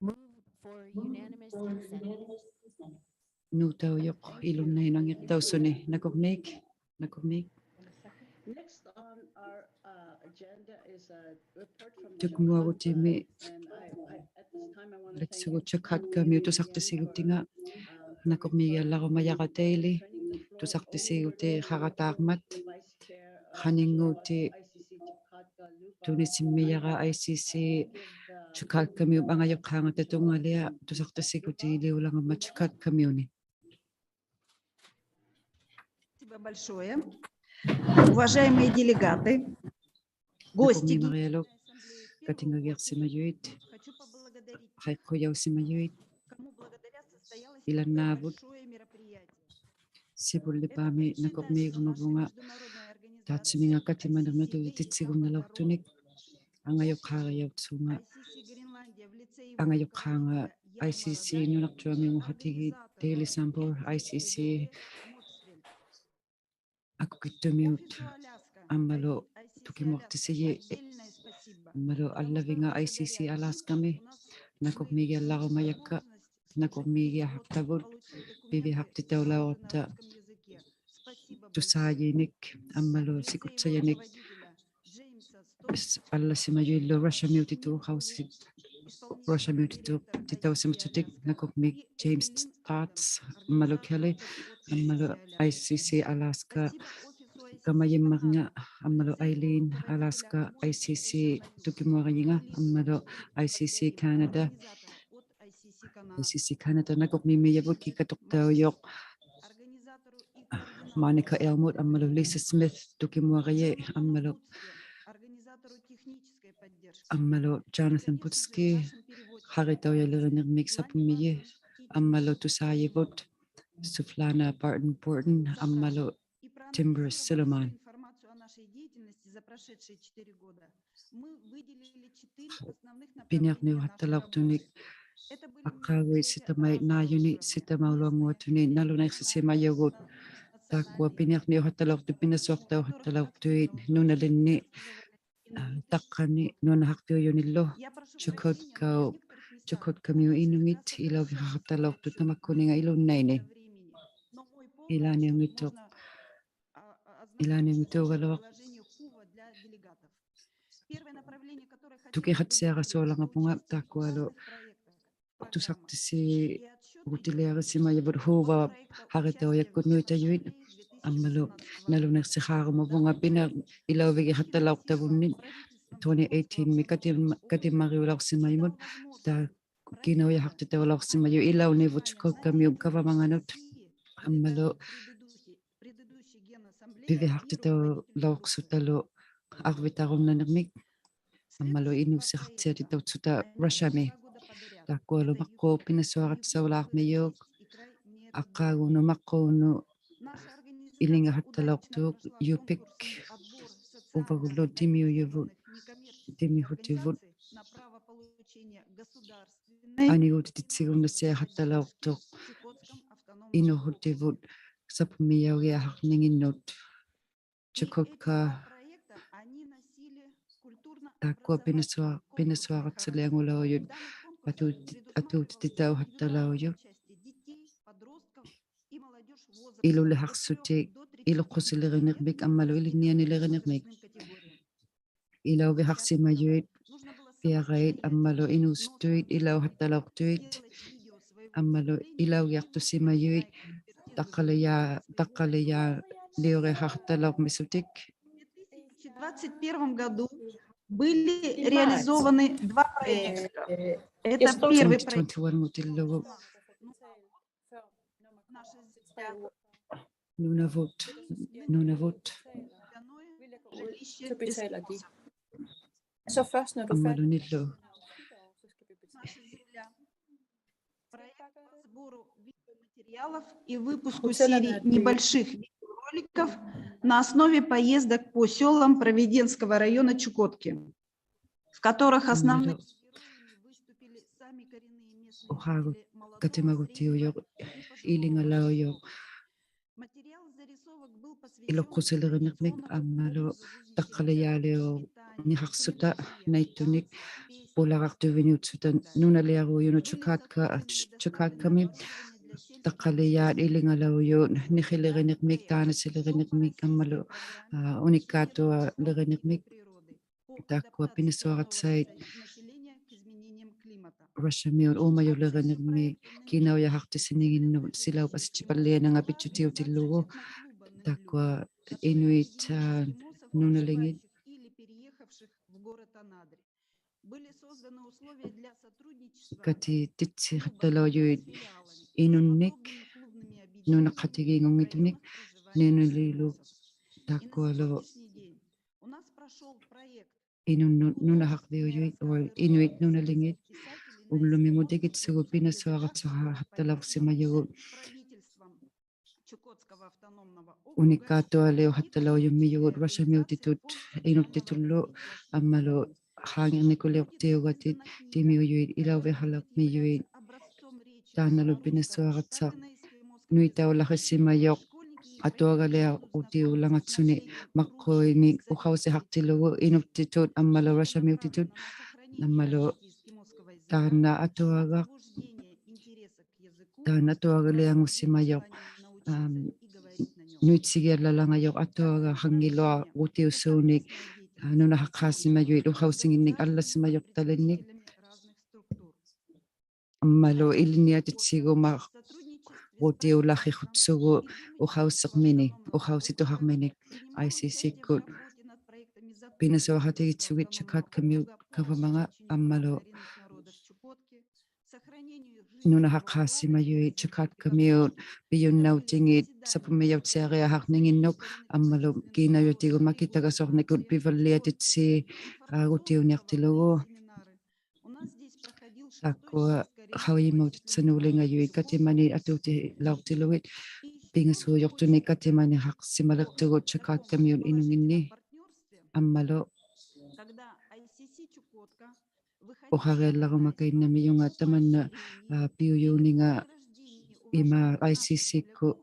Move for unanimous consent. Nuutaujuq ilunnait angiqtausuni. Nakuqmiik, nakuqmiik. Next on our, uh, agenda is a report from the Tukumuagutimi Chukot, uh, and I, I, at this time I wanna thank Letsugut Chukot-kamiut tusaqtisigutinga. Nakuqmiigiallarumajara Daly tusaqtisigutiqaqataarmat. Qaninguuti tunisimmijara I C C Chukot-kamiup angajuqqaangata tungalia tusaqtisigutiliulangammat Chukot-kamiuni. Спасибо большое. Уважаемые делегаты, гости Nakuqmiik Marialuk, katingagiaqsimajuit, qaiqqujausimajuit, ilannaavut, Sivullipaami nakuqmiigumavunga taatsuminga katimanirmatuujutit tigunnalauqtunik, angajuqqaarijautsunga, angajuqqaanga I C C nunarjuamiunguqatigiit Daly Sambor, I C C akukittumiut, ammalu Tukimuaqtisijiit, ammalu allavinga I C C Alaska-mi, nakuqmiigiallarumajakka, nakuqmiigiaqtavut, pivihaqtitaulauratta tusaajinik, ammalu sikutsajanik, s-, allasimajuillu Russiamiutituuqausi-, Russiamiutituuqtitausimasutik, nakuqmiik James Stotts, ammalu Kelly, ammalu I C C Alaska, kamajimmarnga, ammalu Eileen Alaska, I C C Tukimuarajinga, ammalu I C C Canada, I C C Canada nakuqmiimijavut kikatuqtaujuq Monica Elmwood, ammalu Lisa Smith Tukimuaraji, ammalu, ammalu Jonathan Putski, qaritaujalinirmik sapummiji, ammalu tusaajivut Suflana Barton Borton, ammalu Timber Silliman. Piniaqniuqattalauqtunik aqqaaguit sitamait naajuni, sitamauluanguatuni nalunaiqsisimajavut. Taakkua piniaqniuqattalauqtut, pinasuaqtauqattalauqtuit nunalinni, aa, taqqani nunahaqtiujunillu, Chukotka, Chukotkamiut inungit ilauviqaqattalauqtut tamakkuninga ilunnaini. Ilaaniunngittuq, ilaaniunngittuugaluaq. Tukiqatsiarasuulangavunga taakkualu tusaqtisigutiliarisimajavut Hoover Haritaujakkut nuitajuit, ammalu nalunaiqsiqaarumavunga piniaq ilauvigiqattalauqtavunnit twenty eighteen-mi katim-, katimmariulauqsimajumut, taa kinaujahaqtitaulauqsimajut ilaunivut Chukotkamiut kavamanganut, ammalu pivihaqtitaulauqsutalu arvitarunnanirmik, ammalu inuusiqaqtiatitauqsuta Russiami. Taakkualu maqquk pinasuaqattisaulaaqmijuq, aqqaagunut maqquunut ilingiqattalauqtuq, Yupik, uvagullu timiujuvut, timihutivut, aniguutititsigunnasiaqattalauqtuq, inuhutivut, sapummijaugiaqarninginnut, Chukotka, taakkua pinasua-, pinasuaqatsaliangulaujut, atuuti-, atuutititauqattalaujut. Ilulihaqsutik, iluqqusulirinirmik, ammalu ilinnianilinirmik. Ilauviqaqsimajuit, piarait ammalu inuusuttuit ilauhattalauqtuit ammalu ilaugiaqtusimajuit taqqalijaa-, taqqalijaaliuriaqaqtalauqmisutik. В две тысячи двадцать первом году были реализованы два проекта. Это первый проект. Twenty twenty-one-ngutillugu. Nunavut, Nunavut. Жилище без спроса. Аммалунилу. Наши жилья. Проект по сбору видеоматериалов и выпуску серии небольших видеороликов на основе поездок по сёлам Провиденского района Чукотки, в которых основным героями выступили сами коренные местные жители Малодонской средней школы. Материал зарисовок был посвящён Iluqqusiliginiqmik ammalu taqqalijaaliunihaqsuta naittunik pulagaqtuviniutsuta nunaliaruujunut Chukotka, Chukotkami. Taqqalijaat ilingalaujuut niqiliginiqmik, taanasiliginiqmik ammalu, aa, unikkaatualiginiqmik. Taakkua pinasuaratsait Russiamiut uumajuliriniqmik kiinaujahaqtisininginnut silaup asijjipalliananga pijjutiutillugu. Taakkua inuit, aa, nunalingit katititsihaqtalaujut inunnik nunaqatigiingunngitunik nunalilu. Taakkualu inunnut nunahaqviujut, or inuit nunalingit, ullumimut tikitsugut pinasuaratsihaqtalaursimajugut. Unikkaatualiuhaqtalaujummijugut Russiamiutitut inuktitullu ammalu haangirnikuliuqtiugatit timiujut ilauvihalaurmijuit. Taannalu pinasuaratsaq nuitaulaqisimajuq atuagaliaruutiulangatsuni maqquinik uqausihaqtilugu inuktitut ammalu Russiamiutitut ammalu taanna atuagaq, taanna atuagaliangusimajuq, am, nuitsigialalangajuq atuagaq hangiluarutiusuunik, aa, nunahaqaasimajuit uqausinginnik allasimajuqtalinnik. Ammalu ilinniatitsigumaruutiulaqiqutsugu uqausiqminik, uqausituhaqminik. I C C-kkut pinasuaqatigitsugit Chukotkamiut kavamanga ammalu nunahaqaasimajuit Chukotkamiut pijunnautingit sapummijautsiariahaqninginnuk ammalu kiinaujatigut makitagasuqnikut pivalliatitsi, aa, uutiuniaqtilugu. Taakkua qaujimautitsanuulingajuit katimani atuutilauqtilugit pingasuujuqtunik katimanihaqsimaliqtugut Chukotkamiut inunginni ammalu uqariallarumakainnamijunga tamanna, aa, piujuuninga ima I C C-kkut,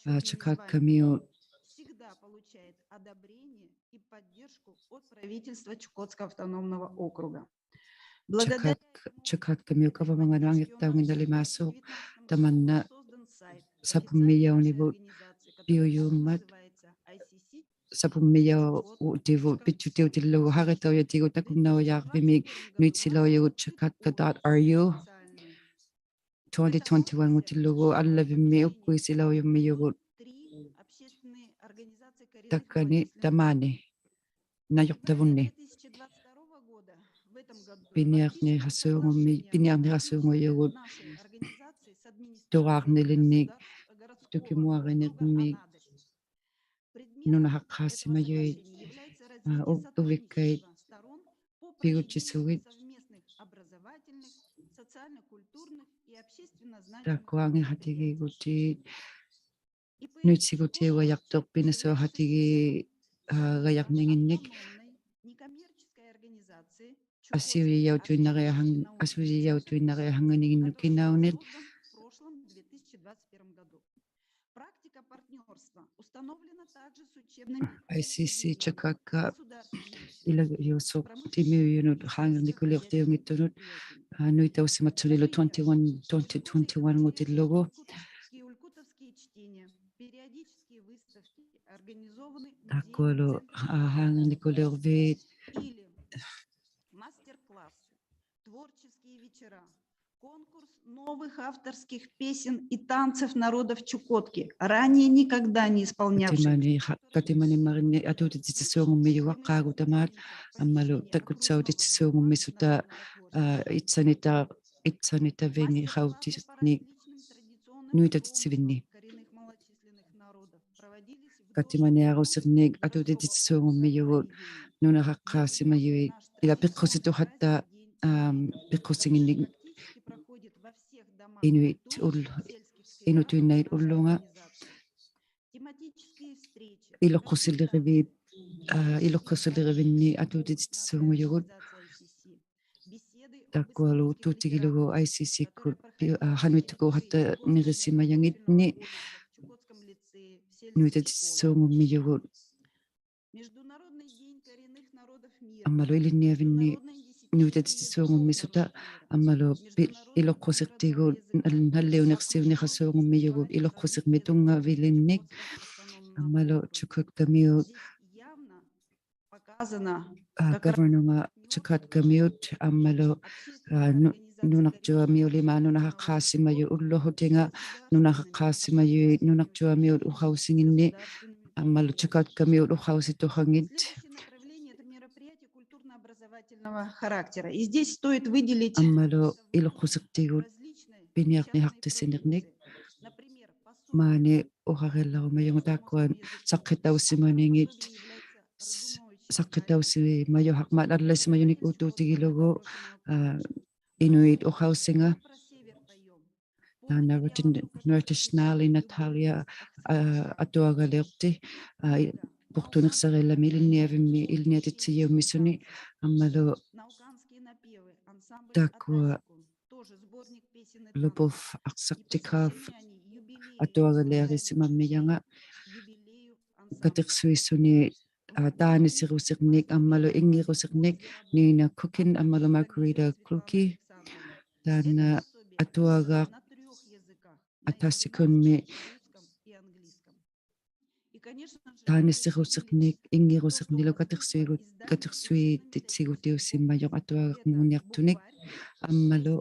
aa, Chukotkamiut Chukat-, Chukotkamiut kavamanganut angiqtaunginnalimaasuq tamanna sapummijaunivut piujuummat sapummijautivut pijjutiutillugu haqitaujatigut takunnaujaaqvimik nuitsilaujugut chukotka dot R U. Twenty twenty-one-ngutillugu allavimmi ukkuisilaujummijugut takkani tamaani najuqtavunni. Piniarniqasuungummi, piniarniqasuungujugut turaarnilinnik tukimuarinirmik nunahaqaasimajuit, aa, u-, uvikkait pigutjisugit. Taakkua angihatigiigutit nuitsigutiugajaqtuq pinasuaqatigi-, aa, gajaqninginnik asiujijautuinnariahang-, asiujijautuinnariahangininginnut kinaunit. I C C Chukotka ilagiusuq timiujunut qaangirnikuliuqtiunngittunut, aa, nuitausimatsunilu twenty-one, twenty twenty-one-ngutillugu. Taakkualu, aa, qaangirnikuliurviit. Мастер-классы, Творческие вечера. Конкурс новых авторских песен и танцев народов Чукотки, ранее никогда не исполнявшихся. Katimani ha-, katimanimarinni atuutititsisuungummiyugaqqaagut tamaat, ammalu takutsautitsisuungummisuta, aa, itsanita, itsanitavini qautinni nuitatitsivinni. Katimaniarusirnik atuutititsisuungummiyugut nunaqaqqaasimajuit, ila piqqusituqatta, am, piqqusinginnik inuit ul-, inutuinnait ullunga. Iluqqusiliriviit, aa, iluqqusilirivinni atuutititsisuungujugut. Taakkualu utuutigilugu I C C-kkut pi-, aa, qanuittukuuqatta nirisimajangitni nuitatittisuungummiyugut. Ammalu ilinniavinni nuitatittisuungummisuta, ammalu pi-, iluqqusiqtigut nal-, nalliuniqsiuniqasuungummiyugut iluqqusiqmi tunngavilinnik, ammalu Chukotkamiut aa, Governor-nga Chukotkamiut, ammalu, aa, nu-, nunaqtuamiulimaaq nunaqaqqaasimajut ulluqutinga, nunaqaqqaasimajut nunaqtuamiut uqausinginni, ammalu Chukotkamiut uqausituqangit. Ammalu iluqqusiqtigut piniarnihaqtisinirnik. Maani uqarillarumajunga taakkua saqqitausimaningit, s-, saqqitausimajuqaqmat allasimajunik utuutigilugu, aa, inuit uqausinga. Taanna Ratan-, Ratchanali Natalia, aa, atuagaliuqti, aa, i-, puqtuniqsariillami ilinniavimmi ilinniatitsijiummisuni, ammalu taakkua Lubov Aksaktikov atuagaliarisimammijanga katiqsuisuni, aa, taanisirusiqnik ammalu inngirusiqnik Nina Kukin ammalu Margarita Kluki. Taanna atuagaq ataasikunmi taanisirusiqnik inngirusiqnilu katiqsuigut-, katiqsuititsigutiusimajuq atuagaqnguniaqtunik, ammalu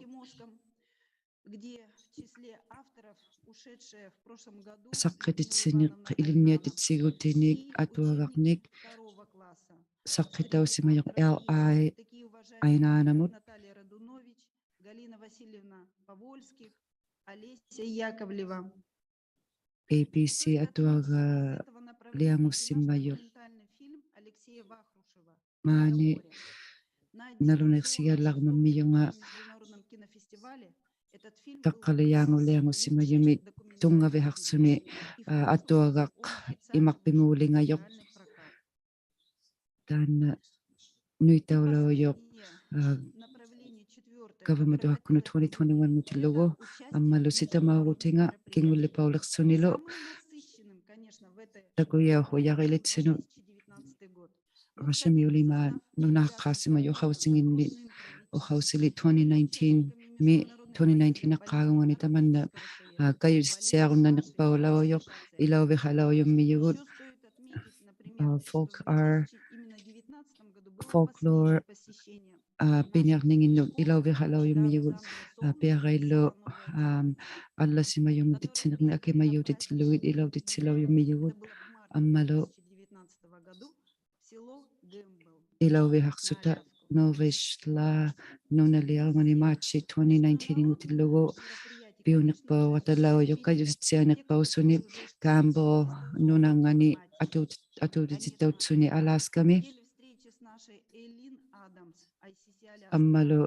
saqqititsinik ilinniatitsigutinik atuagaqnik saqqitausimajuq L I Ainaanamut. A B C atuagaliangusimajuq. Maani nalunaiqsigiallarumammiunga taqqalijaanguliangusimajumi tunngavihaqsuni, aa, atuagaq imaqpimuulingajuq. Taanna nuitaulaujuq, aa, kavamatuhakkunut twenty twenty-one-ngutillugu, ammalu sitamaugutinga kingullipauliqsunilu takujauqujariilitsinut Russiamiulimaaq nunaqaqqaasimajut uqausinginni, uqausili twenty nineteen-mi, twenty nineteen-aqqaagungani tamanna, aa, kajutitsiarunnaniqpaulaujuq, ilauviqalaujummiyugut, aa, folk art, folklore, aa, piniarninginnut ilauviqalaujummiyugut, aa, piaraillu, aam, allasimajungutitsinirmi akimajuutitillugit ilautitsilaujummiyugut, ammalu ilauvihaqsuta Novishla nunaliarungani March twenty nineteen-ngutillugu piuniqpaugatalaujuq kajutitsianiqpausuni Campbell nunangani atuut-, atuutititautsuni Alaska-mi. Ammalu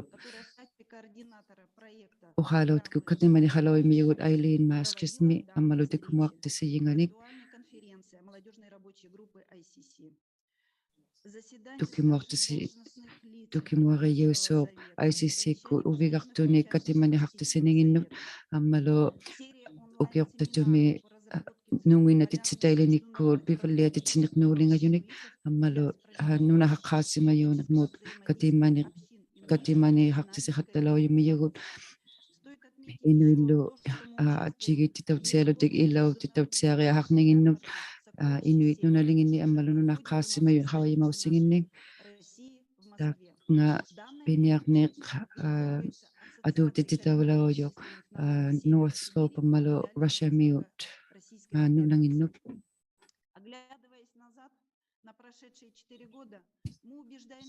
uqaluutku katimaniqalaujummiyugut Eileen Maskis-mi, ammalu tukimuaqtisijinganik. Tukimuaqtisi-, tukimuarijiusuuq I C C-kkut uvigaqtunik katimaniqaqtisininginnut, ammalu ukiuqtatumi, aa, nunguinnatitsitailinikkut pivalliatitsiniqnuulingajunik, ammalu, aa, nunaqaqqaasimajuuniqmut katimani-, katimaniqaqtisiqattalaujumiyugut. Inuillu, aa, ajjigititautsialutik ilautitautsiariaqaqninginnut, aa, inuit nunalinginni ammalu nunaqaqqaasimajut qavajimausinginni. Taak-, ᖓ ᐱᓂᐊᕐᓂᖅ, ᐋ, ᐊᑑᑎᑎᑕᐅᓚᐅᔪᖅ, ᐋ, North Slope ᐊᒻᒪᓗ Russia-ᒥᐅᑦ, ᐋ, ᓄᓇᖏᓐᓄᑦ.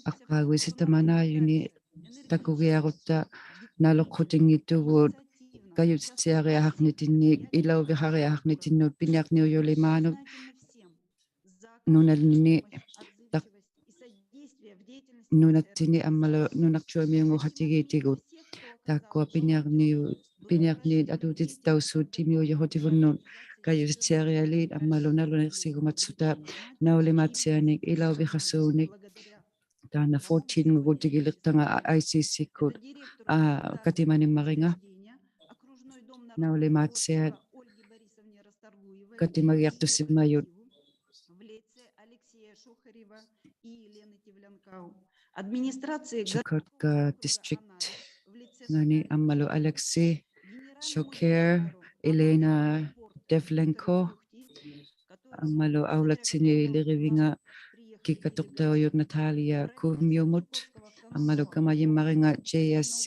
ᐊᕐᕌᒍᐃ ᓯᑕᒪᓈᔪᓂ ᑕᑯᒋᐊᕈᑦᑕ ᓇᓗᖁᑎᙱᑦᑐᒍᑦ ᑲᔪᑎᑦᓯᐊᕆᐊᖃᕐᓂᑎᓐᓂᒃ, ᐃᓚᐅᕕᖃᕆᐊᖃᕐᓂᑎᓐᓄᑦ ᐱᓂᐊᕐᓂᐅᔪᓕᒫᓄᑦ ᓄᓇᓕᓂ ᑕᖅ-, ᓄᓇᑦᑎᓂ ᐊᒻᒪᓗ ᓄᓇᕐᔪᐊᒥᐅᖑᖃᑎᒌᑎᒍᑦ. ᑖᒃᑯᐊ ᐱᓂᐊᕐᓂᐅ-, ᐱᓂᐊᕐᓂ ᐊᑑᑎᑎᑕᐅᓲᑦ ᑎᒥᐅᔪᖁᑎᕗᓐᓄᑦ ᑲᔪᑎᑦᓯᐊᕆᐊᓖᑦ ᐊᒻᒪᓗ ᓇᓗᓇᐃᖅᓯᒍᒪᑦᓱᑕ ᓇᐅᓕᒫᑦᓯᐊᓂᒃ ᐃᓚᐅᕕᖃᓲᓂᒃ. ᑖᓐᓇ fourteen-ᖑᒍᑦ ᑎᑭᓕᖅᑕᖓ ᐊ-, ICC-ᒃᑯᑦ, ᐋ, ᑲᑎᒪᓂᒻᒪᕆᖓ. ᓇᐅᓕᒫᑦᓯᐊᑦ ᑲᑎᒪᒋᐊᖅᑐᓯᒪᔪᑦ. Chukotka district-ᖓᓂ ᐊᒻᒪᓗ Alexei Shokher, Elena Devlenko, ᐊᒻᒪᓗ ᐊᐅᓚᑦᓯᓂᓕᕆᕕᖓ ᑭᑲᑐᖅᑕᐅᔪᑦ Natalia Kumyumut, ᐊᒻᒪᓗ ᑲᒪᔨᒻᒪᕆᖓ JSC,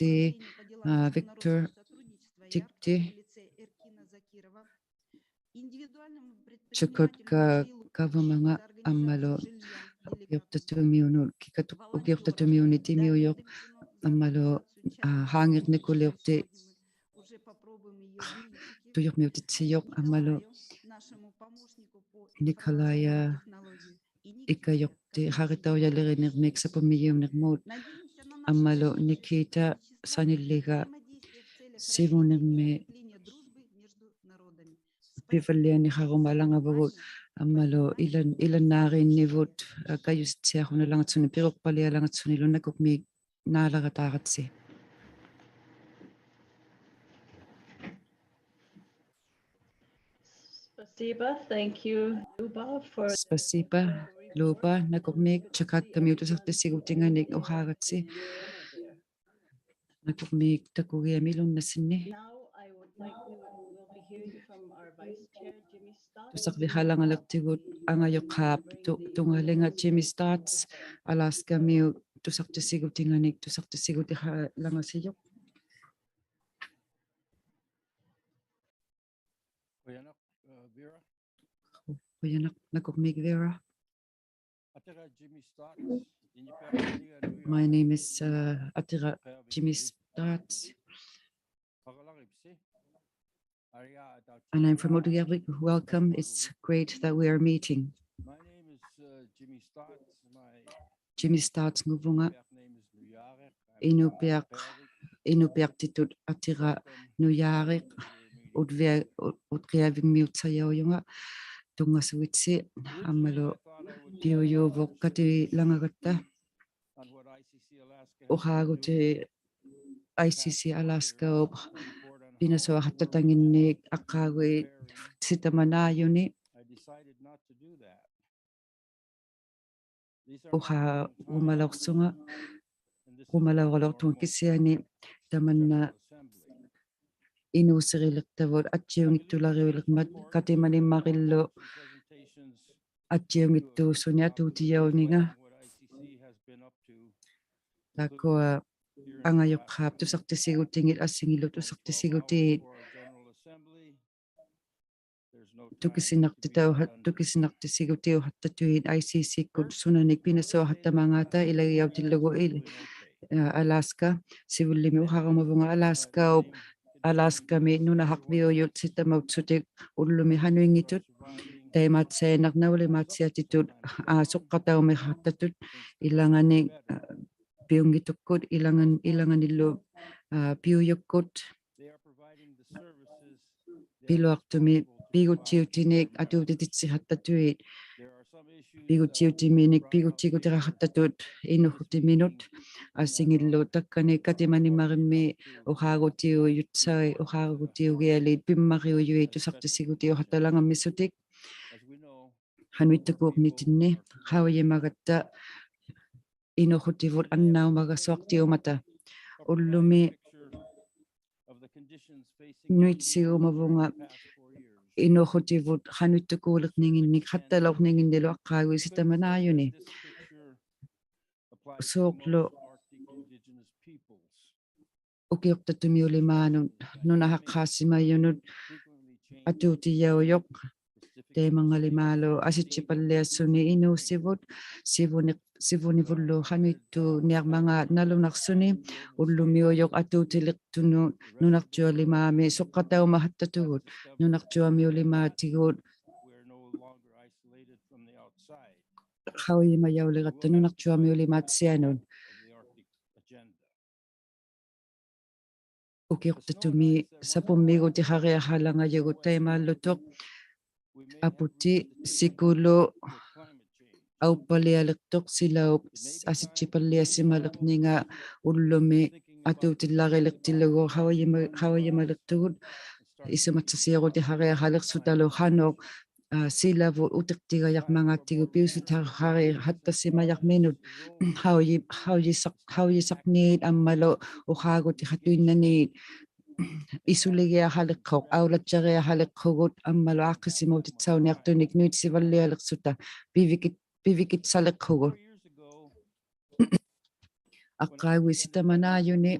ᐋ, Viktor Tikti, Chukotka government-ᖓ ᐊᒻᒪᓗ ᐅᑭᐅᖅᑕᑐᒥᐅᓄᑦ ᑭᑲᑐᖅ-, ᐅᑭᐅᖅᑕᑐᒥᐅᓂ ᑎᒥᐅᔪᖅ ᐊᒻᒪᓗ, ᐋ, ᓵᖏᕐᓂᑯᓕᐅᖅᑎ ᑐᔪᕐᒥᐅᑎᑦᓯᔪᖅ ᐊᒻᒪᓗ Nikolai ᐃᑲᔪᖅᑎ ᖃᕆᑕᐅᔭᓕᕆᓂᕐᒥᒃ ᓴᐳᒻᒥᔨᐅᓂᕐᒧᑦ ᐊᒻᒪᓗ Nikita ᓴᓂᓪᓕᒐ ᓯᕗᓂᕐᒥ ᐱᕙᓪᓕᐊᓂᖃᕈᒪᓚᖓᕗᒍᑦ ᐊᒻᒪᓗ ᐃᓚᓐ-, ᐃᓚᓐᓈᕇᓐᓂᕗᑦ, ᐋ, ᑲᔪᑎᑦᓯᐊᕈᓐᓇᓚᖓᑦᓱᓂ ᐱᕈᖅᐸᓪᓕᐊᓚᖓᑦᓱᓂᓗ ᓇᑯᕐᒦᒃ ᓈᓚᕋᑖᕋᑦᓯ. Спасибо. Thank you, Luba, for Спасибо, Luba. ᓇᑯᕐᒦᒃ Chukotka-ᒥᐅᑦ ᑐᓴᕐᑎᓯᒍᑎᖓᓂᒃ ᐅᖄᕋᑦᓯ. ᓇᑯᕐᒦᒃ ᑕᑯᒋᐊᒥᓗᓐᓇᓯᓐᓂ. Now I would like to, we'll be hearing from our Vice Chair, Jimmy Stotts. ᑐᓴᕐᕕᖃᓚᖓᓕᖅᑎᒍᑦ ᐊᖓᔪᖅᑳᑉ ᑐ-, ᑐᖓᓕᖓ Jimmy Stotts, Alaska-ᒥᐅᑦ ᑐᓴᕐᑎᓯᒍᑎᖓᓂᒃ ᑐᓴᕐᑎᓯᒍᑎᖃᓚᖓᓯᔪᖅ. ᖁᔭᓐᓇᖅ, ᐋ, Vera. ᖁᔭᓐᓇᖅ ᓇᑯᕐᒦᒃ Vera. ᐊᑎᕋ Jimmy Stotts, ᐃᓐᓂᐸᒃᑲᓐᓂᖓ ᓄᔮᕆᒃ. My name is, uh, ᐊᑎᕋ Jimmy Stotts. And I'm from Utqiagvik. Welcome. It's great that we are meeting. My name is, uh, Jimmy Stotts. My Jimmy Stotts-ᖑᕗᖓ. Inupiaq, inupiaqtitut atira Nujaariq, Utvia-, Ut-, Utqiagvik-miutsajaujuŋa, tunngasugitsi, ammalu piujuuvuq katilaŋagatta. Uqaaguti ICC Alaska-up pinasuaqattatanginnik aqqaaguit sitamanajuni. Uqaagumalauqsuŋa, uqamalaugaluaqtuŋa kisiani tamanna inuusiriliqtavut atchiuŋittulariuliqmat katimanimmarillu atchiuŋittuusuni atuutijauniŋa. Taakkua aŋayuqqaap tusaqtisigunit, assigilu tusaqtisigunit. Tukisinaqtitauha-, tukisinaqtisigutiuhattatuit ICC-kkut sunanik pinasuaqattamaŋata ilagiautillugu il-, aa, Alaska. Sivullimi uqarumavuŋa Alaska-up, Alaska-mi nunaqaqpiujut sitamautsutik ullumi qanuiŋŋitut. Taimaatsainaq naulimaatsiatitut, aa, suqqataumiqaqtatut ilaŋani, aa, piuŋŋitukkut, ilaŋan-, ilaŋanillu, aa, piujukkut. Piluaqtumi piguttiutinik atuutititsiqattatuit. Piguttiutiminik piguttigutiqaqattatut inuqutiminut assigillu takkani katimanimmarimmi uqaagutiujutsai uqaagutiugialit pimmariujuit tusaqtisigutiuqattalaŋammisutik. Qanuittukuuqnitinni qaujimagatta inuqutivut annaumagasuaqtiumata. Ullumi nuitsigumavunga inuqutivut qanuittukuuliqniŋinnik qattalauqniŋinnilu aqqaaguit sitamanajuni. Suuqlu Ukiuqtatumiulimaanut nunahaqhaasimajunut atuutijaujuq. Taimangalimaalu asijjipalliasuni inuusivut, sivuni, sivunivullu qanuittuuniarmangaat nalunaqsuni, ullumiujuq atuutiliqtunut nunaqjualimaami suqataumahattatugut, nunaqjuamiulimaatigut qaujimajauliqatta nunaqjuamiulimaat sianut. Ukiuqtatumi sapummigutihariaqalangajugut taimaallutuq. Aputi sikulu auppalialiqtuq silaup asijjipalliasimaliqninga ullumi atuutillarilirtilugu qaujima-, qaujimaliqtugut. Isumatsasiugutihariaqaliqsutalu qanuq, aa, silavut utiqtigajaqmangaattigu piusutihariaqattasimajaqminut qauji-, qaujisaq-, qaujisaqniit ammalu uqaagutiqatuinnaniit isuligiaqaliqhuq, aulajjariaqaliqhugut ammalu aaqqisimautitsauniaqtunik nuitsivallialiqsuta pivikit-, pivikitsaliqhugut. Aqqaaguit sitamanaajuni,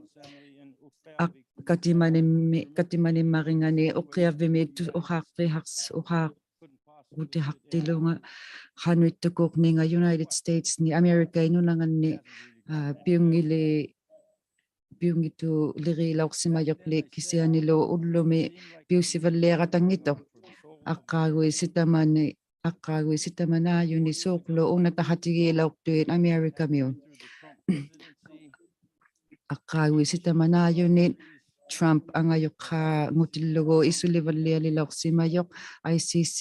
aq-, katimanimmi-, katimanimmarinnganni uqqiavvimi tu-, uqaaqpihaqs-, uqaaqutihaqtilunga qanuittukuuqninga United States-ni America-i nunanganni, aa, piunngili-, piunngituliriilauqsimajuqli kisianilu ullumi piusivalliaqatanngittuq. Aqqaaguit sitamani, aqqaaguit sitamanaajuni suuqlu unataqatigiilauqtuit America-miut. Aqqaaguit sitamanaajunit Trump angajuqqaangutillugu isulivallialilauqsimajuq, I C C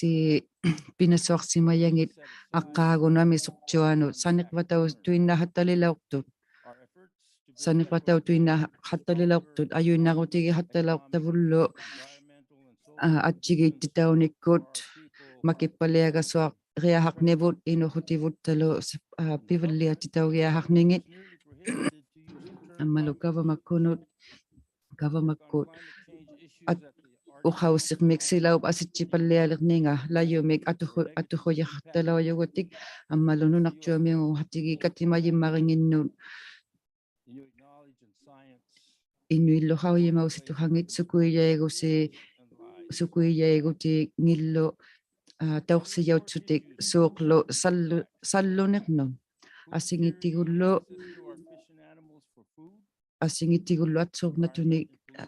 pinasuaqsimajangit aqqaagunut amisuqjuanut saniqvatautuinnaqattalilauqtut. Saniqvatautuinnaqattalilauqtut ajuinnarutigiqattalauqtavullu, aa, attigiittitaunikkut makippaliagasuariaqaqnivut inuqutivuttalu, aa, pivalliatitaugiaqaqningit. Ammalu gavamakkunut, gavamakkut at-, uqausiqmik silaup asijjipallialiqninga lajumik atuqu-, atuqujaqaqtalaujugutik ammalu nunaqjuamiunguqatigiit katimajimmaringinnut Inuillu qaujimausituqangit sukuijaigusi-, sukuijaigutingillu, aa, tauqsijautsutik suuqlu sallu-, salluniqnut. Asingitigullu, asingitigullu atsuuqnatunik, aa,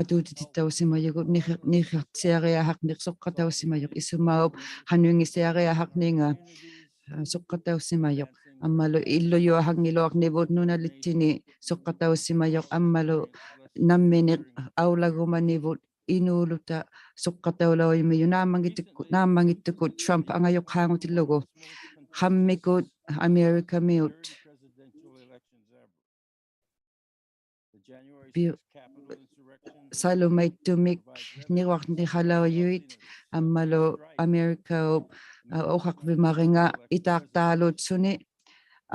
atuutititausimajugut niqi-, niqiqsiariaqaqniq suqatausimajuq isumaup qanuinngisiariaqaqninga, aa, suqatausimajuq. Ammalu illujuaqanngiluaqnivut nunalittini suqatausimajuq ammalu namminiq aulagumanivut inuuluta suqataulaujumijut naammangittuku-, naammangittukut Trump angajuqqaangutillugu. Qammikut America-miut Piu-, salumaittumik niruaqniqalaujuit ammalu Americaup, aa, uqaqvimaringa itaaqtaaluut suni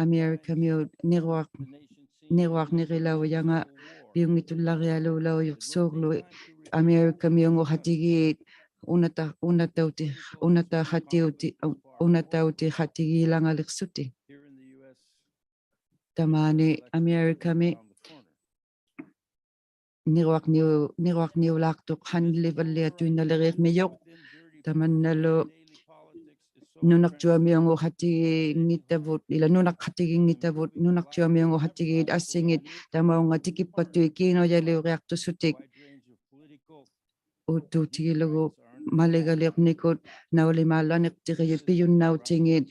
America-miut niruaq-, niruaqnirilaujanga piunngitullarialuulaujuq suurlu America-miunguqatigiit unata-, unatauti-, unataqatiuti-, unatautiqatigiilangaliqsuti. Tamaani America-mi niruaqniu-, niruaqniulaaqtuq qanillivalliatuinnaliriiqmijuq. Tamannalu nunaqjuamiunguqatigiinngitavut, ila nunaqatigiinngitavut, nunaqjuamiunguqatigiit assingit tamaunga tikippattuit kiinujaliuriaqtusutik. Uuttuutigilugu maligaliuqnikut naulimaallu aniqtirijut pijunnautingit,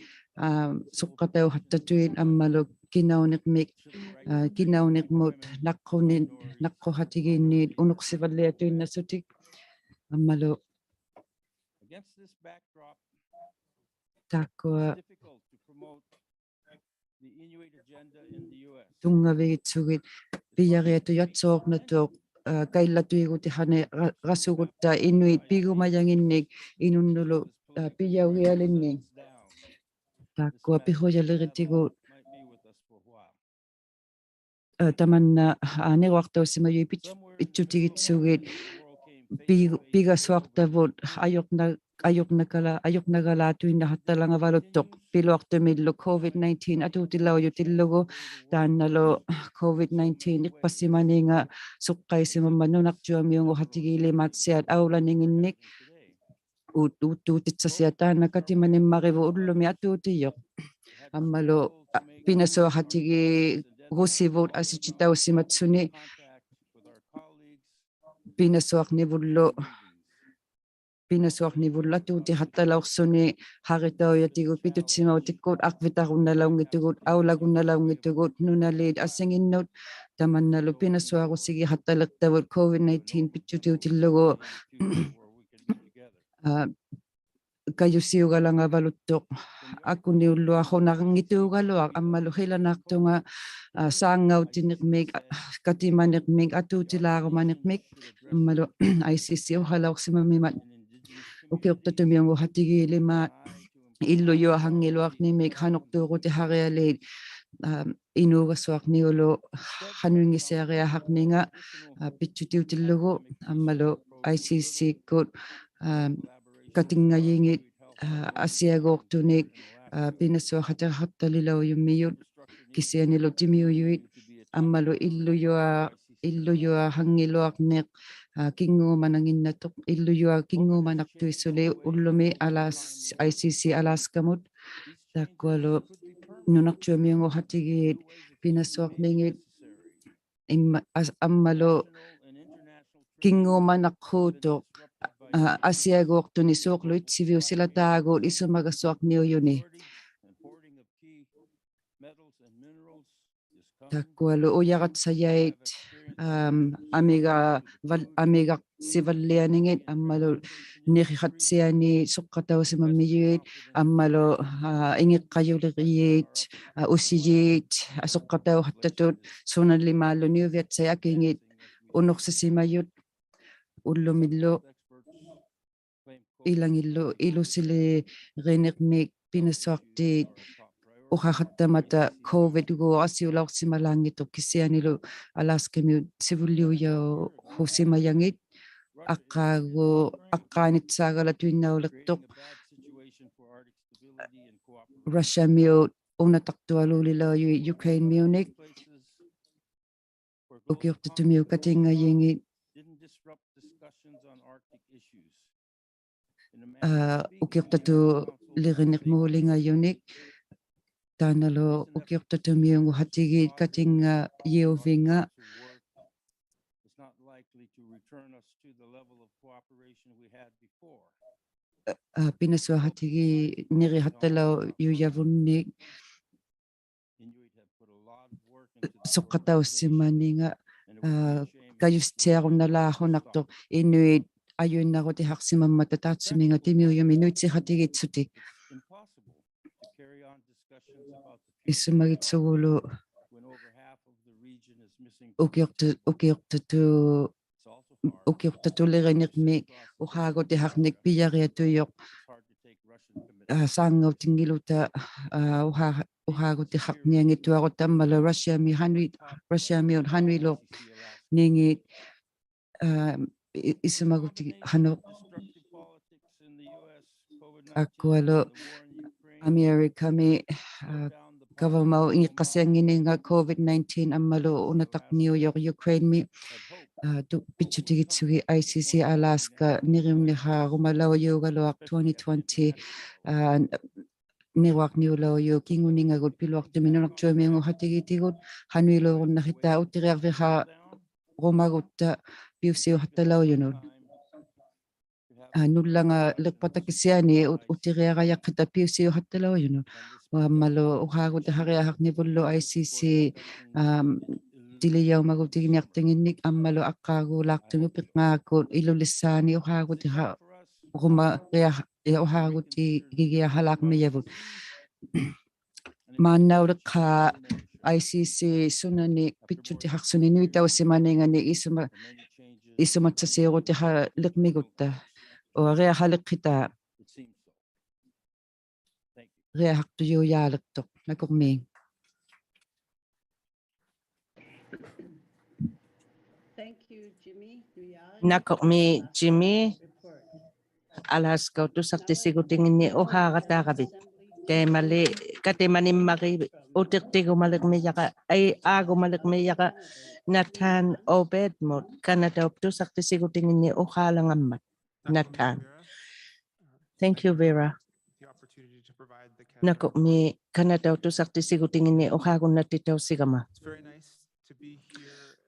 aa, suqatauqattatuit ammalu kinauniqmik, aa, kinauniqmut naqquni-, naqquqatigiinniit unuqsivalliatuinnasutik ammalu taakkua tunngavigitsugit pijariatujatsuuqnatuq, aa, kaillatuigutihani ra-, rasugutta inuit pigumajanginnik inunnulu, aa, pijaugialinnik. Taakkua pihujaliritigut, aa, tamanna, aa, niruaqtausimajut pit-, pitsutigitsugit pi-, pigasuaqtavut ajurna-, ajurnagala-, ajurnagalaatuinnahattalangavaluqtuq piluaqtumillu COVID nineteen atuutilaujutillugu, taannalu COVID nineteen iqpasimaninga suqqaisimammat nunarjuamiunguhatigiilimaatsiat aulaninginnik ut-, uuttuutitsasiat taanna katimanimmarivuq ullumi atuutijuq. Ammalu, a, pinasuaqatigiigusivut asititausimatsuni pinasuaqnivullu, pinasuaqnivullu atuutihattalauqsuni haritaujatigut pitutsimautikut aqvitarunnalaunngitugut, aulagunnalaunngitugut nunaliit asinginnut, tamannalu pinasuarusigihattaliqtavut COVID nineteen pitsutiutillugu, a, kajusiugalangavaluqtuq akuniulluaqunarngituugaluaq ammalu qilanaaqtunga, a, saanngautinirmik, a, katimaniqmik, atuutilaarumaniqmik, ammalu I C C uqalauqsimammat ukiuqtatumiunguhatigiilimaat illujuaqanngiluaqnimik qanuqtuurutiharialiit, a, inuugasuaqniulu qanuinngisaariaqarninga, a, pitsutiutillugu ammalu I C C-kkut, a, katinngajingit, a, asiaguuqtunik, a, pinasuaqatiqattalilaujummiut kisianilu timiujuit ammalu illujua-, illujuaqanngiluaqniq, a, kinnguumanannginnatuq, illujua kinnguumanaqtuisuli ullumi Alas-, I C C Alaska-mut, taakkualu nunarjuamiunguhatigiit pinasuaqningit imma-, as-, ammalu kinnguumanaqhuutuq, a, asiaguuqtuni suuqlu itsiviusilataagul isumagasuaqniujuni. Taakkualu ujaratsajait, am, amiga-, val-, amigaqsivallianingit ammalu niriqatsiani suqqatausimammijuit ammalu, a, ingiqqajulirijiit, a, usijiit, a, suqqatauhattatut sunalimaallu niuviatsait akingit unuqsisimajut ullumillu ilangillu ilusilirinirmik pinasuaqtiit uqaqattamata COVID-guuq asiulauqsimalaanngittuq kisianilu Alaska-miut sivulliujauqhusimajangit aqqaagu-, aqqaanitsaagalatuinnauliqtuq Russia-miut unataqtualuulilaujui Ukraine-miunik ukiuqtatumiut katinngajingit, a, ukiuqtatuliriniqmuulingajunik, taannalu ukiuqtatumiunguhatigiit katingajiuvinga, a, pinasuaqatigiit niriqattalaujujavunnik suqqatausimaninga, a, kajusittiarunnalaaqunaqtuq inuit ajuinnarutihaqsimammata taatsuminga timiujumi nuittiqatigiitsutik. Isumagitsugulu ukiuqta-, ukiuqtatu-, ukiuqtatuliriniqmik uqaagutihaqnik pijariatujuq, a, saanngautingiluta, a, uqa-, uqaagutihaqnianngittuarutta ammalu Russia-mi qanui-, Russia-miut qanuiluqningit, a, i-, isumaguti-, qanuq. Taakkualu America-mi, a, kavamaup ingiqqasianngininga COVID nineteen ammalu unataqniujuq Ukraine-mi, a, tu-, pitsutigitsugit I C C Alaska niriunniqarumalaujugaluaq twenty twenty, a, niruaqniulaujuq kinguningagut piluaqtumi nunarjuamiunguhatigiitigut qanuiluurunnaqitai utiriarviqarumagutta piusiuqattalaujunut. A, nullangaliqpata kisiani u-, utiriarajaqqita piusiuqattalaujunut. Ammalu uqaagutihariaqarnivullu I C C, am, tilijaumagutigniaqtinginnik ammalu aqqaaguulaaqtumi upiqngaakkut Ilulissaani uqaagutiha-, ruma-, ria-, ria-, uqaagutigigiaqalaaqmijavut. Maannauliqhaa I C C sunani pitsutihaqsuni nuitausimaningani isuma-, isumatsasiurutihaliqmigutta. Uriaqaliqqitaa. Riaqaqtujuujaaliqtuq. Nakurmiik. Thank you, Jimmy. Nakurmiik, Jimmy. Alaskaup tusaqtitigutinginni uhaaqataaravit. Taimali katimanimmariutiqtigumaliqmijara, ai, aagumaliqmijara Natan Obedmut, Kanataup tusaqtitigutinginni uhaalangammat. Natan. Thank you, Vera. Nakuqmi Kanataup tusaqtitigutinginni uhaagunnattitausigama.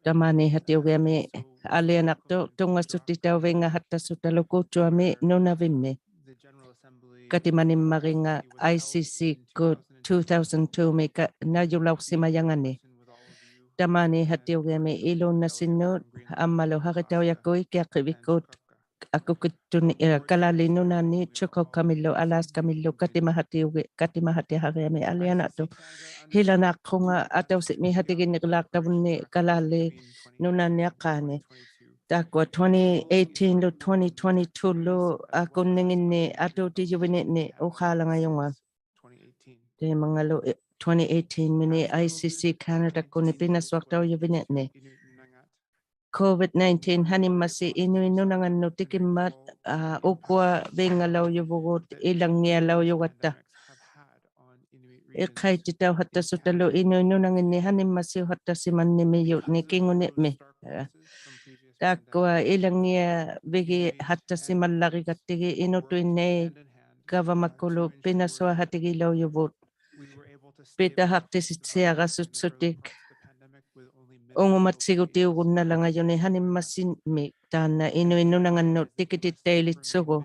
Tamaanihatiugiami alianaqtuq, tunngasutitauviingahattasutalu Kuuttuami Nunavimmi. Katimanimmarinnga ICC-kkut two thousand two-mi ka-, najulauqsimajangani. Tamaanihatiugiami iluunnasinnut ammalu Haritaujakku Ikiaqhivikkut akukittuni, eh, Kalaallit Nunaanni, Chilkotkamillu, Alaskamillu, katimahatiugi-, katimahatiqhariami alianaqtuq. Hilanaqhunga atausimiihatiginnirlaaqtavunni Kalaallit Nunaanni aqqaani. Taakkua twenty eighteen-lu twenty twenty-two-lu akunninginni atuutijuviniqni uhaalangajunga. Taimangalu, eh, twenty eighteen-mini ICC Canada-kkuni pinasuaqtaujuviniqni. COVID nineteen hanimmasi Inuit Nunangannut tikimmat, aa, ukuaviingalaujuvugut ilanngialaujugatta. Iqhaititauhattasutalu Inuit Nunanginni hanimmasiuhattasimannimijutni kinguniqmi. Taakkua ilanngiavigihattasimallarigattigit inutuinnait gavamakkulu pinasuahatigilaujuvut. Pitahaqtisitsiarasutsutik ungumatsigutiugunnalangajuni hanimmasimmi taanna Inuit Nunangannut tikitittailitsugu.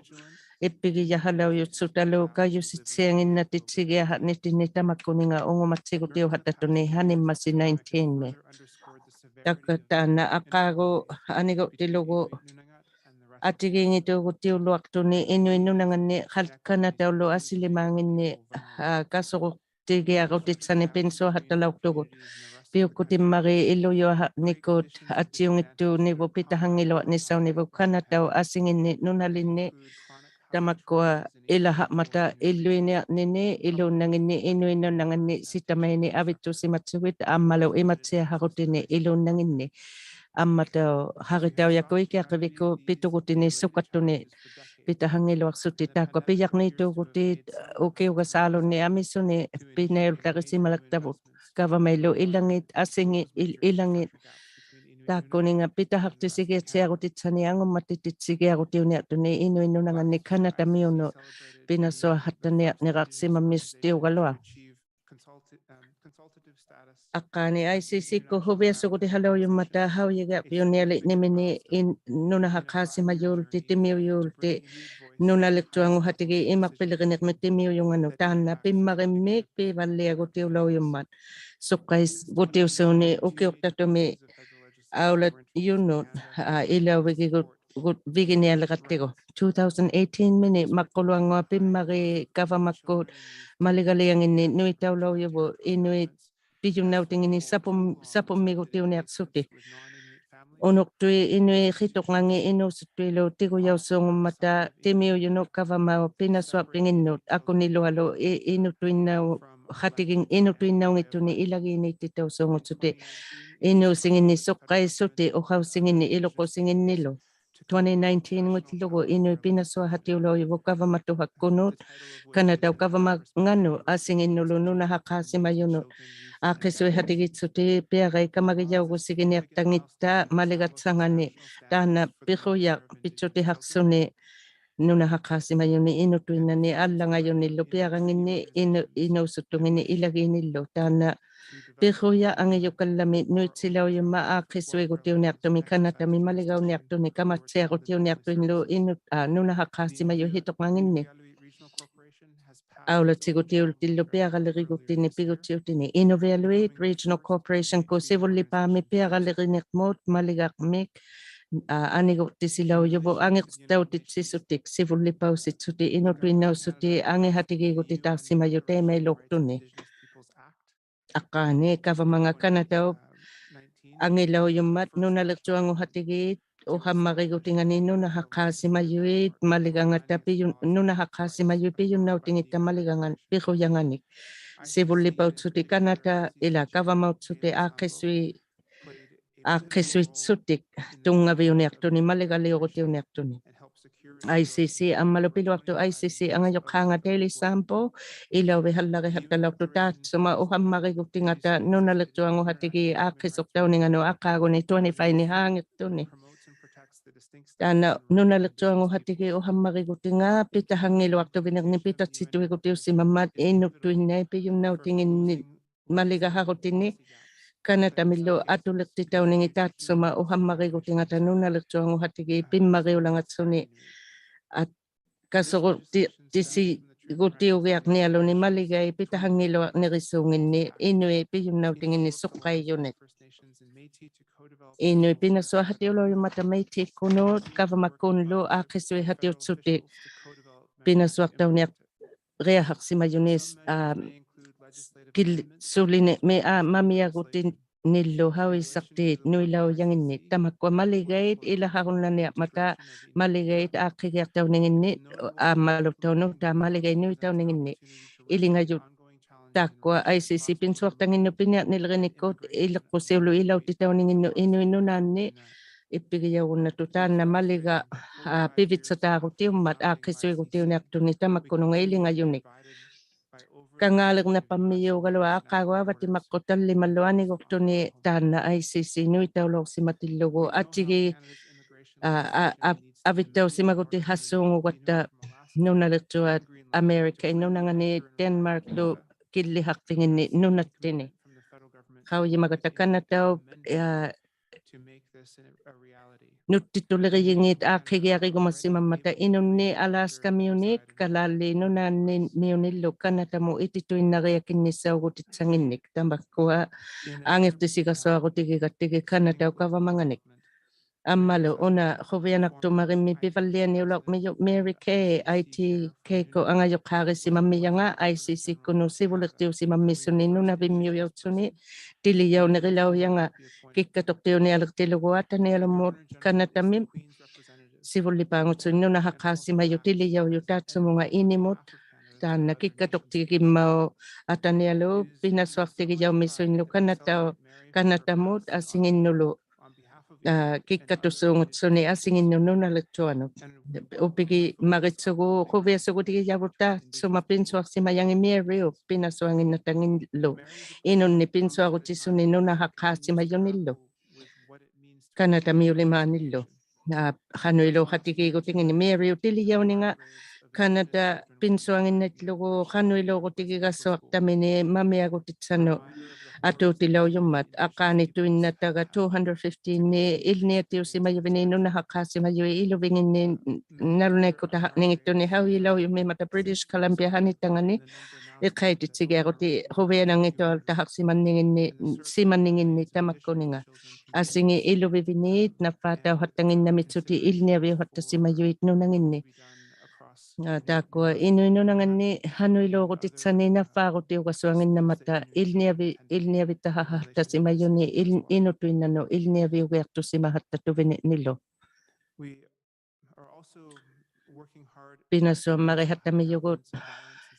Ippigijahalaujusutalu kajusitsianginnatitsigiahatnittinni tamakkuninga ungumatsigutiuhattattuni hanimmasi nineteen-mi. Taakka taanna aqqaagu aniguqtilugu atigiinngituugutiuluaqtuni Inuit Nunanganni Kanataulu asilimaanginni, aa, kasuruqtigiarutitsani pinasuahattalauqtugut. Piukkutimmariit ilujuahanikut attiunngittuunivut pitahanngiluarnissaunivut Kanataup asinginni nunalinni tamakkua ilahaqmata illuiniarnini iluunnanginni Inuit Nunanganni sitamaini avittusimatsugit ammalu imatsiaharutini iluunnanginni. Ammatauq Haritaujakku Ikiaqhivikkut pitugutini sukattuni pitahanngiluaqsutit taakkua pijarniituugutit ukiugasaalunni amisuni pinaiultarisimaliqtavut. Gavamailu ilangit, asingit, il-, ilangit. Taakkuninga pitahaqtisigiatsiarutitsani angummatititsigiarutiuniaqtuni Inuit Nunanganni Kanatamiunut pinasuahattaniarniraqsimammiusutiugaluaq. Aqqaani ICC-kkut huviasugutihalaujummat haujigiaqpiunialiqnimini in-, nunahaqaasimajuulti timiujuulti nunaliqtuanguhatigit imaqpiliriniqmik timiujunganut taanna pimmarimmik piivalliagutiulaujummat. Suqqaigutiusuuni ukiuqtatumi aulajunut, aa, ilauvigigut gu-, viginialiqattigu. Two thousand eighteen-mini maqquluannguaq pimmariit gavamakkut maligalianginni nuitaulaujuvut Inuit pijunnautinginni sapum-, sapummigutiuniaqsuti. Unuqtui Inuit qituqngangit inuusuttuilu tigujausuungummata timiujunut gavamaup pinasuaqpinginnut akunilualu i-, inutuinnau-, hatigin-, inutuinnaunngittunit ilagiinniittitausuungutsuti. Inuusinginni suqqaitsuti uqausinginni iluqusinginnilu. Twenty nineteen-ngutillugu Inuit pinasuahatiulaujuvut gavamatuhakkunut, Kanataup gavamanganut asinginnulu nunahaqaasimajunut. Aaqqisuihatigitsuti piarait kamagijaugusiginiaqtanngitta maligatsanganit taanna piqujaq pitsutihaqsuni nunahaqaasimajunit inutuinnani allangajunillu piaranginni inu-, inuusuttunginni ilagiinnillu taanna piqujaq angijukallami nuitsilaujummat aaqqisuigutiuniaqtumik Kanatami maligauniaqtunik kamatsiarutiuniaqtuinlu inu-, aa, nunahaqaasimajut hituqnganginni. Aulatigutiultillu piagalirigutini pigutiutini Inuvialuit Regional Corporation-kkut sivullipaami piagaliriniqmut maligaqmik, aa, aniguqtisilaujuvut angiqtautitsisutik sivullipausitsuti inutuinnausuti angihatigiigutitaaqsimajut taimailuuqtuni. Aqqaani gavamanga Kanataup angilaujummat nunaliqtuanguhatigit uqammarigutingani nunahaqaasimajuit maligangata pijun-, nunahaqaasimajuit pijunnautingitta maligangan piqujanganik. Sivullipautsuti Kanata ilaa gavamautsuti aaqqisui-, aaqqisuitsutik tunngaviuniaqtuni maligaliugutiuniaqtuni. I C C ammalu piluaqtuq I C C angajuqqaanga Daily Sample, ilauvihallarihattalauqtuq taatsuma uhammarigutingata nunaliqtuanguhatigii aaqqisuqtauninganut aqaaguni twenty-five-ni haangiqtuni. Taanna nunaliqtuanguhatigii uhammarigutinga pitahanngiluaqtuvinirnik pitatsituigutiusimammat inuttuinnait pijunnautinginni maligaharutini Kanatamillu atuliqtitauningit taatsuma uhammarigutingata nunaliqtuanguhatigii pimmariulangatsuni at-, kasuruti-, tisigutiugiaqnialuni maligait pitahanngiluaqnirisuunginni inuit pijunnautinginni suqqaijunit. Inuit pinasuahatiulaujummata Métis-kunut, kavamakkunlu aaqqisuihatiutsuttit pinasuaqtauniaq riahaqsimajunit, aa, kil-, sulini, mi-, aa, mamiagutinillu hauisaqtiit nuilaujanginni. Tamakkua maligait ilaharunnaniaqmata maligait aaqqigiaqtauninginni, ammaluttaunut taa maligait nuitauninginni. Ilingajut taakkua I C C pinsuaqtanginnut piniarnilirinikkut iliqqusiulu ilautitauninginnut inuit nunaanni ippigijaugunnatut taanna maliga, aa, pivitsataarutiummat aaqqisuigutiuniaqtuni tamakkununga ilingajunik. Kangaalirnapammijuugaluaq aqaagu avatimaqqut tallimallu aniguqtuni taanna I C C nuitaulauqsimatillugu atigi, aa, aa, aa, avittausimagutigihasuungugatta nunaliqtuat America-ip nunangani Denmark-lu killihaqtinginni nunattini. Qaujimagatta Kanataup, aa, nuttitulirijingit aaqqigiarigumasimammata inunni Alaska-miunik, Kalaallit Nunaanni-miunillu Kanatamut itituinnariakinnissaugutissanginnik. Tamakkua angiqtisigasuarutigigattigit Kanataup kavamanganik. Ammalu una quvianaqtumarimmi pivallianiulaurmijuq Mary Kay, I T K-kkut angajuqqaarisimammijanga, I C C-kkunut sivuliqtiusimammisuni nunavimmiujautsuni tilijaunirilaujanga kikkatuqtiunialiqtilugu atanialummut Kanatami sivullipaangutsunik nunahaqaasimajut tilijaujut taatsumunga inimut taanna kikkatuqtigimmauq atanialuup pinasuaqtigijaumisuinnut Kanatau-, Kanatamut asinginnulu, aa, kikkatusuungutsuni asinginnut nunaliqtuanut. Upigimaritsugu quviasugutigijavut taatsuma pinsuaqsimajangit Mary-up pinasuanginnatangillu inunni pinsuarutisuni nunahaqaasimajunillu Kanatamiulimaanillu. Aa, qanuiluuqatigiigutinginni Mary-up tilijauninga Kanata pinsuanginnatlugu qanuiluuqutigigasuaqtamini mamiagutissanut atuutilaujummat. Aqaanituinnataga two hundred fifteen-ni iliniatiusimajuvini nunahaqaasimajuit iluvinginni nalunaikkutahaqningittuni haujilaujummimata British Columbia hanitangani iqaititsigiaruti quviananngitualtahaqsimanninginni, simanninginni tamakkuninga. Asingi iluviviniit naffaatauhattanginnamiksutit iliniaviuhattasimajuit nunanginni. Aa, taakkua inuit nunanganni qanuiluuqutitsani naffaarutiugasuanginnammata iliniavi-, iliniavitahahattasimajuni il-, inutuinnanut iliniaviugiaqtusimahattatuvinilu. Pinasuammarihattamijugut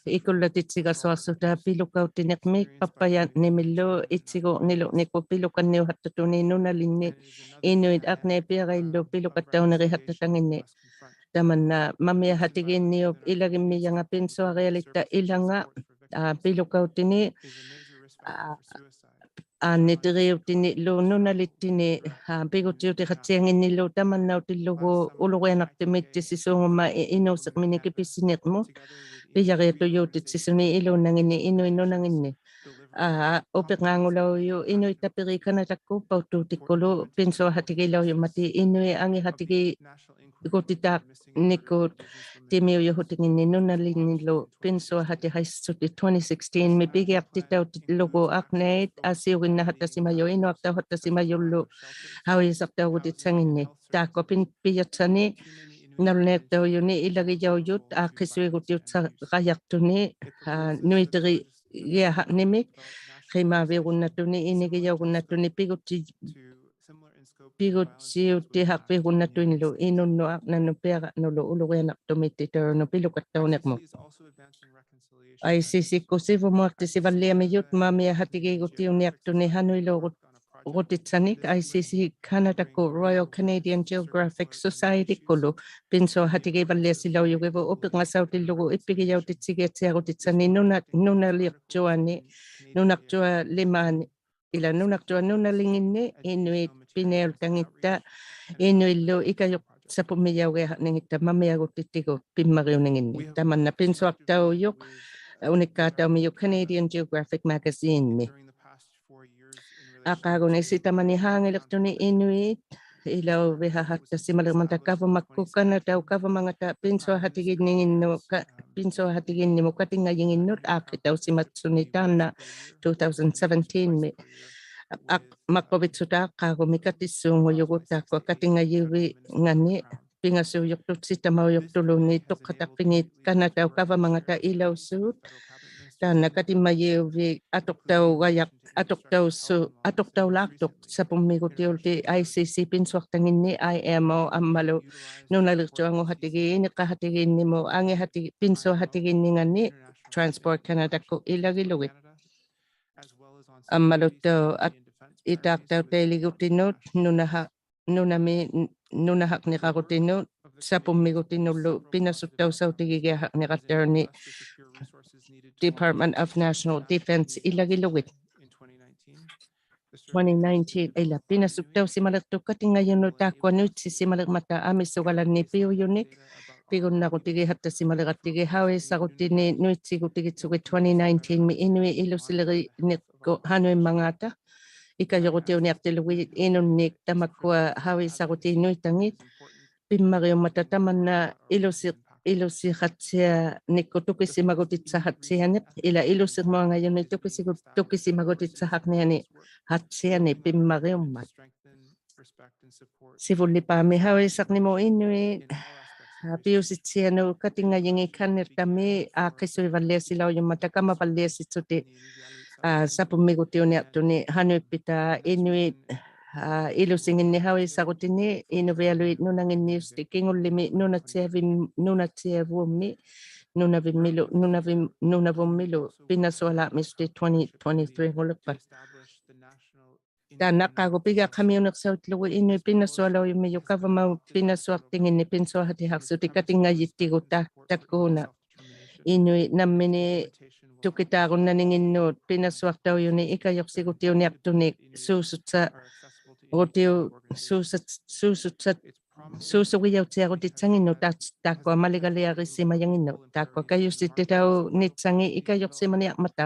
ikulatitsigasuaqsuta pilukautiniqmik pappajanimillu itsigurniluqnikkut pilukanniuhattatuni nunalinni inuit aqnait piaraillu pilukattaunirihattatanginni. Tamanna mamiahatigiinniup ilagimmijanga pinsuarialitta ilanga, aa, pilukautini, aa, aannitiriutinilu nunalittini, aa, pigutiutiqattianginnilu tamannautillugu ulurianaqtumittitsisungummat i-, inuusiqmini kipisiniqmut pijariatujuutitsisuni iluunanginni inuit nunanginni. Aa, upiqngangulaujuq inuit tapiriit Kanatakku pautuutikkulu pinsuahatigilaujummati inuit angihatigi gutitaaqnikkut timiujuhutinginni nunalinnilu pinsuahatihaissuti twenty sixteen-mi pigiaqtitautillugu aqnait asiuginnahattasimajuq inuaqtauhattasimajullu haujisaqtaugutitsanginni. Taakkua pin-, pijatsani nalunaiqtaujuni ilagijaujut aaqqisuigutiutsaqajaqtuni, aa, nuitirigiahaqnimik qimaaviugunnattuni inigijaugunnattuni piguti-, pigutiutihaqpiugunnattuinlu inunnut aqnannut piaraqnulu ulurianaqtumittitaunut pilukattauniqmut. I C C-kkut sivumuaqtisivalliamijut mamiahatigiigutiuniaqtuni qanuiluuqut ᖁᕕᐊᓲᖑᔪᖅᑕᐅᔪᖅ ᖃᓄᐃᓕᐅᕈᑎᑦᓴᓂᒃ I C C Canada-ᒃᑯᑦ Royal Canadian Geographic Society-ᒃᑯᓗ ᐱᓇᓱᐊᖃᑎᒌᕙᓪᓕᐊᓯᓚᐅᔪᒍᑦ ᐅᐱᕐᖓᓴᐅᑎᓪᓗᒍ ᐃᑉᐱᒋᔭᐅᑎᑦᓯᒋᐊᑦᓯᐊᕈᑎᑦᓴᓂ ᓄᓇ-, ᓄᓇᓕᕐᔪᐊᓂ, ᓄᓇᕐᔪᐊᓕᒫᓂ, ᐃᓛ ᓄᓇᕐᔪᐊᑦ ᓄᓇᓕᖏᓐᓂ ᐃᓄᐃᑦ ᐱᓇᔪᓪᑕᖏᑦᑕ ᐃᓄᐃᓪᓗ ᐃᑲᔪᖅ ᓴᐳᒻᒥᔭᐅᒋᐊᖃᕐᓂᖏᑦᑕ ᒪᒥᐊᕈᑎᑦᑎᒍ ᐱᒻᒪᕆᐅᓂᖏᓐᓂᒃ. ᑕᒪᓐᓇ ᐱᓇᓱᐊᖅᑕᐅᔪᖅ ᐅᓂᒃᑳᑕᐅᒥᔪᖅ Canadian Geographic Magazine-ᒥ. ᐊᕐᕌᒍᓂ ᓯᑕᒪᓂ ᖄᖏᓕᖅᑐᓂ ᐃᓄᐃᑦ ᐃᓚᐅᕕᖃᖃᑦᑕᓯᒪᓕᕐᒪᑕ ᒐᕙᒪᒃᑯᑦ ᑲᓇᑕᐅᑉ ᒐᕙᒪᖓᑕ ᐱᓇᓱᐊᖃᑎᒌᓐᓂᖏᓐᓄᑦ ᑲ-, ᐱᓇᓱᐊᖃᑎᒌᓐᓂᒧᑦ ᑲᑎᙵᔨᖏᓐᓄᑦ ᐋᖅᑭᑕᐅᓯᒪᑦᓱᓂ ᑖᓐᓇ two thousand seventeen-ᒥ. ᐊᒃ-, ᒪᕐᕈᕕᑦᓱᑕ ᐊᕐᕌᒍᒥ ᑲᑎᓲᖑᔪᒍᑦ ᑖᒃᑯᐊ ᑲᑎᙵᔪᕕᖓᓂ ᐱᖓᓲᔪᖅᑐᑦ ᓯᑕᒪᐅᔪᖅᑐᓗᓂ ᑐᖅᑲᑕᕐᕕᖏᑦ ᑲᓇᑕᐅᑉ ᒐᕙᒪᖓᑕ ᐃᓚᐅᓲᑦ. ᑖᓐᓇ ᑲᑎᒪᔨᐅᕕᒃ ᐊᑐᖅᑕᐅᒐᔭᖅ-, ᐊᑐᖅᑕᐅᓱ-, ᐊᑐᖅᑕᐅᓛᖅᑐᖅ ᓴᐳᒻᒥᒍᑎᐅᓪᓗᑎᒃ I C C ᐱᓇᓱᐊᖅᑕᖏᓐᓂ, I M O, ᐊᒻᒪᓗ ᓄᓇᓕᕐᔪᐊᖑᖃᑎᒌᑦ ᐃᓂᖅᑲᖃᑎᒌᓐᓂᒧᑦ ᐊᖏᖃᑎ-, ᐱᓇᓱᐊᖃᑎᒌᓐᓂᖓᓂ Transport Canada-ᒃᑯᑦ ᐃᓚᒋᓗᒋᑦ. ᐊᒻᒪᓗᑦᑕᐅᖅ ᐊᑦ-, ᐃᑖᖅᑕᐅᑕᐃᓕᒍᑎᓄᑦ ᓄᓇᖃ-, ᓄᓇᒥ-, ᓄᓇᖃᕐᓂᖃᕈᑎᓄᑦ ᓴᐳᒻᒥᒍᑎᓄᓪᓗ ᐱᓇᓱᑦᑕᐅᓴᐅᑎᒋᒋᐊᖃᕐᓂᖃᑦᑕᕐᓂ Department of National Defense ᐃᓚᒋᓗᒋᑦ. Twenty nineteen, ᐃᓛ ᐱᓇᓱᑦᑕᐅᓯᒪᓕᖅᑐᑦ ᑲᑎᙵᔪᓄᑦ ᑖᒃᑯᐊ ᓄᐃᑦᓯᓯᒪᓕᕐᒪᑕ ᐊᒥᓱᒐᓚᓐᓂᒃ ᐱᐅᔪᓂᒃ ᐱᒍᓐᓇᕈᑎᒋᖃᑦᑕᓯᒪᓕᕋᑦᑎᒋᑦ ᖃᐅᔨᓴᕈᑎᓂ ᓄᐃᑦᓯᒍᑎᒋᑦᓱᒋᑦ twenty nineteen-ᒥ ᐃᓄᐃᑦ ᐃᓗᓯᓕᕆᓂᖅᑯᑦ ᖃᓄᐃᒻᒪᖔᑕ ᐃᑲᔪᕈᑎᐅᓂᐊᖅᑎᓪᓗᒋᑦ ᐃᓄᓐᓂᒃ ᑕᒪᒃᑯᐊ ᖃᐅᔨᓴᕈᑏᑦ ᓄᐃᑕᖏᑦ ᐱᒻᒪᕆᐅᒻᒪᑕ ᑕᒪᓐᓇ ᐃᓗᓯ-, ᐃᓗᓯᖃᑦᓯᐊᓂᒃᑯᑦ ᑐᑭᓯᒪᒍᑎᑦᓴᖃᑦᓯᐊᓂᒃ, ᐃᓛ ᐃᓗᓯᕐᒧᐊᖓᔪᓂᒃ ᑐᑭᓯᒍ-, ᑐᑭᓯᒪᒍᑎᑦᓴᖃᕐᓂᐊᓂᒃ ᖃᑦᓯᐊᓂᒃ ᐱᒻᒪᕆᐅᒻᒪᑦ. ᓯᕗᓪᓕᐹᒥ ᖃᐅᔨᓴᕐᓂᒧᑦ ᐃᓄᐃᑦ, ᐋ, ᐱᐅᓯᑦᓯᐊᓄᑦ ᑲᑎᙵᔨᖏᑦ ᑲᓐᓂᖅᑕᒥ ᐋᖅᑭᓱᐃᕙᓪᓕᐊᓯᓚᐅᔪᒻᒪᑕ ᑲᒪᕙᓪᓕᐊᓯᑦᓱᑎᒃ, ᐋ, ᓴᐳᒻᒥᒍᑎᐅᓂᐊᖅᑐᓂᒃ ᖃᓄᐃᑉᐱᑖ ᐃᓄᐃᑦ, ᐋ, ᐃᓗᓯᖏᓐᓂᒃ ᖃᐅᔨᓴᕈᑎᓂᒃ ᐃᓄᕕᐊᓗᐃᑦ ᓄᓇᖏᓐᓂᐅᓱᑎᒃ ᑭᖑᓪᓕᒥ ᓄᓇᑦᓯᐊᕕᒻ-, ᓄᓇᑦᓯᐊᕗᒻᒥ, ᓄᓇᕕᒻᒥᓗ, ᓄᓇᕕᒻ-, ᓄᓇᕗᒻᒥᓗ ᐱᓇᓱᐊᓛᕐᒥᓱᑎᒃ twenty twenty-three-ᖑᓕᖅᐸᑦ. ᑖᓐᓇ ᐊᕐᕌᒍᑦ ᐱᒋᐊᖅᑲᒥᐅᓂᖅᓴᐅᑎᓪᓗᒍ ᐃᓄᐃᑦ ᐱᓇᓱᐊᓚᐅᔪᒥᔪᖅ ᒐᕙᒪᐅᑉ ᐱᓇᓱᐊᖅᑎᖏᓐᓂᒃ ᐱᓇᓱᐊᖃᑎᖃᖅᓱᑎᒃ ᑲᑎᙵᔨᑦᑎᒍᑦ ᑕ-, ᑕᑯᓇ. ᐃᓄᐃᑦ ᓇᒻᒥᓂᒃ ᑐᑭᑖᕈᓐᓇᓂᖏᓐᓄᑦ ᐱᓇᓱᐊᖅᑕᐅᔪᓂᒃ ᐃᑲᔪᖅᓯᒍᑎᐅᓂᐊᖅᑐᓂᒃ ᓲᓱᑦᓴ-, ᕈᑎᐅ-, ᓲᓴ-, ᓲᓱᑦᓴ-, ᓲᓱᕆᔭᐅᑦᓯᐊᕈᑎᑦᓴᖏᓐᓄᑦ ᑖᑦ-, ᑖᒃᑯᐊ ᒪᓕᒐᓕᐊᕆᓯᒪᔭᖏᓐᓄᑦ. ᑖᒃᑯᐊ ᑲᔪᓯᑎᑕᐅᓂᑦᓴᖏᑦ ᐃᑲᔪᖅᓯᒪᓂᐊᕐᒪᑕ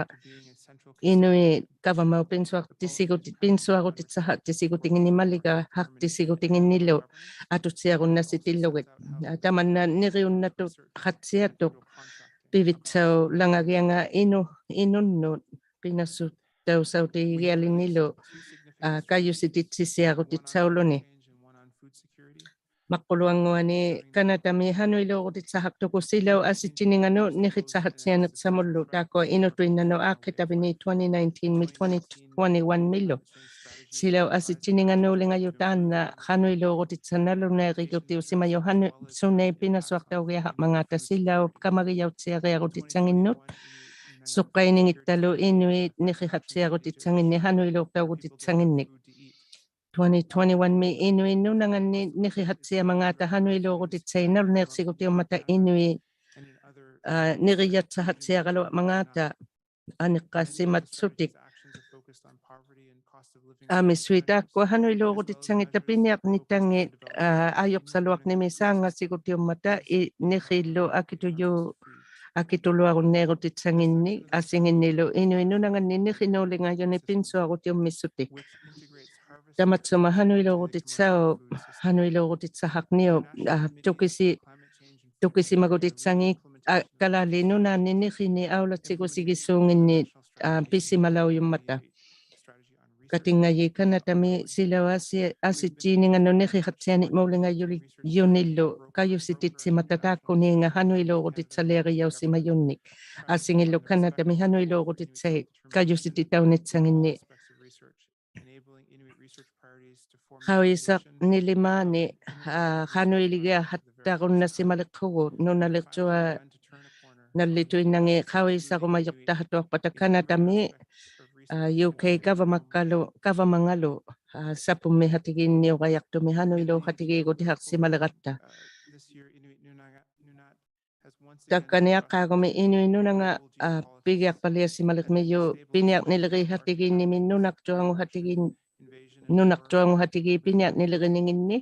ᐃᓄᐃᑦ ᒐᕙᒪᐅᑉ ᐱᓇᓱᐊᖅᑎᓯᒍᑎ-, ᐱᓇᓱᐊᕈᑎᑦᓴᖃᖅᑎᓯᒍᑎᖏᓐᓂᒃ ᒪᓕᒐᖃᖅᑎᓯᒍᑎᖏᓐᓂᓗ ᐊᑐᑦᓯᐊᕈᓐᓇᓯᑎᓪᓗᒋᑦ. ᑕᒪᓐᓇ ᓂᕆᐅᓐᓇᑐᖃᑦᓯᐊᑐᖅ ᐱᕕᑦᓴᐅᓚᖓᒋᐊᖓ ᐃᓄ-, ᐃᓄᓐᓄᑦ ᐱᓇᓱᑦᑕᐅᓴᐅᑎᒋᒋᐊᓕᖕᓂᓗ, ᐋ, ᑲᔪᓯᑎᑦᓯᓯᐊᕈᑎᑦᓴᐅᓗᓂ. ᒪᕐᕉᓗᐊᙳᐊᓂ ᑲᓇᑕᒥ ᖃᓄᐃᓕᐅᕈᑎᑦᓴᖃᖅᑐᒍᑦ ᓯᓚᐅᑉ ᐊᓯᑦᔨᓂᖓᓄᑦ ᓂᕿᑦᓴᖃᑦᓯᐊᓂᖅᓴᒧᓪᓗ ᑖᒃᑯᐊ ᐃᓄᑐᐃᓐᓇᓄᑦ ᐋᖅᑭᑕᕕᓂ twenty nineteen-ᒥ twenty twenty-one-ᒥᓗ. ᓯᓚᐅᑉ ᐊᓯᑦᔨᓂᖓᓅᓕᖓᔪᑦ ᑖᓐᓇ ᖃᓄᐃᓕᐅᕈᑎᑦᓴᑦ ᓇᓗᓇᐃᕆᒍᑎᐅᓯᒪᔪᑦ ᖃᓄ-, ᓱᓇᐃᑦ ᐱᓇᓱᐊᖅᑕᐅᒋᐊᖃᕐᒪᖔᑕ ᓯᓚᐅᑉ ᑲᒪᒋᔭᐅᑦᓯᐊᕆᐊᕈᑎᑦᓴᖏᓐᓄᑦ. ᓱᕐᕋᐃᓂᖏᑦᑕᓗ ᐃᓄᐃᑦ ᓂᕿᖃᑦᓯᐊᕈᑎᑦᓴᖏᓐᓂᒃ ᖃᓄᐃᓕᐅᖅᑕᐅᕈᑎᑦᓴᖏᓐᓂᒃ. Twenty twenty-one-ᒥ ᐃᓄᐃᑦ ᓄᓇᖓᓐᓂ ᓂᕿᖃᑦᓯᐊᒪᖔᑕ ᖃᓄᐃᓕᐅᕈᑎᑦᓴᐃᑦ ᓇᓗᓇᐃᖅᓯᒍᑎᐅᒻᒪᑕ ᐃᓄᐃᑦ, ᐋ, ᓂᕆᔭᑦᓴᖃᑦᓯᐊᕋᓗᐊᕐᒪᖔᑕ ᐊᓂᕐᕋᓯᒪᑦᓱᑎᒃ. ᐊᒥᓱᐃᑦ ᑖᒃᑯᐊ ᖃᓄᐃᓕᐅᕈᑎᑦᓴᖏᑦᑕ ᐱᓂᐊᕐᓂᑕᖏᑦ, ᐋ, ᐊᔪᕐᓴᓗᐊᕐᓂᒥᒃ ᓵᖓᓯᒍᑎᐅᒻᒪᑕ ᐃ-, ᓂᕿᓪᓗ ᐊᑭᑐᔫ-, ᐊᑭᑐᓗᐊᕈᓐᓃᕈᑎᑦᓴᖏᓐᓂᒃ ᐊᓯᖏᓐᓂᓗ ᐃᓄᐃᑦ ᓄᓇᖓᓐᓂ ᓂᕿᓅᓕᖓᔪᓂᒃ ᐱᓇᓱᐊᕈᑎᐅᒻᒥᓱᑎᒃ. ᑕᒪᑦᓱᒪ ᖃᓄᐃᓕᐅᕈᑎᑦᓴᐅᑉ, ᖃᓄᐃᓕᐅᕈᑎᑦᓴᖃᕐᓂᐅᑉ, ᐋ, ᑐᑭᓯ-, ᑐᑭᓯᒪᒍᑎᑦᓴᖏᑦ, ᐋ, ᑲᓛᓖᑦ ᓄᓈᓐᓂ ᓂᕿᓂᒃ ᐊᐅᓚᑦᓯᒍᓯᒋᓲᖏᓐᓂᒃ, ᐋ, ᐱᓯᒪᓚᐅᔪᒻᒪᑕ. ᑲᑎᙵᔩᑦ ᑲᓇᑕᒥ ᓯᓚᐅᑉ ᐊᓯ-, ᐊᓯᑦᔨᓂᖓᓄᑦ ᓂᕿᖃᑦᓯᐊᓂᕐᒨᓕᖓᔪᓂᓗ ᑲᔪᓯᑎᑦᓯᒪᑕ ᑖᒃᑯᓂᖓ ᖃᓄᐃᓕᐅᕈᑎᑦᓴᓕᐊᕆᔭᐅᓯᒪᔪᓐᓂᒃ. ᐊᓯᖏᓪᓗ ᑲᓇᑕᒥ ᖃᓄᐃᓕᐅᕈᑎᑦᓴᐃᑦ ᑲᔪᓯᑎᑕᐅᓂᑦᓴᖏᓐᓂᒃ. ᖃᐅᔨᓴᕐᓂᓕᒫᓂ, ᐋ, ᖃᓄᐃᓕᒋᐊᖃᑦᑕᕈᓐᓇᓯᒪᓕᖅᑯᒍᑦ ᓄᓇᓕᕐᔪᐊᑦ ᓇᓪᓕᑐᐃᓐᓇᖏᑦ ᖃᐅᔨᓴᕈᒪᔪᖅᑕᖃᑐᐊᖅᐸᑕ ᑲᓇᑕᒥ, ᐋ, ᔫ ᑭ ᒐᕙᒪᒃᑲᓗ, ᒐᕙᒪᖓᓗ, ᐋ, ᓴᐳᒻᒥᖃᑎᒌᓐᓂᐅᒐᔭᖅᑐᒥ ᖃᓄᐃᓘᖃᑎᒌᒍᑎᖃᖅᓯᒪᓕᕋᑦᑕ. ᑕᒡᒐᓂ ᐊᕐᕌᒍᒥ ᐃᓄᐃᑦ ᓄᓇᖓ, ᐋ, ᐱᒋᐊᖅᐸᓪᓕᐊᓯᒪᓕᕐᒥᔪᖅ ᐱᓂᐊᕐᓂᓕᕇᖃᑎᒌᓐᓂᒥ ᓄᓇᕐᔪᐊᖑᖃᑎᒌᓐ-, ᓄᓇᕐᔪᐊᖑᖃᑎᒌ ᐱᓂᐊᕐᓂᓕᕆᓂᖏᓐᓂ.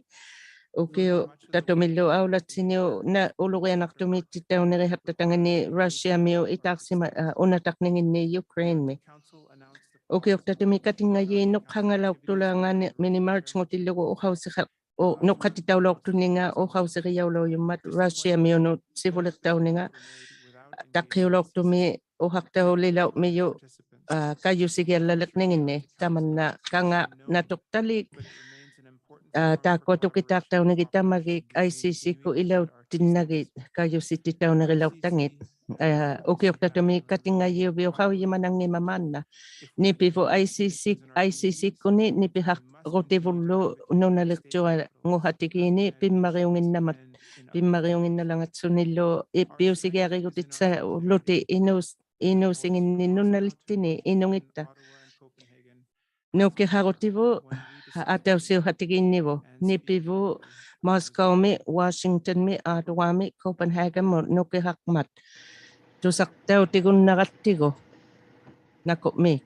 ᐅᑭᐅᖅᑕᑐᒥᓪᓗ ᐊᐅᓚᑦᓯᓂᐅᑉ ᓇ-, ᐅᓗᕆᐊᓇᕐᑐᒦᑦᑎᑕᐅᓂᕆᖃᑦᑕᑕᖏᓐᓂ Russia-ᒥᐅᑦ ᐃᑖᖅᓯᒪ-, ᐋ, ᐅᓇᑕᕐᓂᖏᓐᓂ Ukraine-ᒥ. ᐅᑭᐅᖅᑕᑐᒥ ᑲᑎᙵᔩᑦ ᓄᖅᑲᖓᓚᐅᖅᑐᓛᖓᓂ ᒥᓂ March-ᖑᑎᓪᓗᒍ ᐅᖃᐅᓯᖃ-, ᐅ-, ᓄᖅᑲᑎᑕᐅᓚᐅᖅᑐᓂᖓ ᐅᖃᐅᓯᕆᔭᐅᓚᐅᔪᒻᒪᑦ Russia-ᒥᐅᓄᑦ ᓯᕗᓕᖅᑕᐅᓂᖓ ᑕᖅᑭᐅᓚᐅᖅᑐᒥ ᐅᖃᖅᑕᐅᓕᓚᐅᕐᒥᔪᖅ, ᐋ, ᑲᔪᓯᒋᐊᓪᓚᓕᕐᓂᖏᓐᓂ ᑕᒪᓐᓇ ᑲᖓ ᓇᑐᖅᑕᓕᒃ, ᐋ, ᑖᒃᑯᐊ ᑐᑭᑖᖅᑕᐅᓂᒋᑦ ᑕᒪᒋᒃ ICC-ᒃᑯᑦ ᐃᓚᐅᑎᓐᓇᒋᑦ ᑲᔪᓯᑎᑕᐅᓂᕆᓚᐅᖅᑕᖏᑦ. ᐋ, ᐅᑭᐅᖅᑕᑐᒥ ᑲᑎᙵᔩᕕᐅᒃ ᖃᐅᔨᒪᓇᙱᒪ ᒫᓐᓇ. ᓂᐱᕗᑦ ICC, ICC-ᒃᑯᓂ ᓂᐱᖃᕈᑎᕗᓪᓗ ᓄᓇᓕᕐᔪᐊᖑᖃᑎᒌᓂ ᐱᒻᒪᕆᐅᖏᓐᓇᒪᑦ, ᐱᒻᒪᕆᐅᖏᓐᓇᓚᖓᑦᓱᓂᓪᓗ ᐃᒃᐱᐅᓯᒋᐊᕆᒍᑎᑦᓴᐅᓪᓗᑎᒃ ᐃᓅᔅ-, ᐃᓅᓯᖏᓐᓂ ᓄᓇᓕᑦᑎᓂ ᐃᓄᖏᑦᑕ. ᓄᑭᖃᕈᑎᕗᑦ ᐊᑕᐅᓯᐅᖃᑎᒌᓐᓂᕗᑦ ᓂᐱᕗᑦ Moscow-ᒥ, Washington-ᒥ, Ottawa-ᒥ, Copenhagen-ᒧᑦ ᓄᑭᖃᕐᒪᑦ. ᑐᓴᖅᑕᐅᑎᒍᓐᓇᕋᑦᑎᒍ. ᓇᑯᕐᒦᒃ.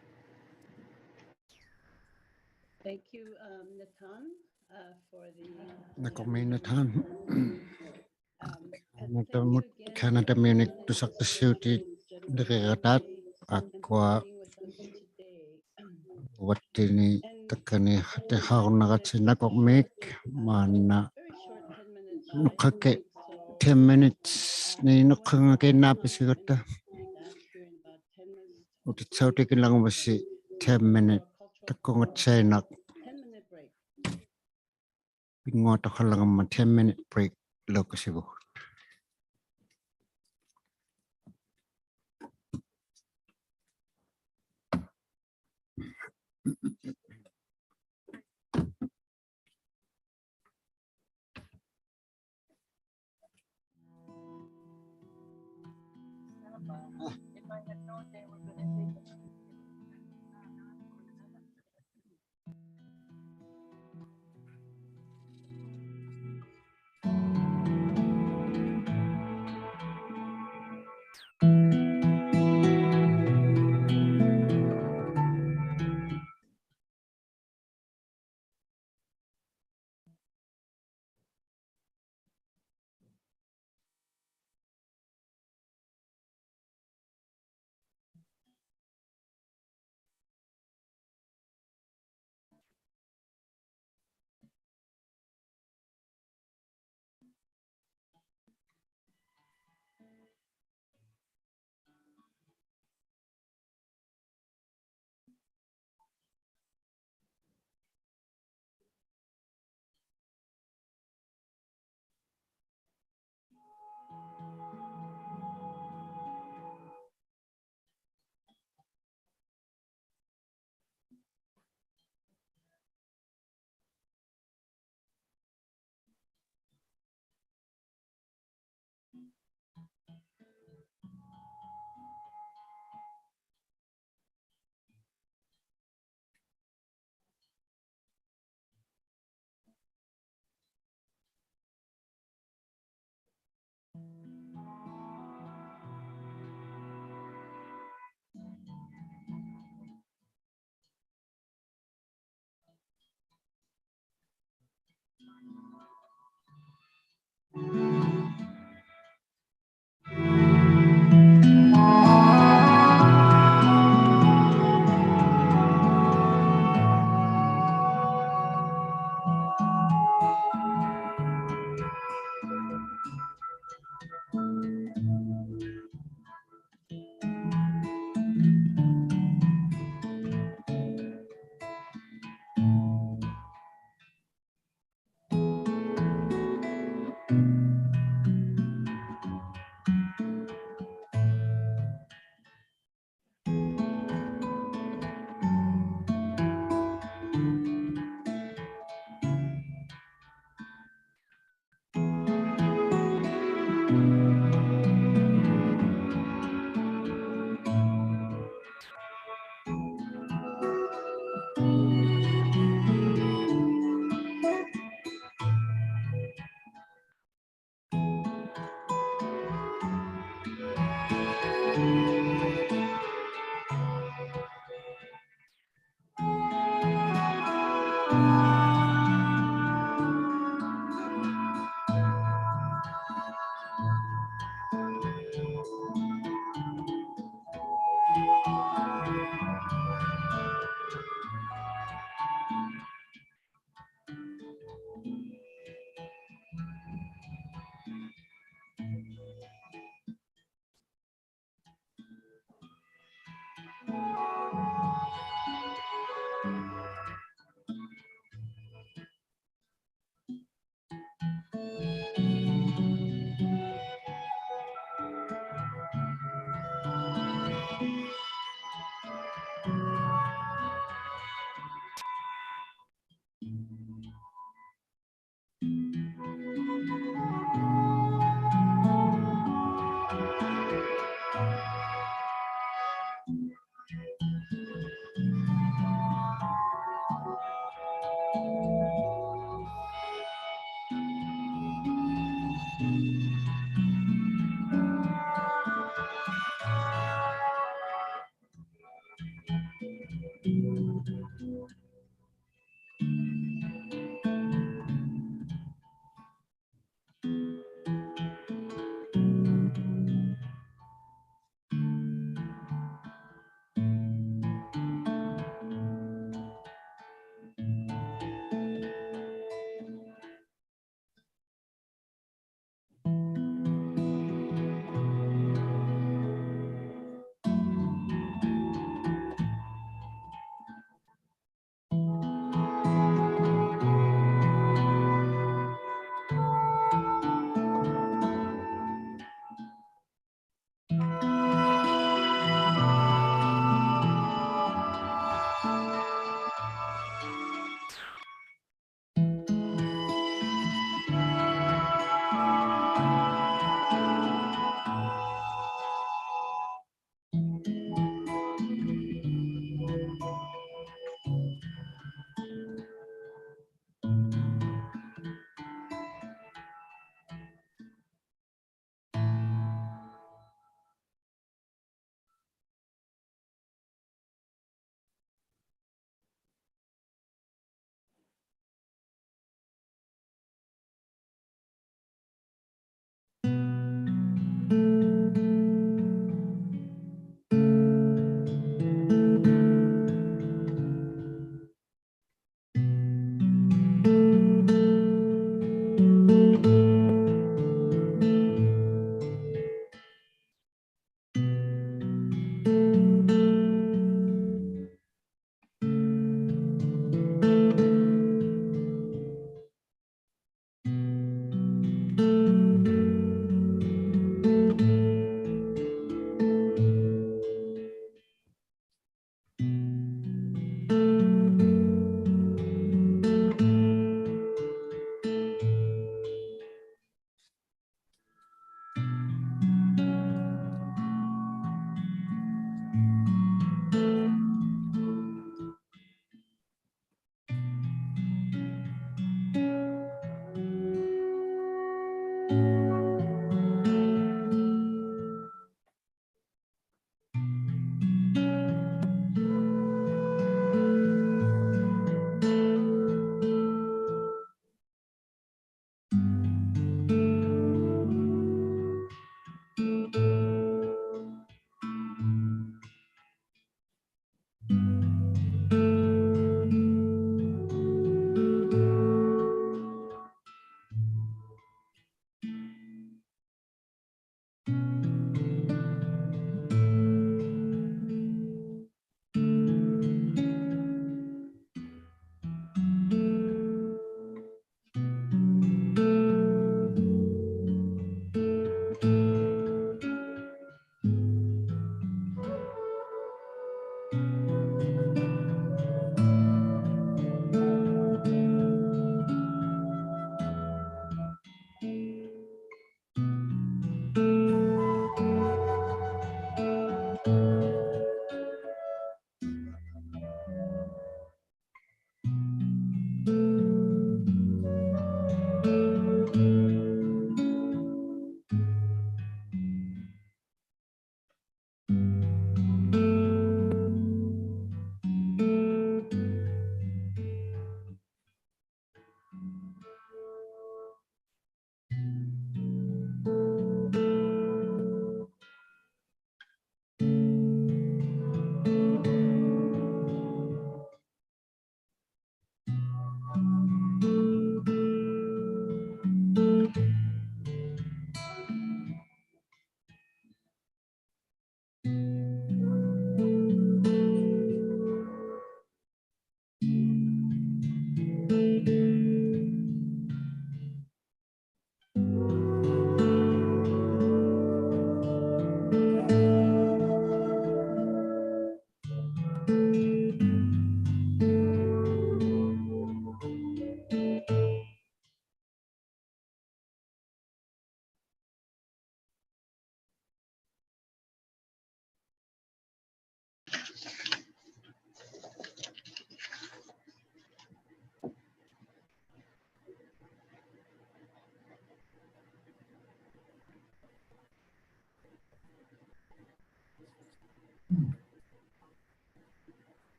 Thank you, um, Natan, uh, for the, uh, ᓇᑯᕐᒦᒃ Natan. Um, and thank you again, Canada-ᒥᐅᓂᒃ ᑐᓴᖅᑕᐅᓯᐅᑎᓕᕆᕋᑖᑦ ᐊᒃᑯᐊ ᐅᕙᑦᑎᓂᒃ ᑕᒡᒐᓂ ᖃᑎᖃᕈᓐᓇᕋᑦᓯ ᓇᑯᕐᒦᒃ ᒫᓐᓇ ᓄᖅᑲᒃᑭᑦ ten minutes-ᓂᒃ ᓄᖅᑲᖓᒃᑭᑦ ᓈᐱᓯᒐᑦᑕ. ᐅᑎᑦᓴᐅᑎᒋᓚᖓᒪᔅᓯ ten minute ᑕᑯᖓᑦᓴᐃᓐᓇᖅ. ᐱᙳᐊᖅᑐᖃᓚᖓᒻᒪᑦ ten minute break-ᓚᐅᖅᑭᓯᕗᑦ.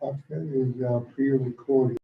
Kafka is now pre-recorded.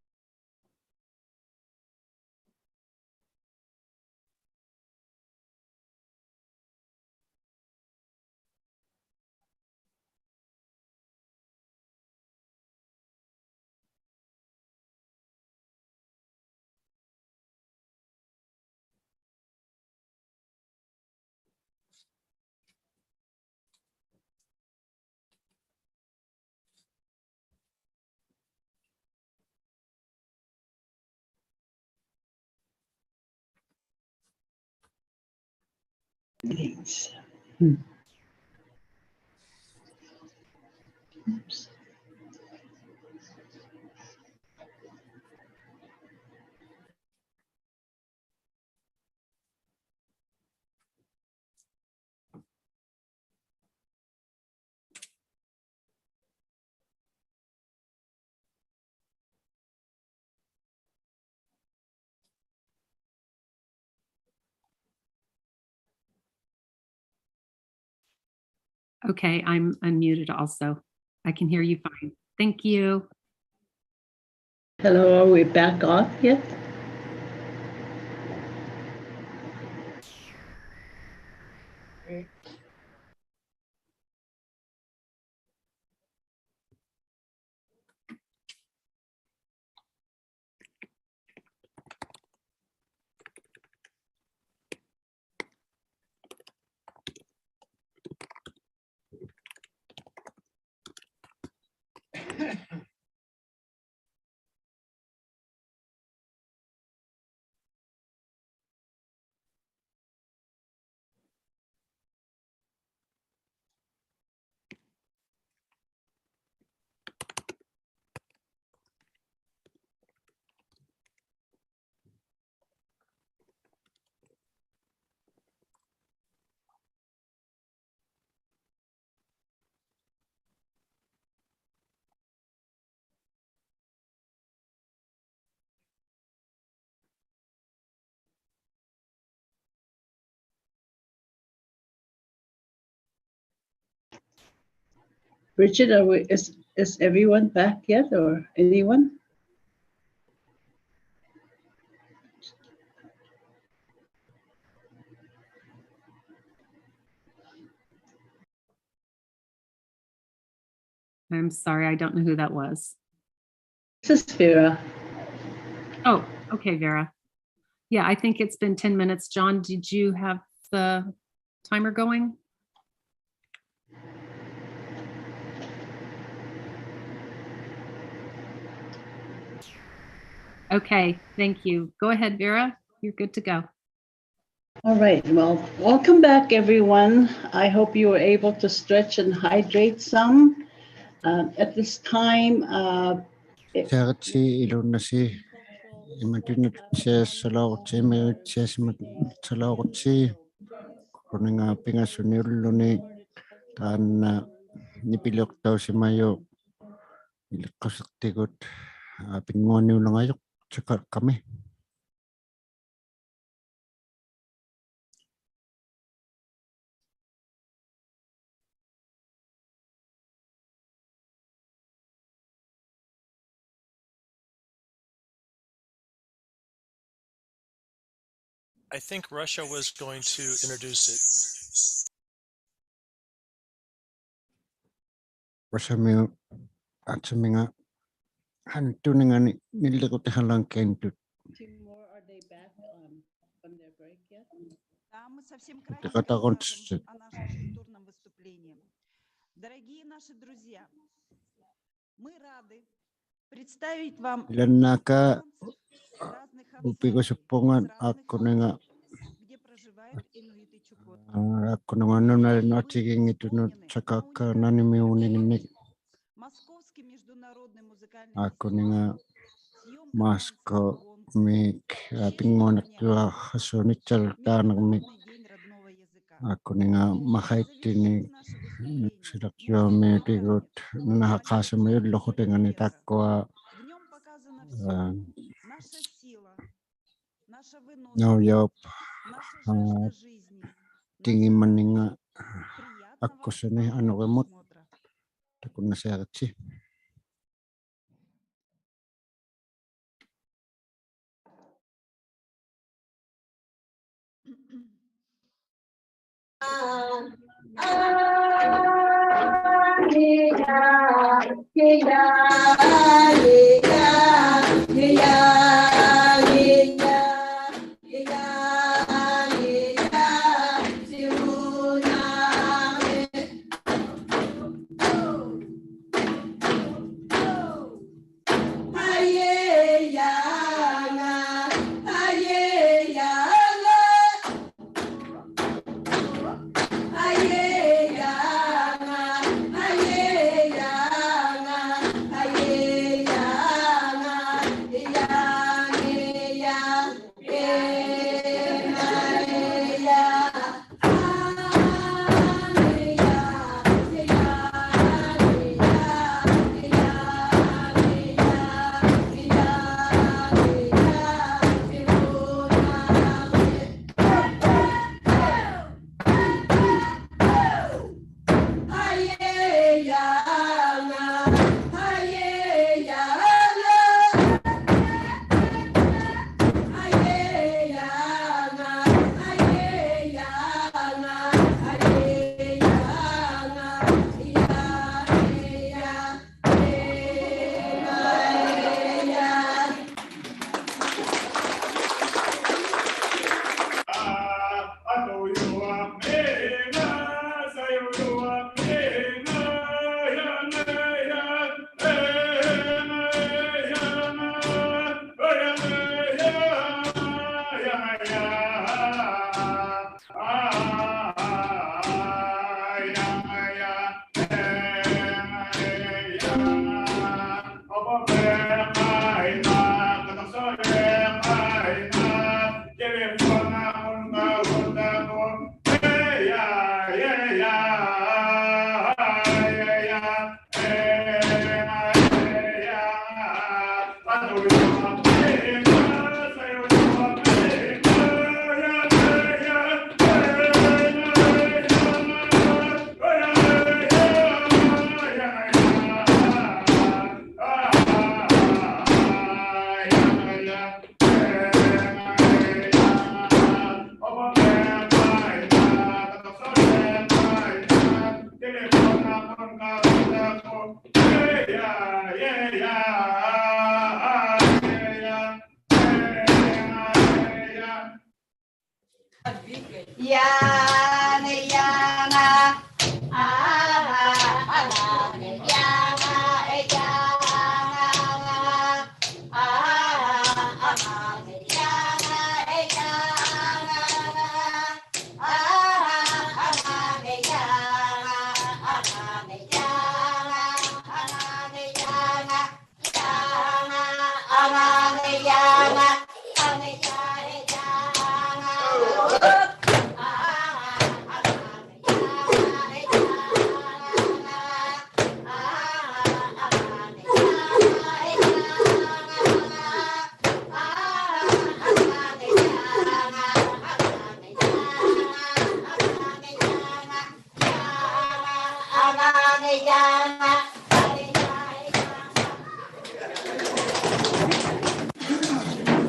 Okay, I'm unmuted also. I can hear you fine. Thank you. Hello, are we back on yet? Richard, are we, is, is everyone back yet, or anyone? I'm sorry, I don't know who that was. This is Vera. Oh, okay, Vera. Yeah, I think it's been ten minutes. John, did you have the timer going? Okay, thank you. Go ahead, Vera. You're good to go. All right, well, welcome back, everyone. I hope you were able to stretch and hydrate some. Uh, at this time, uh, it- Siaritsi ilunnasi, imatut siasalauqutsi, imatut siasalauqutsi, kuninnga pingasuni ulluni, taanna nipiliuqtausimajuq, iliqqusiqtigut, aa, pinnguaniulungajuq, tjakakkami. I think Russia was going to introduce it. Russiamiu atsaminga hantuningani nilliqutihalankaintut. Timur, are they back, um, from their break yet? Да, мы совсем крайне расскажем о нашем культурном выступлении. Дорогие наши друзья, мы рады представить вам Ilannaakka upigusuppunga aakkuninga, где проживают инуиты Чукотки. Aa, aakkuninga nunalin atiginngitunut Chakakka nanimiuninginnik. Aakkuninga Moscow-mik, aa, pinnguaniqtuaqasuunitsaltaanirmik. Aakkuninga mahaittini silaqjuamiutigut nunahaqaasumajulluqutingani taakkua, aa, Naujaup, aa, tingimaninga akkusuni anurimut. Takunnasiaritsi.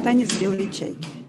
Танец белой чайки.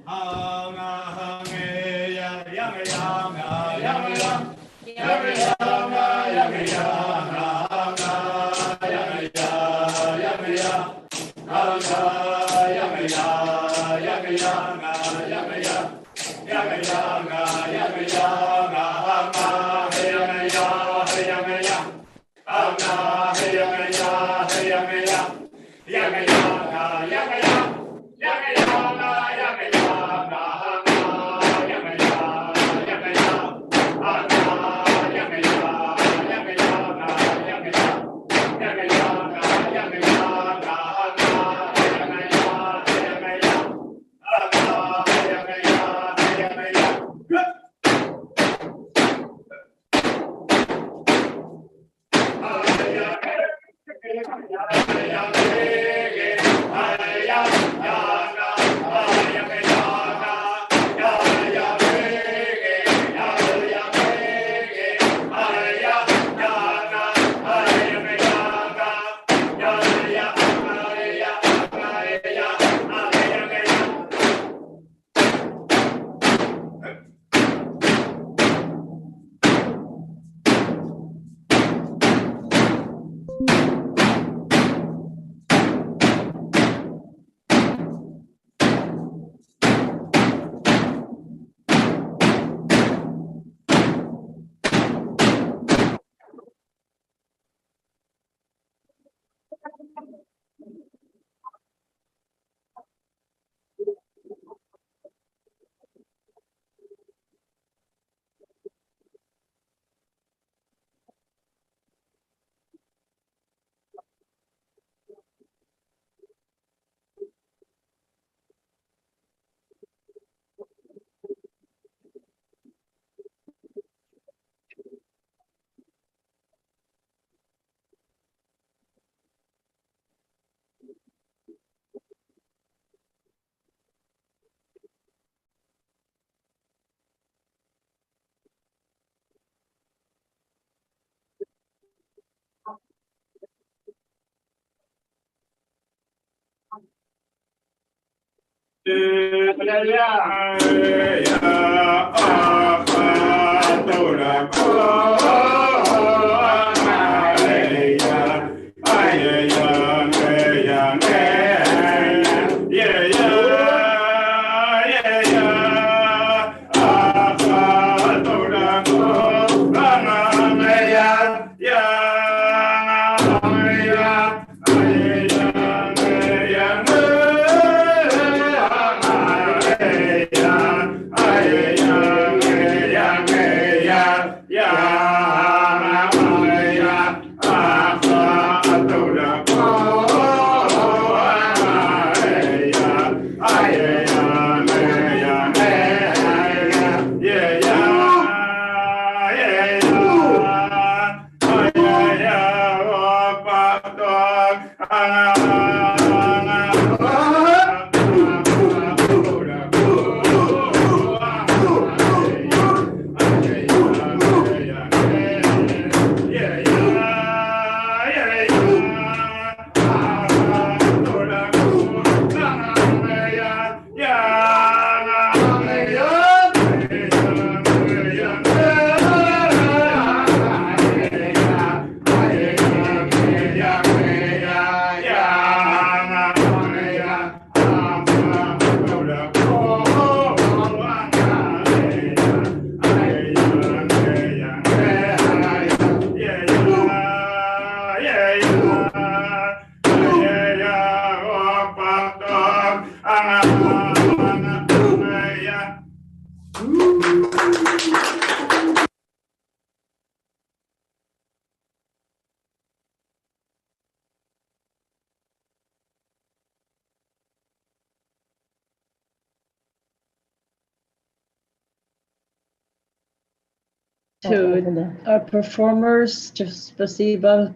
To our performers, to spasiba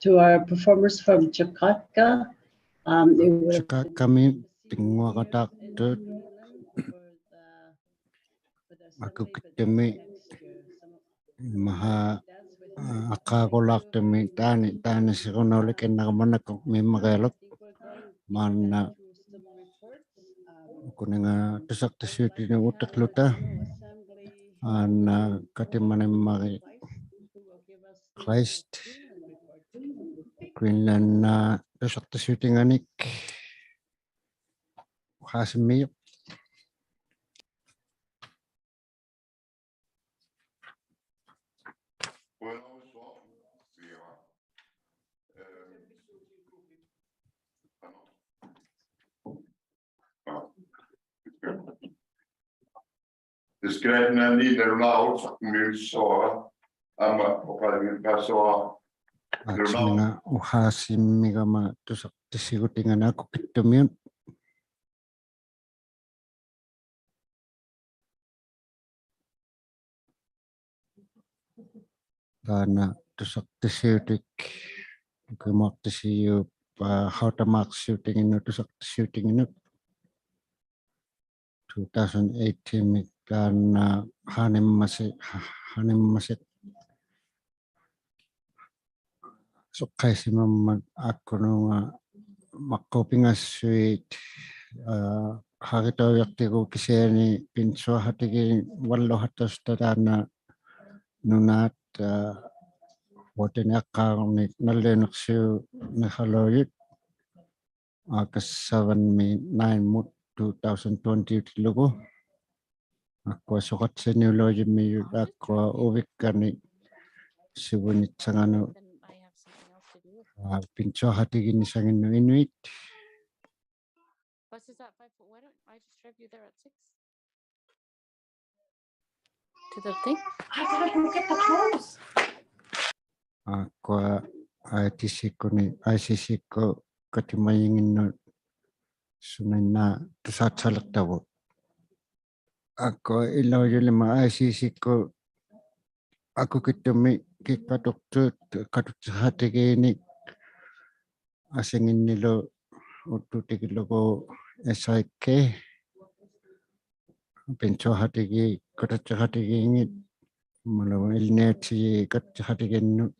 to our performers from Jakarta. Um, it would have been Jakarta-mi pinnguaqataaqtut. Akukittumi maha, aa, aqqaagulaaqtumi taani, taani sirunuulikinnarumanakku mimmarialuk. Maanna ukuninga tusaqtasiutinik utikluta. Aana katimanimmari Kleist, Greenland, aa, tusaqtasiutinganik. Uhaasimiuk. Aatsimiga uhaasimigama tusaqtasiutinganik akukittumiut. Taanna tusaqtasiutik, ukimuaqtasiuk, aa, hautamaaqsiutinginnut tusaqtasiutinginnut. Two thousand eighteen-mi taanna, aa, haanimmasik, aa, haanimmasik suqqaisimammat akkunuunga maqquupingassuit, aa, hagitauviqtigu kisiani pinsuaqhatigiit valluqhatausta taanna nunaat, aa, vuatiniaqqaarnik nalliuniqsiuniqaluujut. August seven-mi nine-mut two thousand twenty-lugu. Akkua suqatsiniuluujimmiut akkua uvikkani sivunitsanganut, aa, pinsuaqhatigiinnisanginnut inuit. Bus is at five, why don't I just drive you there at six? To the thing? I gotta go get the clothes. Akkua I T C-kkuni, I C C-kkut katimajinginnut sunainna tusatsaliqtavut. Akkua iluujulima I C C-kkut akukittumi kikkatuqtut katutsiqhatigiinnik asinginnilu uttutigilugu S I K. Pinsuaqhatigiit katutsiqhatigiinngit, imaluunniit ilinniaqtigiit katutsiqhatigiinnut,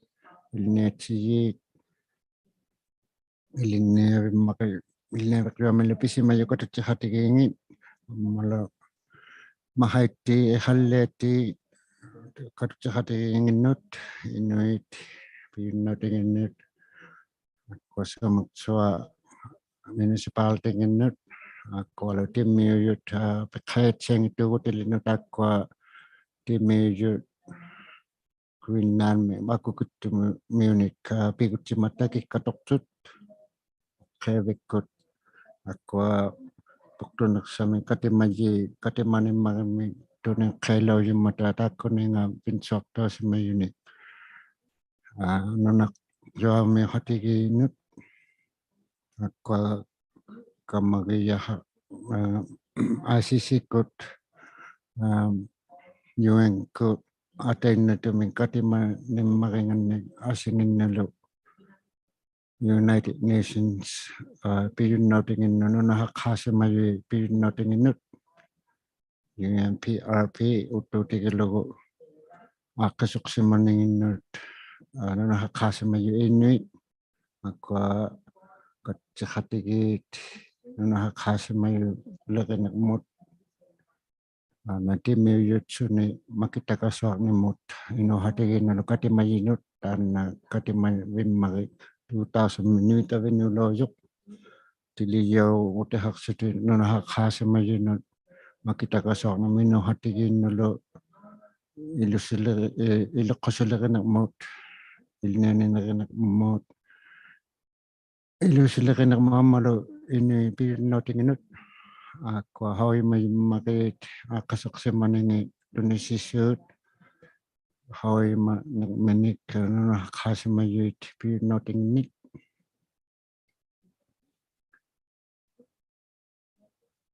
ilinniaqtigiit ilinniavimmaqi ilinniarjuamillu pisimajuq katutsiqatigiinngit, ammalu mahaitti, ihalliatti katutsiqatigiinnginnut, Inuit pijunnautinginnut, akkua Samutsuaq municipality-nginnut, akkualu timmiujut, aa, piqhajatsianngittuugutilinnut, akkua timmiujut Greenland-mi akukittumiunik, aa, pigutsimatta kikkatuqtut, qivikkut, akkua puktuniqsamik katimaji, katimanimmagimik tuniqqilaujumata taakkuninga pinsuaqtausimajunik. Aa, nunarjuamiuqatigiinnut, akkua kamagijaha, aa, I C C-kkut, aa, U N-kkut, atainnatumik katimanimmagingannit asinginnulu United Nations, aa, pijunnautinginnut, nunahaqhaasimajut pijunnautinginnut, U N P R P, uttuutigilugu aaqqisuqsimaninginnut, aa, nunahaqhaasimajut Inuit, akkua katutsiqatigiit nunahaqhaasimajulirinikmut, aa, na timmiujut suni makitakasuarnimut inuuqatigiinnulu katimajinut, taanna katimavimmagit two thousand-mi nuitaviniulaujuq. Tilijaugutihaqsutit nunahaqhaasimajunut makitakasuarnimut inuuqatigiinnulu ilusiliri-, i-, iluqusilirinikmut, ilinnianinirinirmut, ilusilirinikmut ammalu Inuit pijunnautinginnut, akkua haujimajummagit aaqqisuqsimaningit tunisisuut, haujimanirminik nunahaqhaasimajuit pijunnautinginnik.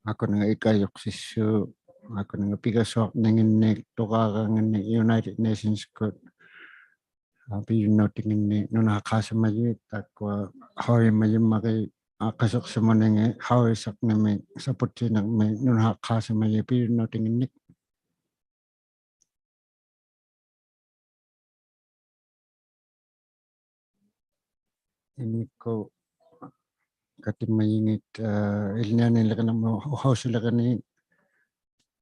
Akkuninga ikajuqsissuuq, akkuninga pigasuaqninginnik, tuqaaranginnik United Nations-kkut, aa, pijunnautinginnik nunahaqhaasimajuit, taakkua haujimajummagit aaqqisuqsimaningit haujisaqnimik, saputinirmik nunahaqhaasimajuit pijunnautinginnik. Imikkut katimajingit, aa, ilinnianilirinirmut uhausilirinik,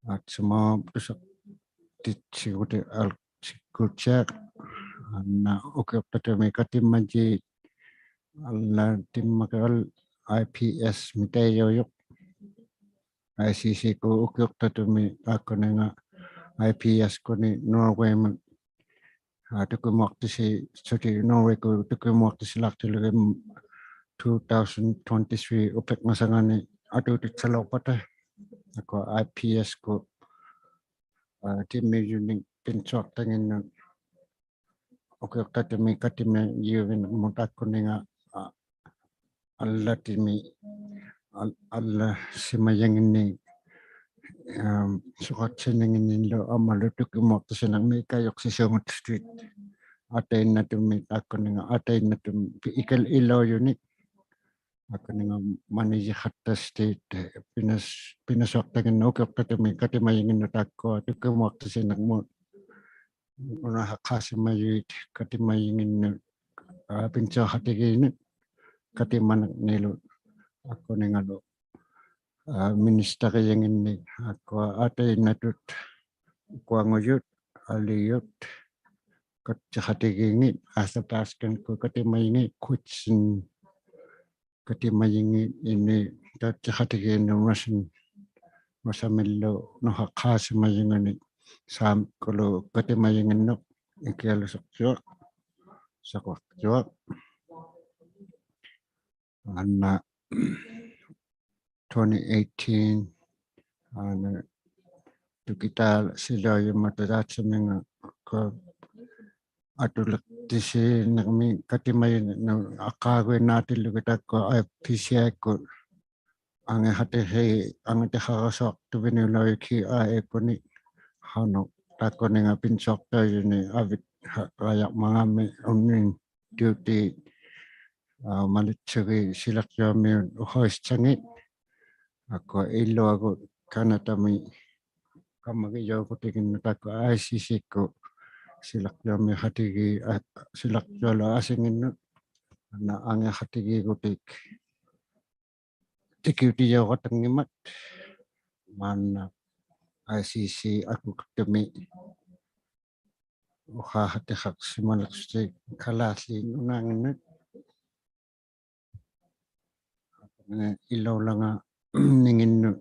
aa, sumaup tusaqtitsiguti alsikkutsiaq, anna ukiuqtatumi katimajiit, alla timmakal I P S-mi taijaujuq. I C C-kkut ukiuqtatumi taakkuninga I P S-kkuni Norway-mi, aa, tukimuaqtisi, suti Norway-kkut tukimuaqtisilaaqtilugit two thousand twenty-three upiqngasangani atuutitsalauqpata. Taakkua I P S-kkut, aa, timmiujunik pinsuaqtanginnut ukiuqtatumi katimajiuvinirmut taakkuninga, aa, allatimi, al-, allasimajanginnik, am, suqaqsininginnillu ammalu tukimuaqtisinirmik ikajuqsisuungutsutit. Atainnatumi taakkuninga, atainnatumi pi-, ikal ilaujunik. Taakkuninga manijiqattasutit pinas-, pinasuaqtanginnut ukiuqtatumi katimajanginnut taakkua tukimuaqtisinirmut nunahaqhaasimajuit katimajanginnut, aa, pinsuuqatigiinnut katimanirnilu taakkuningalu, aa, ministerijanginnik, taakkua atainnatut, ukuangujut, alijut, katutsiqatigiinngit, Athabaskan-kkut katimajingit, Kutsin katimajingit, ini katutsiqatigiinnut Russian, Russia-millu nunahaqhaasimajunganik, Saamekkulu katimajanginnut, ikialusaqjuaq, saqaqjuaq. Anna twenty eighteen, anna tukitaalsilaujummata taatsuminga, kua atuliqtisinirmik katimajinut aqaaguinnaatillugit taakkua I P C I-kkut angiqatiqhi-, angitiqarasuaqtuviniulaujuq K I A-kkuni, qanuq taakkuninga pinsuaqtaujuni avit ha-, rajaqmangaami unnin duty, aa, malitsugit silaqjuamiut uhausitsangit, taakkua iluagut Kanatami kamagijaugutiginnut taakkua I C C-kkut silaqjuamiuqatigiit, aa, silaqjualu asinginnut, anna angiqatigiigutik tikiutijauqatanngimat maanna I C C akukiqtumi uqaqatiqaqsimaliqsutik Kalaallit Nunaanginnut. Ilaulanga ninginnut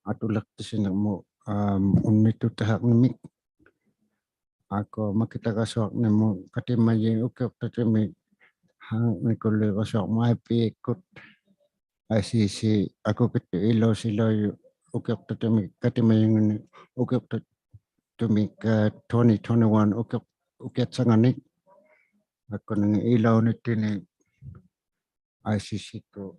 atuliqtisinirmut, am, unnittutihaqnimik. Akua makitagasuaqnimut katimajiq ukiuqtatimik haannikuluiqasuaqmut I P A-kkut I C C akukiqtut ilausilaujuq ukiuqtatimik katimajinginnik ukiuqtatimik, ah, twenty twenty-one ukiuq-, ukiaqsanganik. Akua ninga ilaunittinik I C C-kkut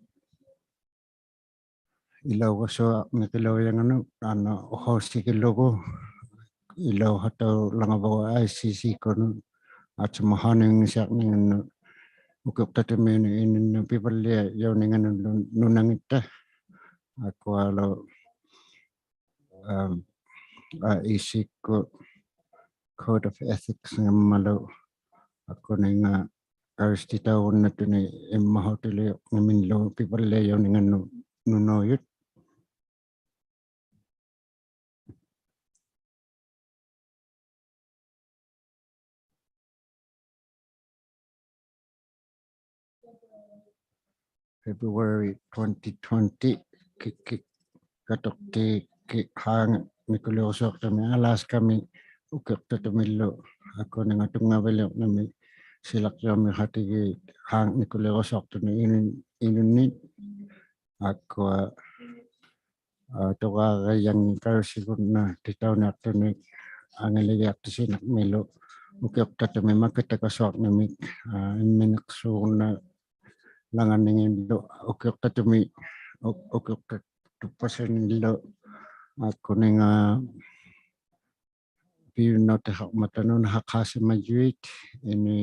ilaugasuarniqilaujanganut, taanna uqausigilugu ilauhataulangavaguk I C C-kkunnut, atimahaningisaarninginnut ukiuqtatimiunut inunnut pivalliyauninginnullu nunangitta. Akualu, am, I E C-kkut Code of Ethics-nngimmalu akua ninga karisititaugunnattuni immahutiliuqnimillu pivalliyauninginnut nunaujut. February twenty twenty, ki, ki, katuqtiikki haannikuluiqasuaqtumi Alaska-mi ukiuqtatimillu akua ninga tunngaviliuqnimi silaqjuamiqatigiit haannikuluiqasuaqtunut inun-, inunnit. Akua, ah, tuqarijangit karisigunnatitauniaqtunit angiligiaqtisinirmilu ukiuqtatimi makitagasuaqnimik, ah, imminiqsuugunnalanganingillu ukiuqtatimi, u-, ukiuqtatupasinillu akua ninga piunnautihaqmata nunahaqaasimajuit ini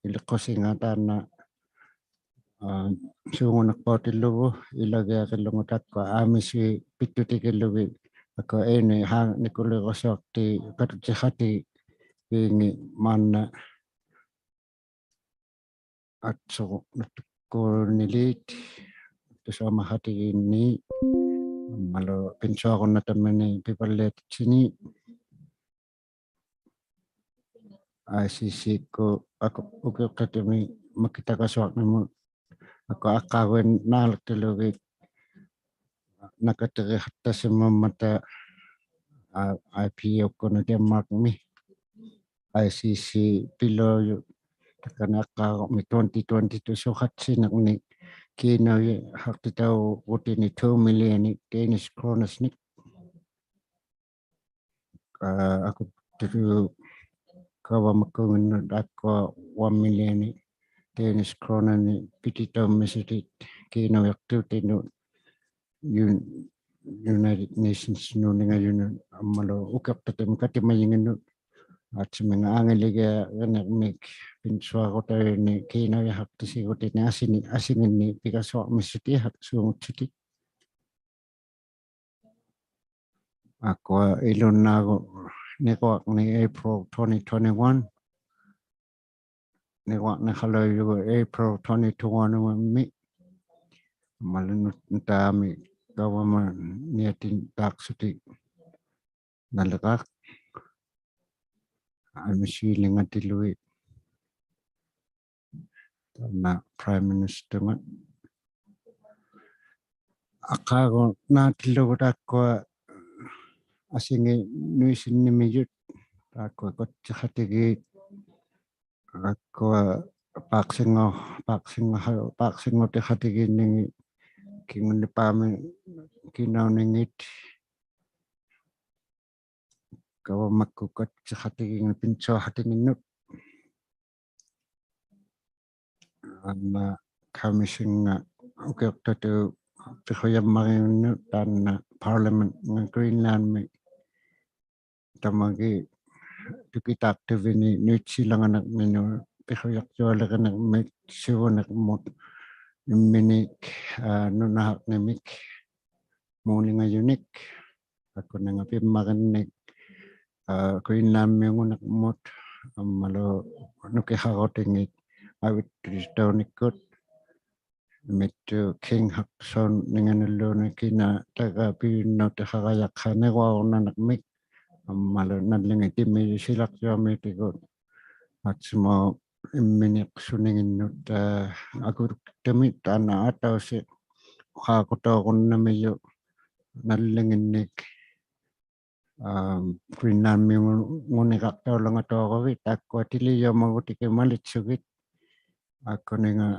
iliqusinga taanna, ah, suungunaqpautilugu ilagiaqilunga takkua aamisuit pittutigilugit akua ini haannikuluiqasuaqti katutsiqatigiinngit maanna atsuqnattukkuunilit tusuamaqatigiinni ammalu pinsuarunnattamini pivalliatitsini. I C C-kkut akua ukiuqtatimi makitagasuaqnimut akua aqqaguinnaaluqtilugit nakatiriqattasimammata, ah, I P O-kkunni Denmark-mi. I C C piluujut takkani aqqaarumi twenty twenty-two suuqatsinirni kiinaujaqtitaugutini two million-nik Danish kroner-snik. Ah, akuttutu kavamakkuunginnut akua one million-nik Danish kroner-nik pititaummisutit kiinaujaqtuutinut Un-, United Nations-nut ningajunut ammalu ukiuqtatimik katimajinginnut. Atsiminga angiligiaqinirmik pinsuarutaujunni kiinaujaqaqtisigutini asini-, asinginni pigasuarmisutihaq suungutsutik. Akua ilunnaagu niruaqni April twenty twenty-one. Niruaqniqalaujugu April twenty twenty-one-mi. Ammalu nut-, nutaami gavamaniatintaaqsutik naliraq. Aamisuilingatiluit. Taanna Prime Minister-ngat. Aqqaagunnaatilugu taakkua asingi nuisinnimijut, taakkua katsiqatigiit, taakkua paaqsingu-, paaqsingu-, paaqsingutiqatigiinningit kingunnipaami kiinauningit. Gavamakkut katsiqatigiinnut pinsuaqatigiinnut. Taanna Commission-nga ukiuqtatuq piqujammarinnut taanna Parliament-nga Greenland-mi tamagi tukitaaqtuvini nuitsilanganirminut piqujaqtualirinirmik sivunirmut imminik, ah, nunahaqnimik muuningajunnik. Akua ninga pimmarinnik, ah, Greenland-miungunirmut ammalu nukiqarutingit avittutitaunikkut. imittut King Haaksoninganilluunniit kinaak taga piunnautiharajaqqat niruarunanirmik, ammalu nallingit timijut silaqjuarmiutigut, aatsumaup imminiqsuninginnut, aa, akukittumik, taanna atausi uqaaqutuurunnamijuq nallinginnik, aa, Greenlandmiunguniraqtaulangatuuruvit, taakkua tilijumagutigit malitsugit, akkuninga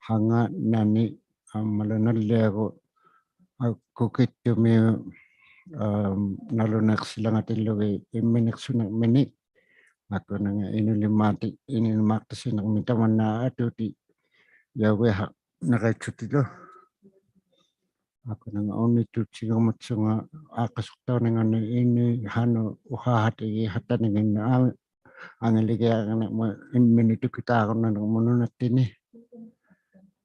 hanganani, ammalu nalliagut akukittumiut, aa, naluniqsilangatillugit imminiqsunirminik, akkuninga inulimaaqti-, inulimaaqtisinirmik tamanna atuutijaugiaqniqitsutillu. Akkuninga unittuutigamatsunga aaqqisuqtauninganni ini hanut uhahatigi hataninginni, aa, angiligiarinirmut imminit tukitaarunanirmut nunattini.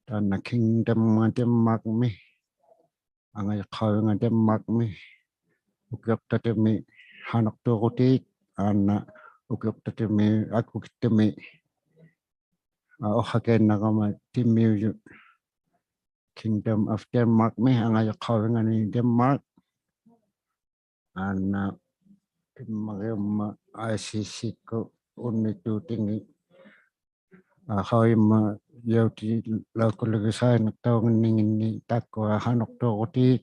Taanna Kingdom Denmark-mi, angajuqqauvinga Denmark-mi, ukiuqtatimi hanuqtuurutit, aana ukiuqtatimi akukittumi, aa, uhakiinnarama timiujut Kingdom of Denmark-mi, angajuqqauvingani Denmark. Aana pimmariummat I C C-kkut unittuutingi, aa, hauimmajautilaukkulugit sainiqtauninginni taakkua hanuqtuurutit,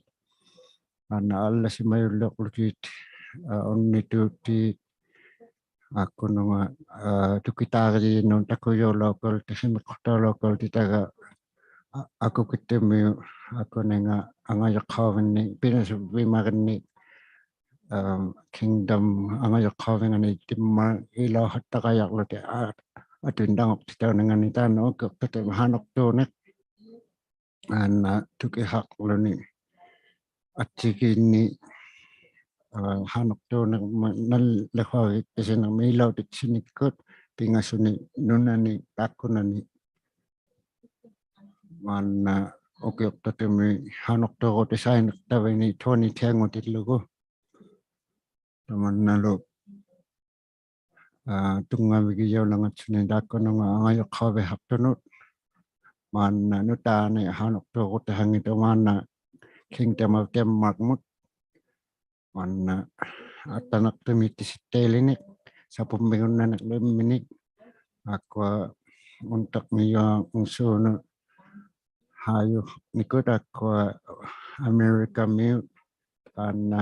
aana allasimajulliuqłutit, aa, unittuutit, akkuninga, aa, tukitaarijinut takujuulaukulti, himiqquqtaulaukulti taga, aa, akukittumiut, akkuninga angajuqqauvinni pinasuvimarinni, aa, Kingdom angajuqqauvingani Denmark ilauhattaqajaqłutik, aa, atuinnanguqtitauninganni taanna ukiuqtatimi hanuqtuuniq. Aana tukihaqłuni attigiinni, aa, hanuqtuunirmut nallihuagiqtisinirmik ilautitsinikkut pingasuni nunani taakkunani. Aana ukiuqtatimi hanuqtuurutit sainiqtavini twenty ten-ngutillugu. Tamannalu, aa, tunngavigijaulangatsuni taakkununga angajuqqauvihaqtunut. Maanna nutaani hanuqtuurutihanngittuq maanna Kingdom of Denmark-mut. Maanna attanaqtumi tisittailini sapummigunnaniqłimminik, akkua untaqmijuangsuunut haajunikkut, akkua Amerikamiut, taanna,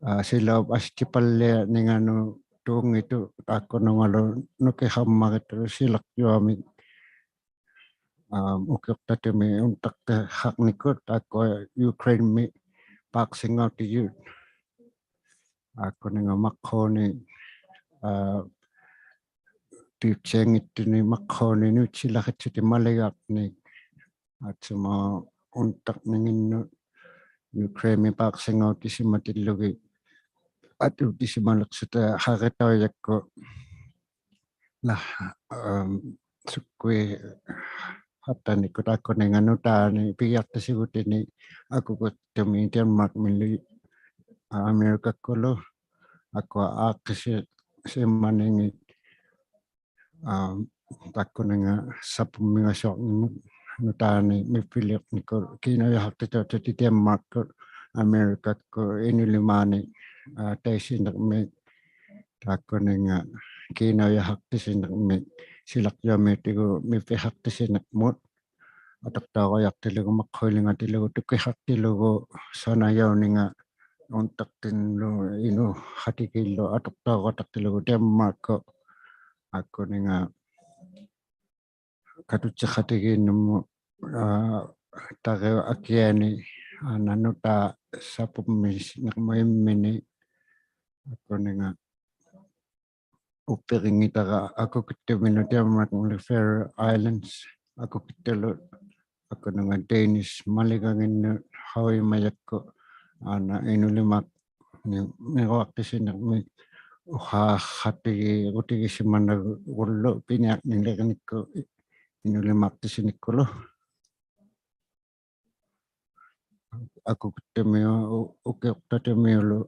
aa, silaup asitipallianinganut tuunngitut taakkunungalu nukihammarittullu silaqjuamik, aa, ukiuqtatimi untaqtihaqnikkut, akkua Ukraine-mi paaqsingautijut. Akkuninga maqhuuni, aa, piutsianngittuni maqhuuni nuitsilaqitsutik maligaqnik, aatsumaup untaqninginnut Ukraine-mi paaqsingautisimatillugit atuutisimaliqsuta haritaujakkut, la, aa, sukkuihattanikkut taakkuninga nutaani pigiaqtisigutini akukittumi Denmark-milu, aa, Amerikakkulu, akkua aaqqisimaningit, aa, taakkuninga sapummingasuarnimut nutaani mippiliuqnikkut kiinaujahaqtitaututit Denmark-kut Amerikakkut inulimaani, aa, taisinirmik, taakkuninga kiinaujahaqtisinirmik silaqjuamiutigut mippihaqtisinirmut atuqtaurujaqtilugu, maqhuilingatillugu, tukihaqtilugu sanajauninga untaqtinlu inuhatigiillu atuqtaurujaqtilugu Denmark-kut, akkuninga katutsiqatigiinnirmut, aa, tariup akiani, aa, nanuta sapummisinirmut immini, akkuninga uppirinngitara akukittuminut Denmark-milu Faroe Islands akukittulu, akkuninga Danish maliganginnut hauimajakkut, aana inulimaaqni-, niruaqtisinirmik uhaaqatigiigutigisimanagullu piniaqnilirinikkut inulimaaqtisinikkulu. Akukittumi u-, ukiuqtatimiulu,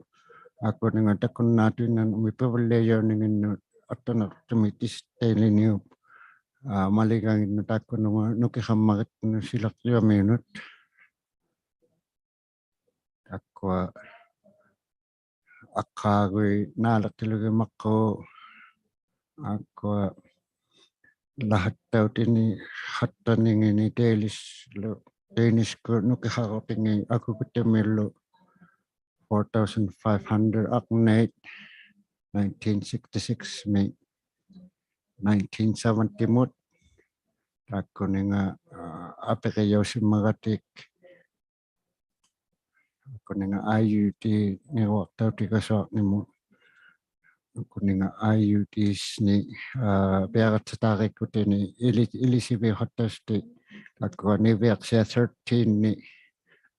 akkuninga takunnaatuinnarmik pivalliajauninginnut attanaqtumi tisittailiniup, aa, maliganginnut taakkununnga nukiqammarittunut silaqjuamiunut. Taakkua aqqaagui naaliqtilugit maqqagu, taakkua lahattautini, hattaninginni Danish-lu, Danish-kut nukiqarutingit akukuttumilu four thousand five hundred aqnait, nineteen sixty-six-mi nineteen seventy-mut. Taakkuninga, aa, apiqijausimmagatik, taakkuninga I U D-niruaqtautikasaarnimut. Taakkuninga I U Ds-ni, aa, piaritsattarikkutini ili-, ilisiviuqattausti, taakkua niviaqsiaq thirteen-ni,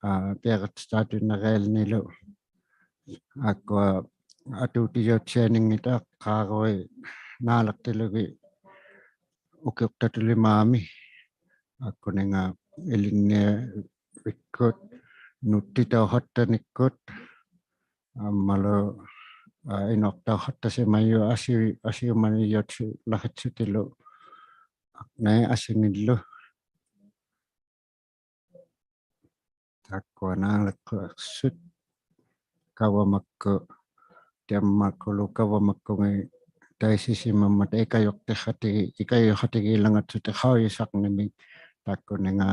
aa, piaritsattautinnarialnilu. Taakkua atuutijautsianinngit aqqaagui naaliqtilugit ukiuqtatulimaami. Taakkuninga ilinniavikkut, nuttitauqattanikkut, ammalu, aa, inuuqtauqattasimajuq asi-, asiumanijautsilaqiqsutilu, aqnait asingillu. Taakkua naaliqquqsut, kavamakkut, tiammaakkulu kavamakkungit taisisimammat ikajuqtiqatigi-, ikajuqatigiilangatsutik qaujisaqnimik, taakkuninga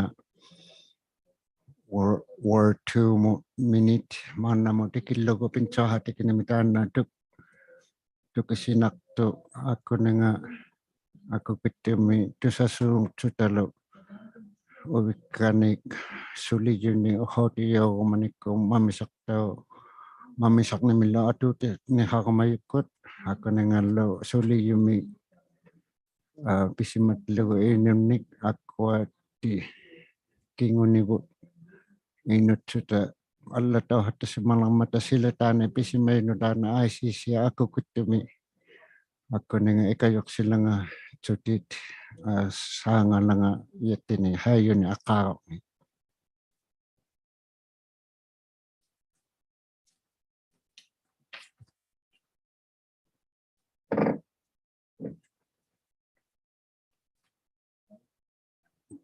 War, War Two-mut minit, maannamut tikillugu pinsuaqatikinimi taanna tuk-, tukisinaqtuq, taakkuninga akukittumi tusasuuqsutalu uvikkanik sulijuni uqautijaurumanikku mamisaqtau-, mamisaqnimillu atuutiniqarumajukkut, taakkuningalu sulijumi, aa, pisimatlugu inunnik, taakkua ti-, kingunivut inutsuta allatauqattasimalirmata sila taanna pisimajunut taanna I C C akukittumi, taakkuninga ikajuqsilangatsutit, aa, saangalangajattini qaijuni aqqaaruni.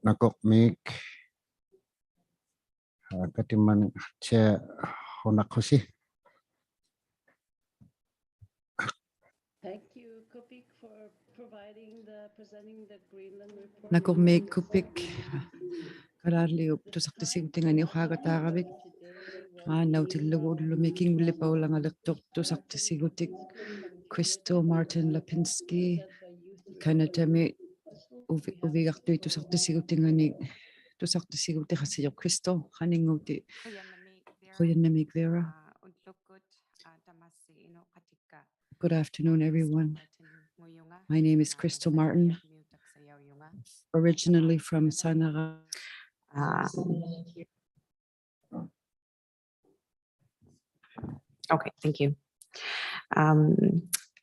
Nakuqmiik, aa, katimanaqtiahunaqusi. Thank you, Kupik, for providing the, presenting the Greenland report. Nakuqmiik Kupik, Kalaaliup tusaqtissigutinganit uqaaqataaravit. Maannautillugu ullumi kingulipaulangaliqtuq tusaqtissigutik Crystal Martin Lipinski, Canadami uvi-, uvigaqtuit tusaqtissigutinganit tusaqtissigutiqasijuq. Crystal, qaninguutit. Qujannamiik Vera. Good afternoon, everyone. My name is Crystal Martin, originally from Sanara. Um, okay, thank you. Um,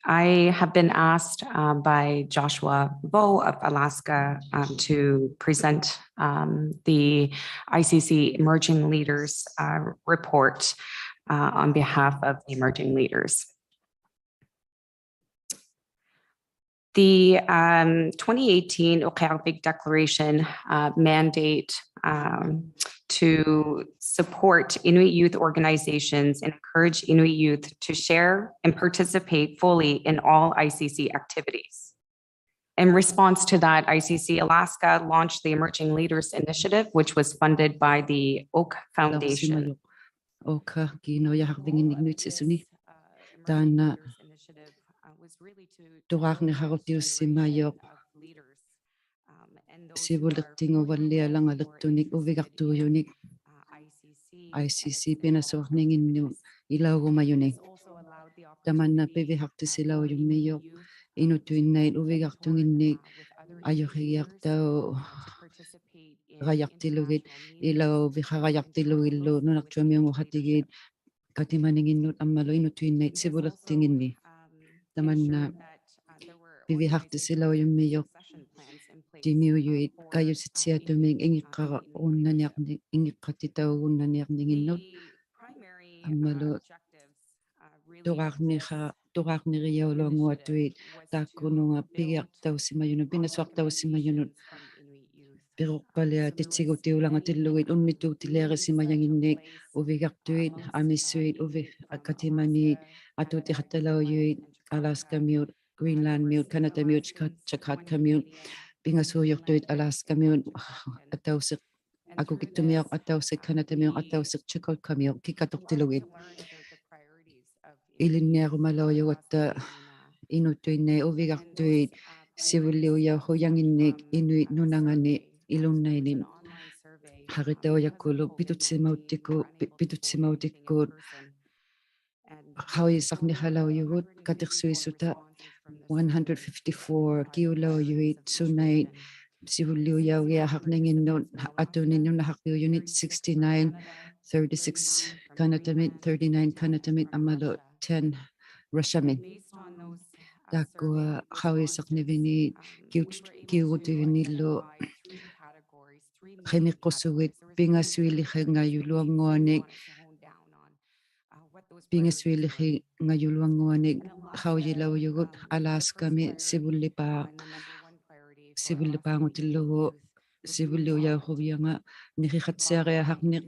I have been asked, uh, by Joshua Vo of Alaska, um, to present, um, the I C C Emerging Leaders, uh, report, uh, on behalf of the emerging leaders. The, um, twenty eighteen Utqiagvik Declaration, uh, mandate, um, to support Inuit youth organizations and encourage Inuit youth to share and participate fully in all I C C activities. In response to that, I C C Alaska launched the Emerging Leaders Initiative, which was funded by the Oak Foundation. Oak-agi naujaqarvinginnik nuitsisuni. Taanna turaarniqarutiusimajuq sivuliqtinguvallialangaliqtunik uvigaqtuujunik I C C pinasuarninginnut ilaugumajuni. Tamanna pivihaqtisilaujumijuq inutuinnait uvigaqtunginnik ajuqigijaqtaurajaqtilugit, ilauviqarajaqtilugillu nunarjuamiunguqatigiit katimaninginnut ammalu inutuinnait sivuliqtinginni. Tamanna pivihaqtisilaujumijuq timiujuit kajusitsiatumik ingiqqarunnaniarni-, ingiqqatitaurunnaniarninginnut ammalu turaarniqa-, ᑐᕌᕐᓂᕆᔭᐅᓗᐊᙳᐊᑐᐃᑦ ᑖᒃᑯᓄᖓ ᐱᒋᐊᖅᑕᐅᓯᒪᔪᓄᑦ, ᐱᓇᓱᐊᖅᑕᐅᓯᒪᔪᓄᑦ. ᐱᕈᖅᐸᓪᓕᐊᑎᑦᓯᒍᑎᐅᓛᖓᑎᓪᓗᒋᑦ ᐅᓐᓂᑑᑎᓕᐊᕆᓯᒪᔭᖏᓐᓂᒃ ᐅᕕᒐᖅᑐᐃᑦ, ᐊᒥᓱᐃᑦ, ᐅᕕ-, ᑲᑎᒪᓃᑦ, ᐊᑑᑎᖃᑦᑕᓚᐅᔪᐃᑦ, Alaska-ᒥᐅᑦ, Greenland-ᒥᐅᑦ, Canada-ᒥᐅᑦ, Chukotka-ᒥᐅᑦ, ᐱᖓᓲᔪᖅᑐᐃᑦ Alaska-ᒥᐅᑦ, ᐊᑕᐅᓯᖅ ᐊᑯᑭᑦᑐᒥᐅᖅ ᐊᑕᐅᓯᖅ Canada-ᒥᐅᖅ ᐊᑕᐅᓯᖅ Chukotka-ᒥᐅᖅ ᑭᑲᑐᖅᑎᓗᒋᑦ. ᐃᓕᓐᓂᐊᕈᒪᓚᐅᔪᒐᑦᑕ ᐃᓄᑐᐃᓐᓇᐃᑦ ᐅᕕᒐᖅᑐᐃᑦ ᓯᕗᓪᓕᐅᔭᐅᖁᔭᖏᓐᓂᒃ ᐃᓄᐃᑦ ᓄᓇᖓᓂ ᐃᓗᓐᓇᐃᓂᒃ. ᕼᐊᕆᑕᐅᔭᒃᑯᓗᒃ ᐱᑐᑦᓯᒪᐅᑎᒃᑯᑦ, ᐱ-, ᐱᑐᑦᓯᒪᐅᑎᒃᑯᑦ ᖃᐅᔨᓴᕐᓂᖃᓚᐅᔪᒍᑦ ᑲᑎᖅᓱᐃᓱᑕ one hundred fifty-four ᑭᐅᓚᐅᔪᐃᑦ ᓱᓇᐃᑦ ᓯᕗᓪᓕᐅᔭᐅᒋᐊᖃᕐᓂᖏᓐᓄᑦ, ᐊᑐᓂ ᓄᓇᖃᕐᕕᐅᔪᓂᑦ sixty-nine, thirty-six Canada-ᒥᑦ, thirty-nine Canada-ᒥᑦ, ᐊᒻᒪᓗ ten Russia-ᒥᑦ. ᑖᒃᑯᐊ ᖃᐅᔨᓴᕐᓂᕕᓃᑦ ᑭᐅᑦ-, ᑭᐅᒍᑎᕕᓃᓪᓗ ᕿᒥᖅᑯᓱᒋᑦ ᐱᖓᓱᐃᓕᕿᖓᔪᓗᐊᙳᐊᓂᒃ, ᐱᖓᓱᐃᓕᕿᖓᔪᓗᐊᙳᐊᓂᒃ ᖃᐅᔨᓚᐅᔪᒍᑦ Alaska-ᒥ ᓯᕗᓪᓕᐹᖅ, ᓯᕗᓪᓕᐹᖑᑎᓪᓗᒍ ᓯᕗᓪᓕᐅᔭᐅᖁᔭᖓ ᓂᕿᖃᑦᓯᐊᕆᐊᖃᕐᓂᖅ,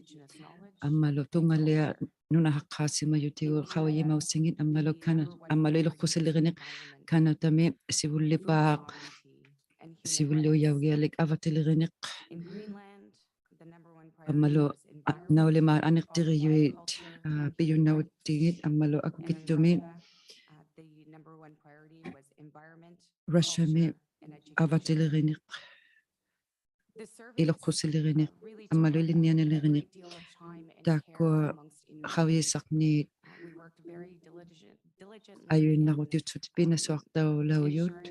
ᐊᒻᒪᓗ ᑐᖓᓕᐊ ᓄᓇᖃᖅᑳᓯᒪᔪᑎᒍᑦ ᖃᐅᔨᒪᐅᓯᖏᑦ, ᐊᒻᒪᓗ ᑲᓇ-, ᐊᒻᒪᓗ ᐃᓗᖅᑯᓯᓕᕆᓂᖅ ᑲᓇᑕᒥ ᓯᕗᓪᓕᐹᖅ, ᓯᕗᓪᓕᐅᔭᐅᒋᐊᓕᒃ ᐊᕙᑎᓕᕆᓂᖅ. ᐊᒻᒪᓗ, ᐊ, ᓇᐅᓕᒫᑦ ᐊᓂᖅᑎᕆᔪᐃᑦ, ᐊ, ᐱᔪᓐᓇᐅᑎᖏᑦ, ᐊᒻᒪᓗ ᐊᑯᑭᑦᑐᒥ Russia-ᒥ ᐊᕙᑎᓕᕆᓂᖅ, ᐃᓗᖅᑯᓯᓕᕆᓂᖅ, ᐊᒻᒪᓗ ᐃᓕᓐᓂᐊᓂᓕᕆᓂᖅ. ᑖᒃᑯᐊ ᖃᐅᔨᓴᕐᓃᑦ ᐊᔪᐃᓐᓇᕈᑎᐅᑦᓱᑎᒃ ᐱᓇᓱᐊᖅᑕᐅᓚᐅᔪᑦ.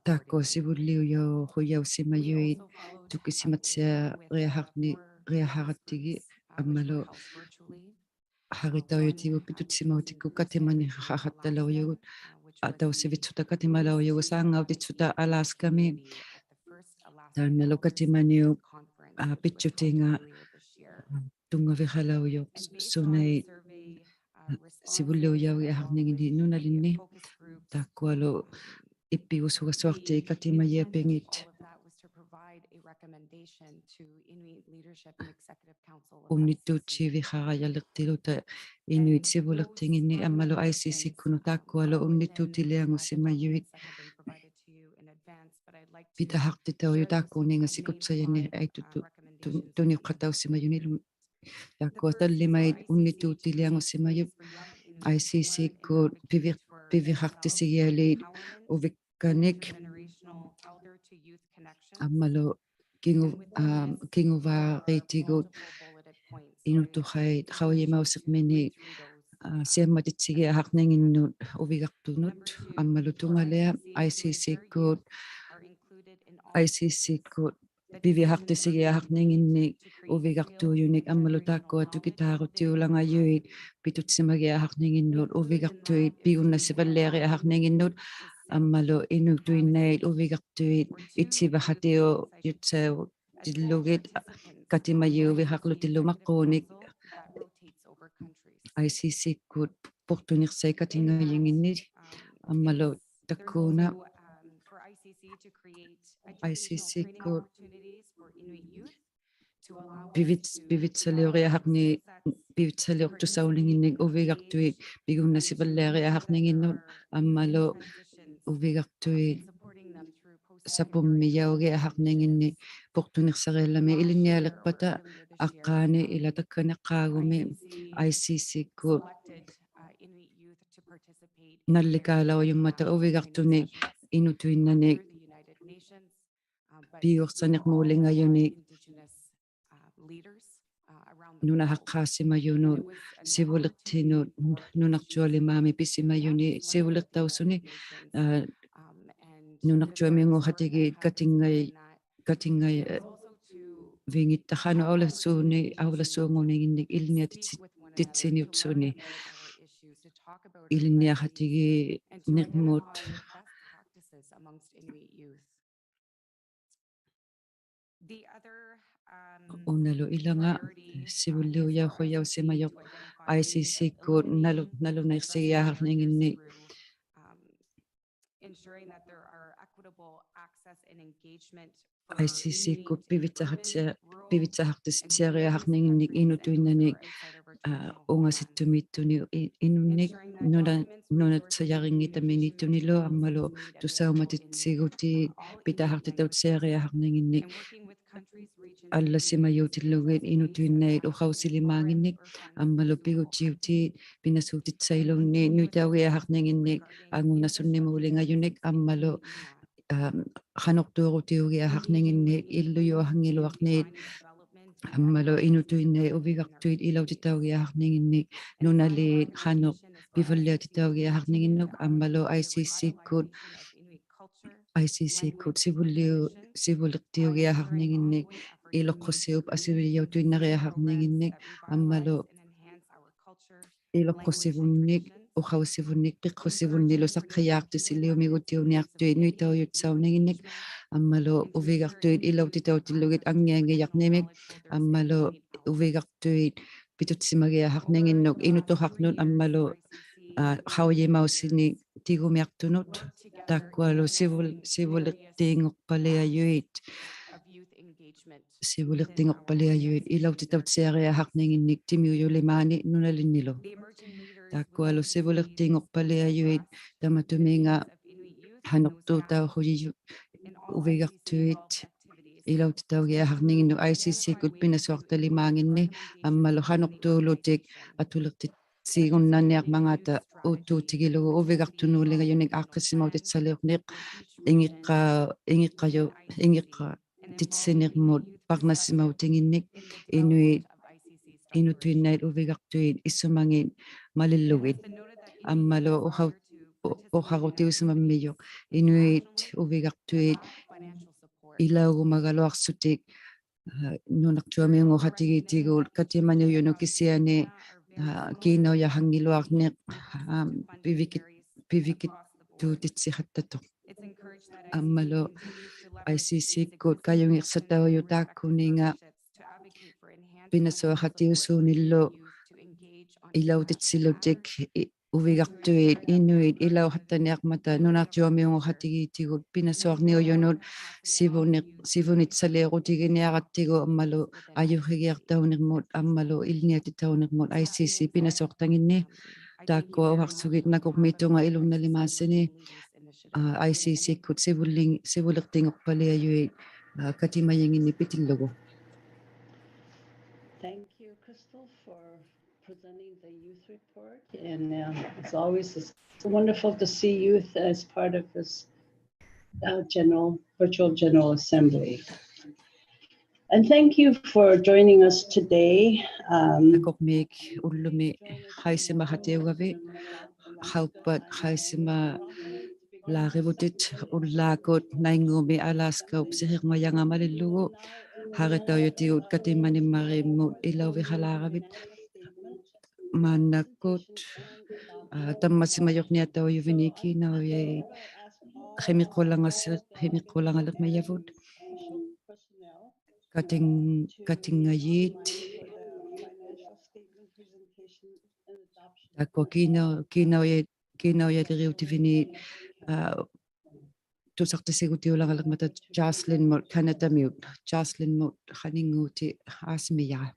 ᑖᒃᑯᐊ ᓯᕗᓪᓕᐅᔭᐅᖁᔭᐅᓯᒪᔪᐃᑦ ᑐᑭᓯᒪᑦᓯᐊᕆᐊᖃᕐᓂ-, ᕆᐊᖃᕋᑦᑎᒋᑦ, ᐊᒻᒪᓗ ᕼᐊᕆᑕᐅᔪᑎᒍᑦ ᐱᑐᑦᓯᒪᐅᑎᒃᑯᑦ ᑲᑎᒪᓂᖃᖃᑦᑕᓚᐅᔪᒍᑦ, ᐊᑕᐅᓯᕕᑦᓱᑕ ᑲᑎᒪᓚᐅᔪᒍᑦ ᓵᙵᐅᑎᑦᓱᑕ Alaska-ᒥ. ᑖᓐᓇᓗ ᑲᑎᒪᓂᐅᑉ, ᐊ, ᐱᑦᔪᑎᖓ, ᐊ, ᑐᙵᕕᖃᓚᐅᔪᖅ ᓱᓇᐃᑦ, ᐊ, ᓯᕗᓪᓕᐅᔭᐅᒋᐊᖃᕐᓂᖏᓐᓂ ᓄᓇᓕᓐᓂ. ᑖᒃᑯᐊᓗ ᐃᑉᐱᒍᓱᒐᓱᐊᖅᑎ ᑲᑎᒪᔨᐊᐱᖏᑦ. ᐅᓐᓂᑦᑑᑦᓰᕕᖃᕋᔭᓕᖅᑎᓪᓗᑕ ᐃᓄᐃᑦ ᓯᕗᓕᖅᑎᖏᓐᓂ ᐊᒻᒪᓗ I C C-ᑯᓄᑦ ᑖᒃᑯᐊᓗ ᐅᓐᓂᑦᑑᑎᓕᐊᖑᓯᒪᔪᐃᑦ. ᐱᑕᖃᖅᑎᑕᐅᔪᑦ ᑖᒃᑯᓂᖓ ᓯᑯᑦᓴᔭᓂ ᐊᐃᑦᑐᑐ-, ᑐ-, ᑐᓂᐅᖃᑕᐅᓯᒪᔪᓂᓗ. ᑖᒃᑯᐊ ᑕᓪᓕᒪᐃᑦ ᐅᓐᓂᑦᑑᑎᓕᐊᖑᓯᒪᔪᑦ I C C-ᑯᑦ ᐱᕕ-, ᐱᕕᖃᖅᑎᓯᒋᐊᓖᑦ ᐅᕕᒃᑲᓂᒃ. ᐊᒻᒪᓗ ᑭᖑ-, ᐊ, ᑭᖑᕚᕇᑎᒍᑦ ᐃᓄᑐᖃᐃᑦ ᖃᐅᔨᒪᐅᓯᕐᒥᓂᒃ, ᐊ, ᓯᐊᒻᒪᑎᑦᓯᒋᐊᖃᕐᓂᖏᓐᓄᑦ ᐅᕕᒐᖅᑐᓄᑦ, ᐊᒻᒪᓗ ᑐᖓᓕᐊ I C C-ᑯᑦ, I C C-ᑯᑦ ᐱᕕᖃᖅᑎᓯᒋᐊᖃᕐᓂᖏᓐᓂᒃ ᐅᕕᒐᖅᑑᔪᓂᒃ, ᐊᒻᒪᓗ ᑖᒃᑯᐊ ᑐᑭᑖᕈᑎᐅᓛᖓᔪᐃᑦ ᐱᑐᑦᓯᒪᒋᐊᖃᕐᓂᖏᓐᓄᑦ, ᐅᕕᒐᖅᑐᐃᑦ ᐱᒍᓐᓇᓯᕙᓪᓕᐊᕆᐊᖃᕐᓂᖏᓐᓄᑦ, ᐊᒻᒪᓗ ᐃᓄᑐᐃᓐᓇᐃᑦ ᐅᕕᒐᖅᑐᐃᑦ ᐃᑦᓯᕙᖃᑎᐅᔪᑦᓴᐅᑎᓪᓗᒋᑦ ᑲᑎᒪᔨᐅᕕᖃᕐᓗᑎᓪᓗ ᒪᕐᕉᓂᒃ. I C C-ᑯᑦ ᐳᖅᑐᓂᖅᓴᐃᑦ ᑲᑎᖓᔨᖏᓐᓂ, ᐊᒻᒪᓗ ᑕᑯᓇ I C C-ᑯᑦ ᐱᕕᑦ-, ᐱᕕᑦᓴᓕᐅᕆᐊᖃᕐᓂ-, ᐱᕕᑦᓴᓕᐅᖅᑐᓴᐅᓂᖏᓐᓂᒃ ᐅᕕᒐᖅᑐᐃᑦ ᐱᒍᓐᓇᓯᕙᓪᓕᐊᕆᐊᖃᕐᓂᖏᓐᓄᑦ, ᐊᒻᒪᓗ ᐅᕕᒐᖅᑐᐃᑦ ᓴᐳᒻᒥᔭᐅᒋᐊᖃᕐᓂᖏᓐᓂᒃ ᐳᖅᑐᓂᖅᓴᕆᐊᓪᓚᒥᒃ ᐃᓕᓐᓂᐊᓕᖅᐸᑕ ᐊᕐᕌᓂ ᐃᓛ ᑕᑲᓂᖅᑳᒍᒥ I C C-ᑯᑦ ᓇᓪᓕᑳᓚᐅᔪᒻᒪᑕ ᐅᕕᒐᖅᑐᓂᒃ ᐃᓄᑐᐃᓐᓇᓂᒃ ᐱᔪᖅᓴᓂᕐᒨᓕᖓᔪᓂᒃ ᓄᓇᖃᖅᑳᓯᒪᔪᓄᑦ ᓯᕗᓕᖅᑎᓄᑦ ᓄᓇᕐᔪᐊᓕᒫᒥ ᐱᓯᒪᔪᓂᒃ ᓯᕗᓕᖅᑕᐅᓱᓂ, ᐊ, ᓄᓇᕐᔪᐊᒥᖑᖃᑎᒌᑦ ᑲᑎᖓᐃ-, ᑲᑎᖓᐃ-, ᐊ, ᕕᖏᑦᑕ ᖃᓄᖅ ᐊᐅᓚᓲᓂ-, ᐊᐅᓚᓲᖑᓂᖏᓐᓂᒃ ᐃᓕᓐᓂᐊᑎᑦᓯ-, ᑎᑦᓯᓂᐅᑦᓱᓂ. ᐃᓕᓐᓂᐊᖃᑎᒌᓐᓂᕐᒧᑦ. Unalu ilanga sivulliujauqujausimajuq I C C-kkut nalu-, nalunaiqsigijaaqarninginni I C C-kkut pivitsaqaqti-, pivitsaqaqtittiariaqarninginnik inutuinnanik ungasittumiittuni inunnik nuna-, nunatsiarinngitamiiniittunilu ammalu tusaumatittigutit pitaqaqtitauttiariaqarninginnik allasimajuutillugit inutuinnait uqausilimaanginnik ammalu pigutiutit pinasuutitsailungnik nuitaugiaqarninginnik angunasunnimuulingajunik ammalu qanuqtuurutiugiaqarninginnik illujuaqanngiluaqniit ammalu inutuinnait uvigaqtuit ilautitaugiaqarninginnik nunaliit qanuq pivalliatitaugiaqarninginnuk ammalu I C C-kkut I C C-kkut sivulliu-, sivuliqtiugiaqarninginnik iluqqusiup asivijautiinnariaqarninginnik ammalu iluqqusivunnik uqausivunnik piqqusivunnilu saqqijaaqtitiliumigutiuniaqtuit nuitaujutsaunninginnik ammalu uvigaqtuit ilautitautillugit angiangijarnimik ammalu uvigaqtuit pitutsimagiaqarninginnuk inutuqaqnut ammalu qaujimausinik tigumiaqtunut taakkualu sivul-, sivuliqtiinguqpaliajuit sivuliqtiinguqpaliajuit ilautitauttiariaqarninginnik timiujulimaani nunalinnilu. Taakkualu sivuliqtiinguqpaliajuit tamatuminga qanuqtuutauqujijut uvigaqtuit ilautitaugiaqarninginnuk I C C-kkut pinasuaqtalimaanginni ammalu qanuqtuulutik atuliqtitsigunnanniarmangaata uuttuutigilugu uvigaqtunuulingajunik aqqissimautitsaliuqniq ingiqqa-, ingiqqaju-, ingiqqa- titsinirmut parnasimautinginnik inuit inutuinnait uvigaqtuit isumangit malillugit ammalu uqau-, u-, uqarutiusimammijuq inuit uvigaqtuit ilaugumagaluaqsutik nunaqtuamiunguqatigiitigut katimaniujunut kisiani kiinaujaqanngiluaqniq pivikit-, pivikittuutitsiqattatuq. Ammalu I C C-kkut kajungiqsataujuq taakkuninga pinasuaqatiusuunillu ilautitsilutik uvigaqtuit inuit ilauqattaniarmata nunaqtuamiunguqatigiitigut pinasuarniujunut sivuni-, sivunitsaliuqutiginiarattigu ammalu ajuqigiaqtaunirmut ammalu ilniatitaunirmut I C C pinasuaqtanginni. Taakkua uqaqsugit nakurmiitunga ilunnalimaasini I C C-kkut sivulliq-, sivuliqtiinguqpaliajuit katimajinginni pitillugu. Thank you, Crystal, for presenting the youth report. And it's always wonderful to see youth as part of this general, virtual General Assembly. And thank you for joining us today. Nakurmiik ullumi qaisimaqatiugavit, qauppat qaisimalaaqivutit ullaakkut Nainngumi Alaskaup sihirmajanga malillugu, haqitaujatigut katimanimmarimmut ilauviqalaaravit. Maannakkut tammasimajurniataujuvini kiinaujait qimiqqulangas-, qimiqqulangalirmijavut. Katin-, katinngajit. Taakkua kiinau-, kiinaujait, kiinaujaliiriutivini tusaqtisigutiulangalirmata Jocelyn-mut Canada-miut. Jocelyn-mut qaninguuti aasimijaa.